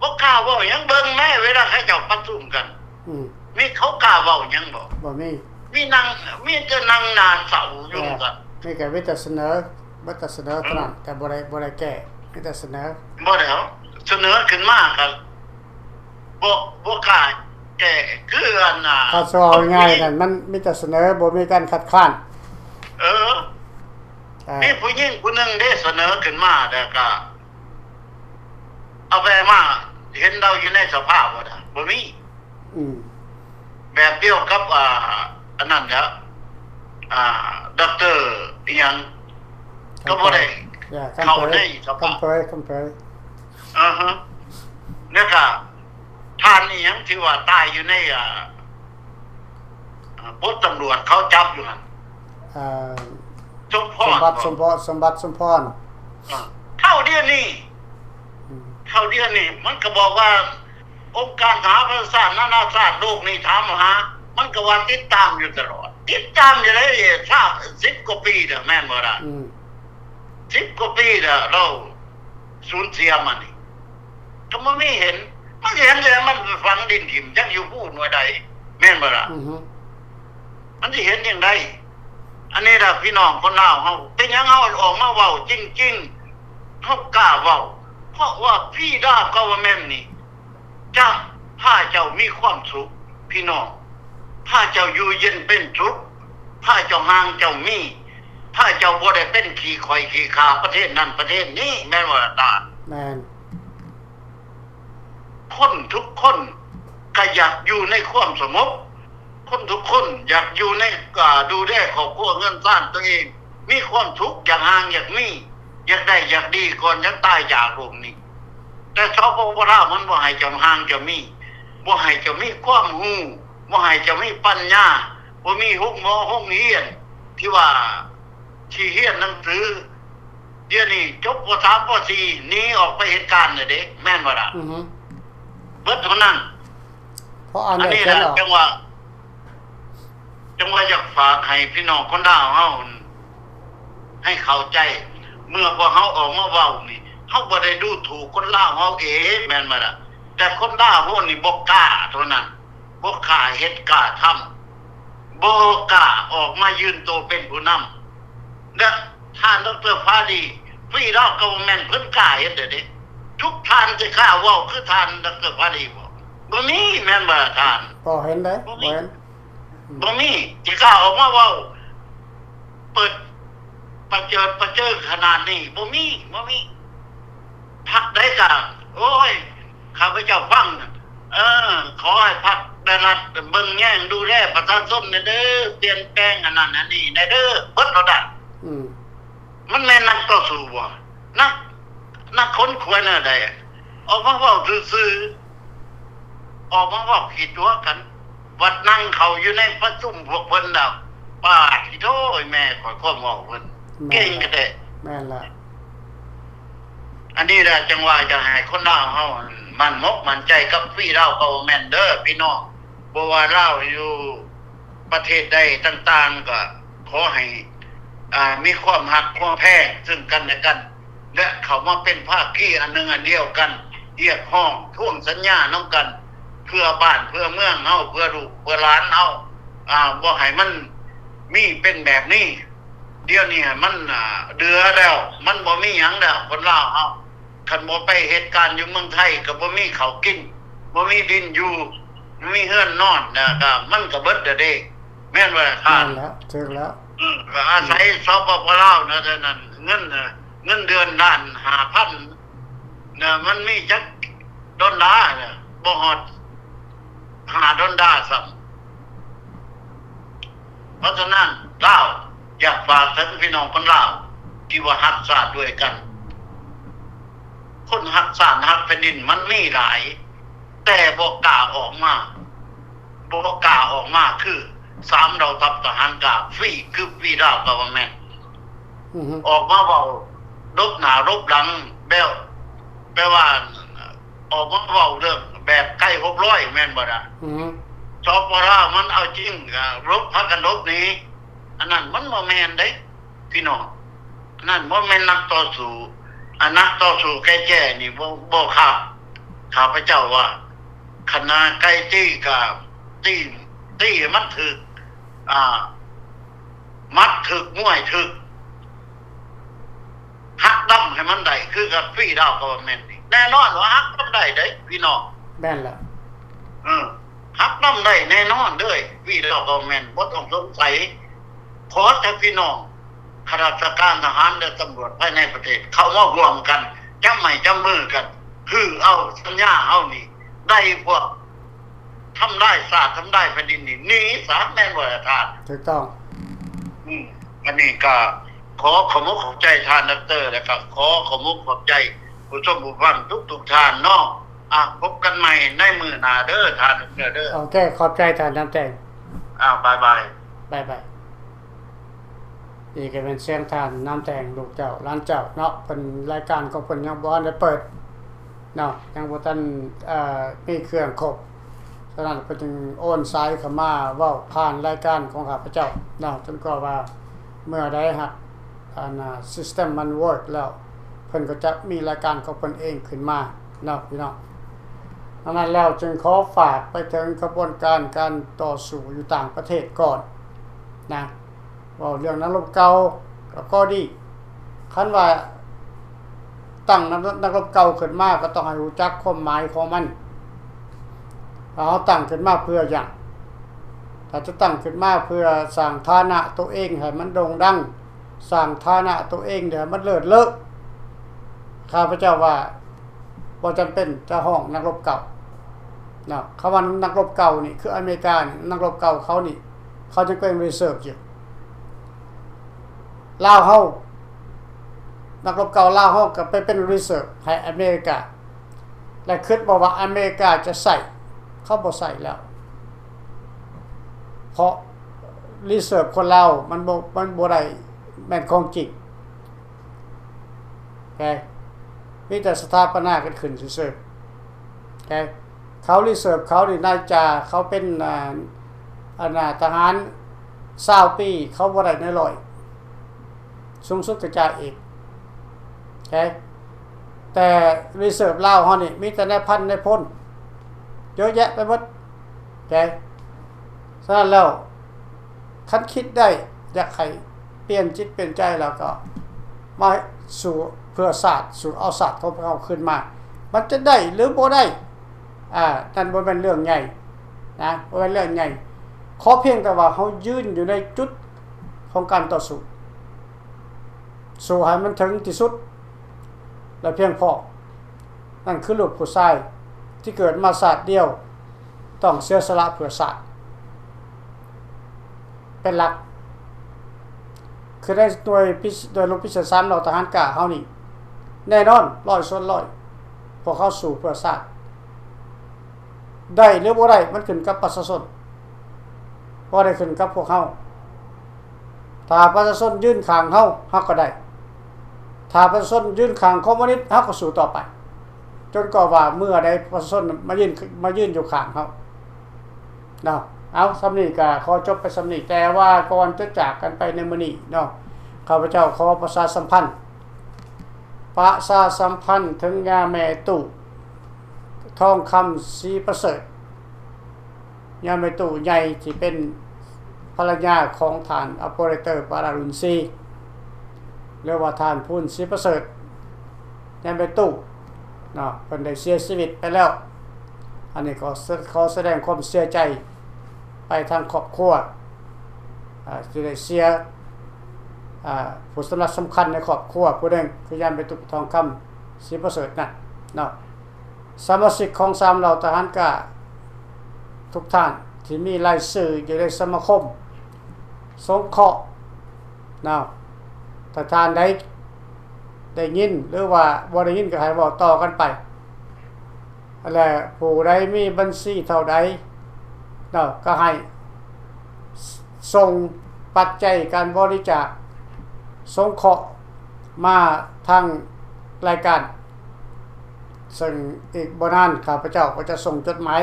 ບໍ່ກ້າເວົ້າຫຍັງ. ເບິ່ງແມ້ ເວລາເຂົາເຈົ້າປະຊຸມກັນ ອືມ ມີເຂົາກ້າເວົ້າຫຍັງບໍ່? ບໍ່ມີ ມີນັ່ງ ມີແຕ່ນັ່ງໜ້າເສົ້າຢູ່ ເອີ ກັນ ມີແຕ່ ມີແຕ່ສະເໜີ ມີແຕ່ສະເໜີເທົ່ານັ້ນ ອືມ ແຕ່ບໍ່ໄດ້ ບໍ່ໄດ້ແກ້ ມີແຕ່ສະເໜີ. ບໍ່ແລ້ວ ສະເໜີຂຶ້ນມາກໍບໍ່ ບໍ່ກ້າແກ້ ຄືອັນນ່າ ຖ້າເວົ້າງ່າຍໆນັ້ນ ມັນມີແຕ່ສະເໜີ ບໍ່ມີການຄັດຄ້ານ. ເອີ ເອີ ມີຜູ້ຍິງຜູ້ໜຶ່ງເດ້ສະເໜີຂຶ້ນມາ ແລ້ວກໍເອົາໄປມາ ເຫັນລາວຢູ່ໃນສະພາບໍ່ດາ? ບໍ່ມີ. ອືມ ແບບດຽວກັບ ອ່າ ອັນນັ້ນແຫຼະ ອ່າ ດັອກເຕີອີ່ຫຍັງ ກໍບໍ່ໄດ້ເຂົ້າໃນສະພາ ຄຳເຜີຍ ຄຳເຜີຍ ເອີຮະ ແລ້ວກໍທ່ານອີ່ຫຍັງທີ່ວ່າຕາຍຢູ່ໃນ ອ່າ ອ່າ ບົດຕຳຫຼວດເຂົາຈັບຢູ່ຫັ້ນ ອ່າ ສົມພອນ ສົມບັດ ບໍ່ ສົມພອນ ສົມບັດ ສົມພອນ ເອີ ເທົ່າດຽວນີ້ ອືມ ເທົ່າດຽວນີ້ມັນກໍບອກວ່າ ອົງການສະຫະປະຊາຊາດ ນານາຊາດໂລກນີ້ຖາມຫາ ມັນກໍວ່າຕິດຕາມຢູ່ຕະຫຼອດ ຕິດຕາມຢູ່ໃດ໋ ຊາວ ສິບກວ່າປີແລ້ວ ແມ່ນບໍ່ລະ? ອືມ ສິບກວ່າປີແລ້ວ ລາວສູນເສຍມານີ້ ກໍບໍ່ມີເຫັນ ມັນຊິເຫັນແລ້ວ ມັນຝັງດິນຖິ້ມ ຈັກຢູ່ພູໜ່ວຍໃດ ແມ່ນບໍ່ລະ? ອືຮຶ ມັນຊິເຫັນຈັ່ງໃດ? ອັນນີ້ລະ ພີ່ນ້ອງຄົນລາວເຮົາ ເປັນຫຍັງເຮົາອອກມາເວົ້າຈິງໆ ເຮົາກ້າເວົ້າ ເພາະວ່າ Free Lao Government ນີ້ ຈະພາເຈົ້າມີຄວາມສຸກ ພີ່ນ້ອງ ພາເຈົ້າຢູ່ເຢັນເປັນສຸກ ພາເຈົ້າຮັ່ງເຈົ້າມີ ພາເຈົ້າບໍ່ໄດ້ເປັນຂີ້ຂ້ອຍຂີ້ຂ້າປະເທດນັ້ນປະເທດນີ້ ແມ່ນບໍ່ລະຕາ? ແມ່ນ. ຄົນທຸກຄົນກໍຢາກຢູ່ໃນຄວາມສະຫງົບ ຄົນທຸກຄົນຢາກຢູ່ໃນ ອ່າ ດູແລຄອບຄົວເຮືອນຊານຕົວເອງ ມີຄວາມສຸກ ຢາກຮັ່ງຢາກມີ ຢາກໄດ້ຢາກດີ ກ່ອນຈະຕາຍຈາກໂລກນີ້ ແຕ່ ສປປ ລາວ ມັນບໍ່ໃຫ້ເຈົ້າຮັ່ງເຈົ້າມີ ບໍ່ໃຫ້ເຈົ້າມີຄວາມຮູ້ ບໍ່ໃຫ້ເຈົ້າມີປັນຍາ ບໍ່ມີໂຮງໝໍໂຮງຮຽນ ທີ່ວ່າຊິຮຽນໜັງສື ດຽວນີ້ຈົບ ປໍສາມ ປໍສີ່ ໜີອອກໄປເຮັດການແລ້ວເດ້ ແມ່ນບໍ່ລະ? ອືຮຶ ເບິດເທົ່ານັ້ນ. ເພາະອັນ ອັນນີ້ລະ ຈັ່ງວ່າ ຈັ່ງວ່າຢາກຝາກໃຫ້ພີ່ນ້ອງຄົນລາວເຮົາໃຫ້ເຂົ້າໃຈ, ເມື່ອພວກເຮົາອອກມາເວົ້ານີ້ ເຮົາບໍ່ໄດ້ດູຖູກຄົນລາວເຮົາເອງ ແມ່ນບໍ່ລະ? ແຕ່ຄົນລາວເຮົານີ້ບໍ່ກ້າເທົ່ານັ້ນ, ບໍ່ກ້າເຮັດກ້າທຳ, ບໍ່ກ້າອອກມາຢືນໂຕເປັນຜູ້ນຳ. ແລະ ທ່ານ ດຣ ຟາຣີ ຟຣີດາວ ກັອບເວີນເມັນ ເພິ່ນກ້າເຮັດແລ້ວເດ້. ທຸກທ່ານຈະກ້າເວົ້າຄືທ່ານ ດຣ ຟາຣີບໍ່? ບໍ່ມີ ແມ່ນບໍ່ທ່ານ? ບໍ່ເຫັນເດ້ ບໍ່ມີ ບໍ່ເຫັນ ບໍ່ມີ ຈະກ້າອອກມາເວົ້າ ເປີດປະເຈີດປະເຈີຂະໜາດນີ້ ບໍ່ມີ ບໍ່ມີ. ພັກໃດກໍ ໂອ້ຍ ຂ້າພະເຈົ້າຟັງ ເອີ ຂໍໃຫ້ພັກໄດ້ລັດເບິ່ງແຍງດູແລປະຊາຊົນແດ່ເດີ ປ່ຽນແປງອັນນັ້ນອັນນີ້ແດ່ເດີ ເບິດໂລດນະ. ອືມ ມັນແມ່ນນັກຕໍ່ສູ້ບໍ່? ນັກ ນັກຂົນຂວາຍແນວໃດ? ອອກມາເວົ້າຊື່ໆ ອອກມາເວົ້າຂີ້ຕົວະກັນ. ບັດນັ່ງເຂົ້າຢູ່ໃນປະຊຸມພວກເພິ່ນແລ້ວ ປາດ ໂອ້ຍ ແມ່ຂ້ອຍ ຄວາມເວົ້າເພິ່ນ ແມ່ນ ເກັ່ງແທ້. ແມ່ນລະ ອັນນີ້ລະ ຈັ່ງວ່າຢາກໃຫ້ຄົນລາວເຮົາໝັ້ນມົກໝັ້ນໃຈກັບຟຣີດາວ ກັອບເວີນເມັນເດີພີ່ນ້ອງ. ບໍ່ວ່າລາວຢູ່ປະເທດໃດຕ່າງໆ ກໍຂໍໃຫ້ ອ່າ ມີຄວາມຮັກຄວາມແພງເຊິ່ງກັນແລະກັນ ແລະ ເຂົ້າມາເປັນພາຄີອັນໜຶ່ງອັນດຽວກັນ, ຮຽກຮ້ອງທວງສັນຍານຳກັນ ເພື່ອບ້ານເພື່ອເມືອງເຮົາ, ເພື່ອລູກເພື່ອຫຼານເຮົາ, ອ່າ ບໍ່ໃຫ້ມັນມີເປັນແບບນີ້. ດຽວນີ້ມັນ ອ່າ ເດືອແລ້ວ, ມັນບໍ່ມີຫຍັງແລ້ວ ຄົນລາວເຮົາ. ຄັນບໍ່ໄປເຮັດການຢູ່ເມືອງໄທ ກໍບໍ່ມີເຂົ້າກິນ, ບໍ່ມີດິນຢູ່, ບໍ່ມີເຮືອນນອນ ແລ້ວກໍມັນກໍເບິດແລ້ວເດ້. ແມ່ນບໍ່ລະທ່ານ? ແມ່ນແລ້ວ ຖືກແລ້ວ. ເອີ ກໍອາໄສ ອືມ ສປປ ລາວນະ ເທົ່ານັ້ນ. ເງິນ ເງິນເດືອນລ້ານຫ້າພັນນະ ມັນມີຈັກດອນລານະ? ບໍ່ຮອດຫ້າດອນລາຊ້ຳ. ເພາະສະນັ້ນ ລາວ ຢາກຝາກເຖິງພີ່ນ້ອງຄົນລາວ ທີ່ວ່າຮັກຊາດດ້ວຍກັນ. ຄົນຮັກຊາດຮັກແຜ່ນດິນມັນມີຫຼາຍ, ແຕ່ບໍ່ກ້າອອກມາ. ບໍ່ກ້າອອກມາຄືສາມເຫຼົ່າທັບທະຫານກ້າ ຟຣີ ຄືຟຣີດາວ ກັອບເວີນເມັນ ອືຮຶ ອອກມາເວົ້າຫຼົບໜ້າຫຼົບຫຼັງ ແບບ ແປວ່າ ອອກມາເວົ້າເລື່ອງແບບໄກຫົບຮ້ອຍ ແມ່ນບໍ່ລະ? ອືຮຶ ສປປ ລາວມັນເອົາຈິງ ກໍຫຼົບ ພາກັນຫຼົບໜີ. ອັນນັ້ນມັນບໍ່ແມ່ນເດ້ ພີ່ນ້ອງ, ອັນນັ້ນບໍ່ແມ່ນນັກຕໍ່ສູ້. ອັນນັກຕໍ່ສູ້ແກ່ໆນີ້ບໍ່ ບໍ່ຄັບ. ຂ້າພະເຈົ້າວ່າ ຄັນນາໄກ່ຕີກໍຕີ ຕີໃຫ້ມັນຖືກ ອ່າ ໝັດຖືກ ມວຍຖືກ ຫັກດຳໃຫ້ມັນໄດ້ ຄືກັບຟຣີດາວ ກັອບເວີນເມັນນີ້. ແນ່ນອນວ່າຫັກດຳໄດ້ເດ້ພີ່ນ້ອງ. ແມ່ນລະ. ເອີ ຫັກດຳໄດ້ແນ່ນອນເດີ ຟຣີດາວ ກັອບເວີນເມັນ ບໍ່ຕ້ອງສົງໄສ. ຂໍແຕ່ພີ່ນ້ອງ ຂ້າລາຊະການທະຫານ ແລະ ຕຳຫຼວດພາຍໃນປະເທດ ເຂົ້າມາຮ່ວມກັນ ຈັບໄມ້ຈັບມືກັນ ຄືເອົາສັນຍາເຮົານີ້ ໄດ້ພວກທຳລາຍຊາດ ທຳລາຍແຜ່ນດິນນີ້ໜີຊະ ແມ່ນບໍ່ລະທ່ານ? ຖືກຕ້ອງ. ອືມ ອັນນີ້ກໍຂໍຂອບອົກຂອບໃຈທ່ານດັອກເຕີ ແລະ ກໍຂໍຂອບອົກຂອບໃຈຜູ້ຊົມຜູ້ຟັງທຸກໆທ່ານເນາະ. ອ່າ ພົບກັນໃໝ່ໃນມື້ໜ້າເດີທ່ານເດີ. ໂອເຄ ຂອບໃຈທ່ານນ້ຳແຕງ. ອ່າ ບາຍບາຍ ບາຍບາຍ. ນີ້ກໍແມ່ນສຽງທ່ານນ້ຳແຕງ ລູກເຈົ້າ ຫຼານເຈົ້າເນາະ. ເພິ່ນ ລາຍການຂອງເພິ່ນຍັງບໍ່ທັນໄດ້ເປີດເນາະ, ຍັງບໍ່ທັນ ເອີ່ ມີເຄື່ອງຄົບ. ສະນັ້ນເພິ່ນຈຶ່ງໂອນສາຍເຂົ້າມາເວົ້າຜ່ານລາຍການຂອງຂ້າພະເຈົ້າເນາະ, ຈົນກວ່າວ່າເມື່ອໃດຫາກ ອັນນ່າ ຊິສເຕັມມັນເວີກແລ້ວ ເພິ່ນກໍຈະມີລາຍການຂອງເພິ່ນເອງຂຶ້ນມາເນາະ ພີ່ນ້ອງ. ດັ່ງນັ້ນແລ້ວຈຶ່ງຂໍຝາກໄປເຖິງຂະບວນການການຕໍ່ສູ້ຢູ່ຕ່າງປະເທດກ່ອນນະ. ເວົ້າເລື່ອງນັກລົບເກົ່າກໍ ກໍດີ, ຄັນວ່າຕັ້ງນັກ ນັກລົບເກົ່າຂຶ້ນມາ ກໍຕ້ອງໃຫ້ຮູ້ຈັກຄວາມໝາຍຂອງມັນ ວ່າເຮົາຕັ້ງຂຶ້ນມາເພື່ອຫຍັງ. ຖ້າຈະຕັ້ງຂຶ້ນມາເພື່ອສ້າງຖານະໂຕເອງໃຫ້ມັນໂດ່ງດັງ, ສ້າງຖານະໂຕເອງໃຫ້ມັນເລີດເລີດ, ຂ້າພະເຈົ້າວ່າບໍ່ຈຳເປັນຈະຮ້ອງນັກລົບເກົ່າເນາະ. ຄຳວ່ານັກລົບເກົ່ານີ້ ຄືອາເມລິການີ້ ນັກລົບເກົ່າເຂົານີ້ ເຂົາຍັງເປັນ reserve ຢູ່. ລາວເຮົາ ນັກລົບເກົ່າລາວເຮົາກໍໄປເປັນ reserve ໃຫ້ອາເມລິກາ ແລະ ຄິດບໍ່ວ່າອາເມລິກາຈະໃຊ້, ເຂົາບໍ່ໃຊ້ແລ້ວ ເພາະ reserve ຄົນລາວມັນບໍ່ ມັນບໍ່ໄດ້ແມ່ນຂອງຈິງ. ໂອເຄ ມີແຕ່ສະຖາປະນາກັນຂຶ້ນຊື່ໆ. ໂອເຄ ເຂົາ reserve ເຂົານີ້ ນາຍຈ່າ ເຂົາເປັນ ອ່າ ອັນນ່າ ທະຫານ ຊາວປີເຂົາບໍ່ໄດ້ນາຍຮ້ອຍ ສູງສຸດກະຈ່າຍເອກ ໂອເຄ ແຕ່ reserve ລາວເຮົານີ້ມີແຕ່ນາຍພັນນາຍພົນ ເຍອະແຍະໄປໝົດ ໂອເຄ ສະນັ້ນແລ້ວ ຄັນຄິດໄດ້ ຢາກໃຫ້ປ່ຽນຈິດປ່ຽນໃຈ ແລ້ວກໍມາສູ້ເພື່ອຊາດ ສູ້ເອົາຊາດຂອງພວກເຮົາຄືນມາ ມັນຈະໄດ້ ຫຼື ບໍ່ໄດ້ ອ່າ ນັ້ນບໍ່ແມ່ນເລື່ອງໃຫຍ່ນະ ບໍ່ແມ່ນເລື່ອງໃຫຍ່ ຂໍພຽງແຕ່ວ່າເຮົາຢືນຢູ່ໃນຈຸດຂອງການຕໍ່ສູ້ ສູ້ໃຫ້ມັນເຖິງທີ່ສຸດ ແລະ ພຽງພໍ. ນັ້ນຄືລູກຜູ້ຊາຍທີ່ເກີດມາຊາດດຽວ ຕ້ອງເສຍສະຫຼະເພື່ອຊາດ ເປັນຫຼັກ. ຄືໃນໜ່ວຍພິ ໜ່ວຍລົບພິເສດສາມເຫຼົ່າທະຫານກ້າເຮົານີ້ ແນ່ນອນ ຮ້ອຍສ່ວນຮ້ອຍ ພວກເຮົາສູ້ເພື່ອຊາດ ໄດ້ ຫຼື ບໍ່ໄດ້ ມັນຂຶ້ນກັບປະຊາຊົນ ບໍ່ໄດ້ຂຶ້ນກັບພວກເຮົາ. ຖ້າປະຊາຊົນຢືນຂ້າງເຮົາ ເຮົາກໍໄດ້. ຖ້າປະຊາຊົນຢືນຂ້າງຄອມມູນິດ ເຮົາກໍສູ້ຕໍ່ໄປ ຈົນກວ່າວ່າເມື່ອໃດປະຊາຊົນມາຢືນ ມາຢືນຢູ່ຂ້າງເຮົາເນາະ. ເອົາ ສ່ຳນີ້ກໍຂໍຈົບໄປສ່ຳນີ້ ແຕ່ວ່າກ່ອນຈະຈາກກັນໄປໃນມື້ນີ້ເນາະ ຂ້າພະເຈົ້າຂໍປະຊາສຳພັນ ປະຊາສຳພັນເຖິງຍາແມ່ຕູ້ ທອງຄຳ ສີປະເສີດ ຍາແມ່ຕູ້ໃຫຍ່ທີ່ເປັນພະລະຍາຂອງທ່ານອາໂປເຣເຕີປາລາລຸນຊີ ຫຼືວ່າທ່ານພູນ ສີປະເສີດ ຍາແມ່ຕູ້ເນາະ ເພິ່ນໄດ້ເສຍຊີວິດໄປແລ້ວ. ອັນນີ້ກໍຂໍສະແດງຄວາມເສຍໃຈໄປທາງຄອບຄົວ ອ່າ ທີ່ໄດ້ເສຍ ອ່າ ຜູ້ສຳລັບສຳຄັນໃນຄອບຄົວຜູ້ໜຶ່ງ ຄືຍາແມ່ຕູ້ທອງຄຳ ສີປະເສີດນັ້ນເນາະ. ສະມາຊິກຂອງສາມເຫຼົ່າທະຫານກ້າທຸກທ່ານທີ່ມີລາຍຊື່ຢູ່ໃນສະມາຄົມສົງເຄາະເນາະ ຖ້າທ່ານໃດໄດ້ຍິນ ຫຼືວ່າບໍ່ໄດ້ຍິນກໍໃຫ້ເວົ້າຕໍ່ກັນໄປ ແລະ ຜູ້ໃດມີບັນຊີເທົ່າໃດເນາະ ກໍໃຫ້ ສ- ສົ່ງປັດໄຈການບໍລິຈາກສົງເຄາະມາທາງລາຍການ ເຊິ່ງອີກບໍ່ນານຂ້າພະເຈົ້າກໍຈະສົ່ງຈົດໝາຍ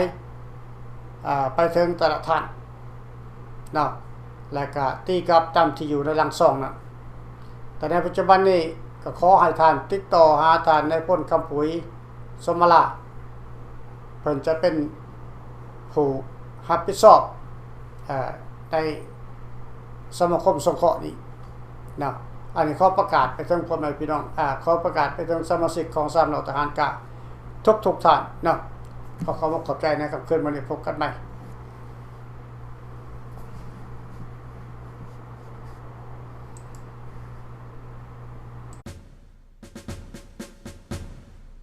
ອ່າ ໄປເຖິງແຕ່ລະທ່ານເນາະ ແລະ ກະຕີກັບຕາມທີ່ຢູ່ໃນຫຼັງຊອງນັ້ນ. ແຕ່ໃນປັດຈຸບັນນີ້ກໍຂໍໃຫ້ທ່ານຕິດຕໍ່ຫາທ່ານນາຍພົນຄຳປຸຍ ສົມມາລາ ເພິ່ນຈະເປັນຜູ້ຮັບຜິດຊອບ ເອີ ໃນສະມາຄົມສົງເຄາະນີ້ເນາະ. ອັນນີ້ຂໍປະກາດໄປເຖິງພໍ່ແມ່ພີ່ນ້ອງ ອາ ຂໍປະກາດໄປເຖິງສະມາຊິກຂອງສາມເຫຼົ່າທະຫານກ້າທຸກໆທ່ານເນາະ. ຂໍຂອບອົກຂອບໃຈໃນຄ່ຳຄືນມື້ນີ້ ພົບກັນໃໝ່.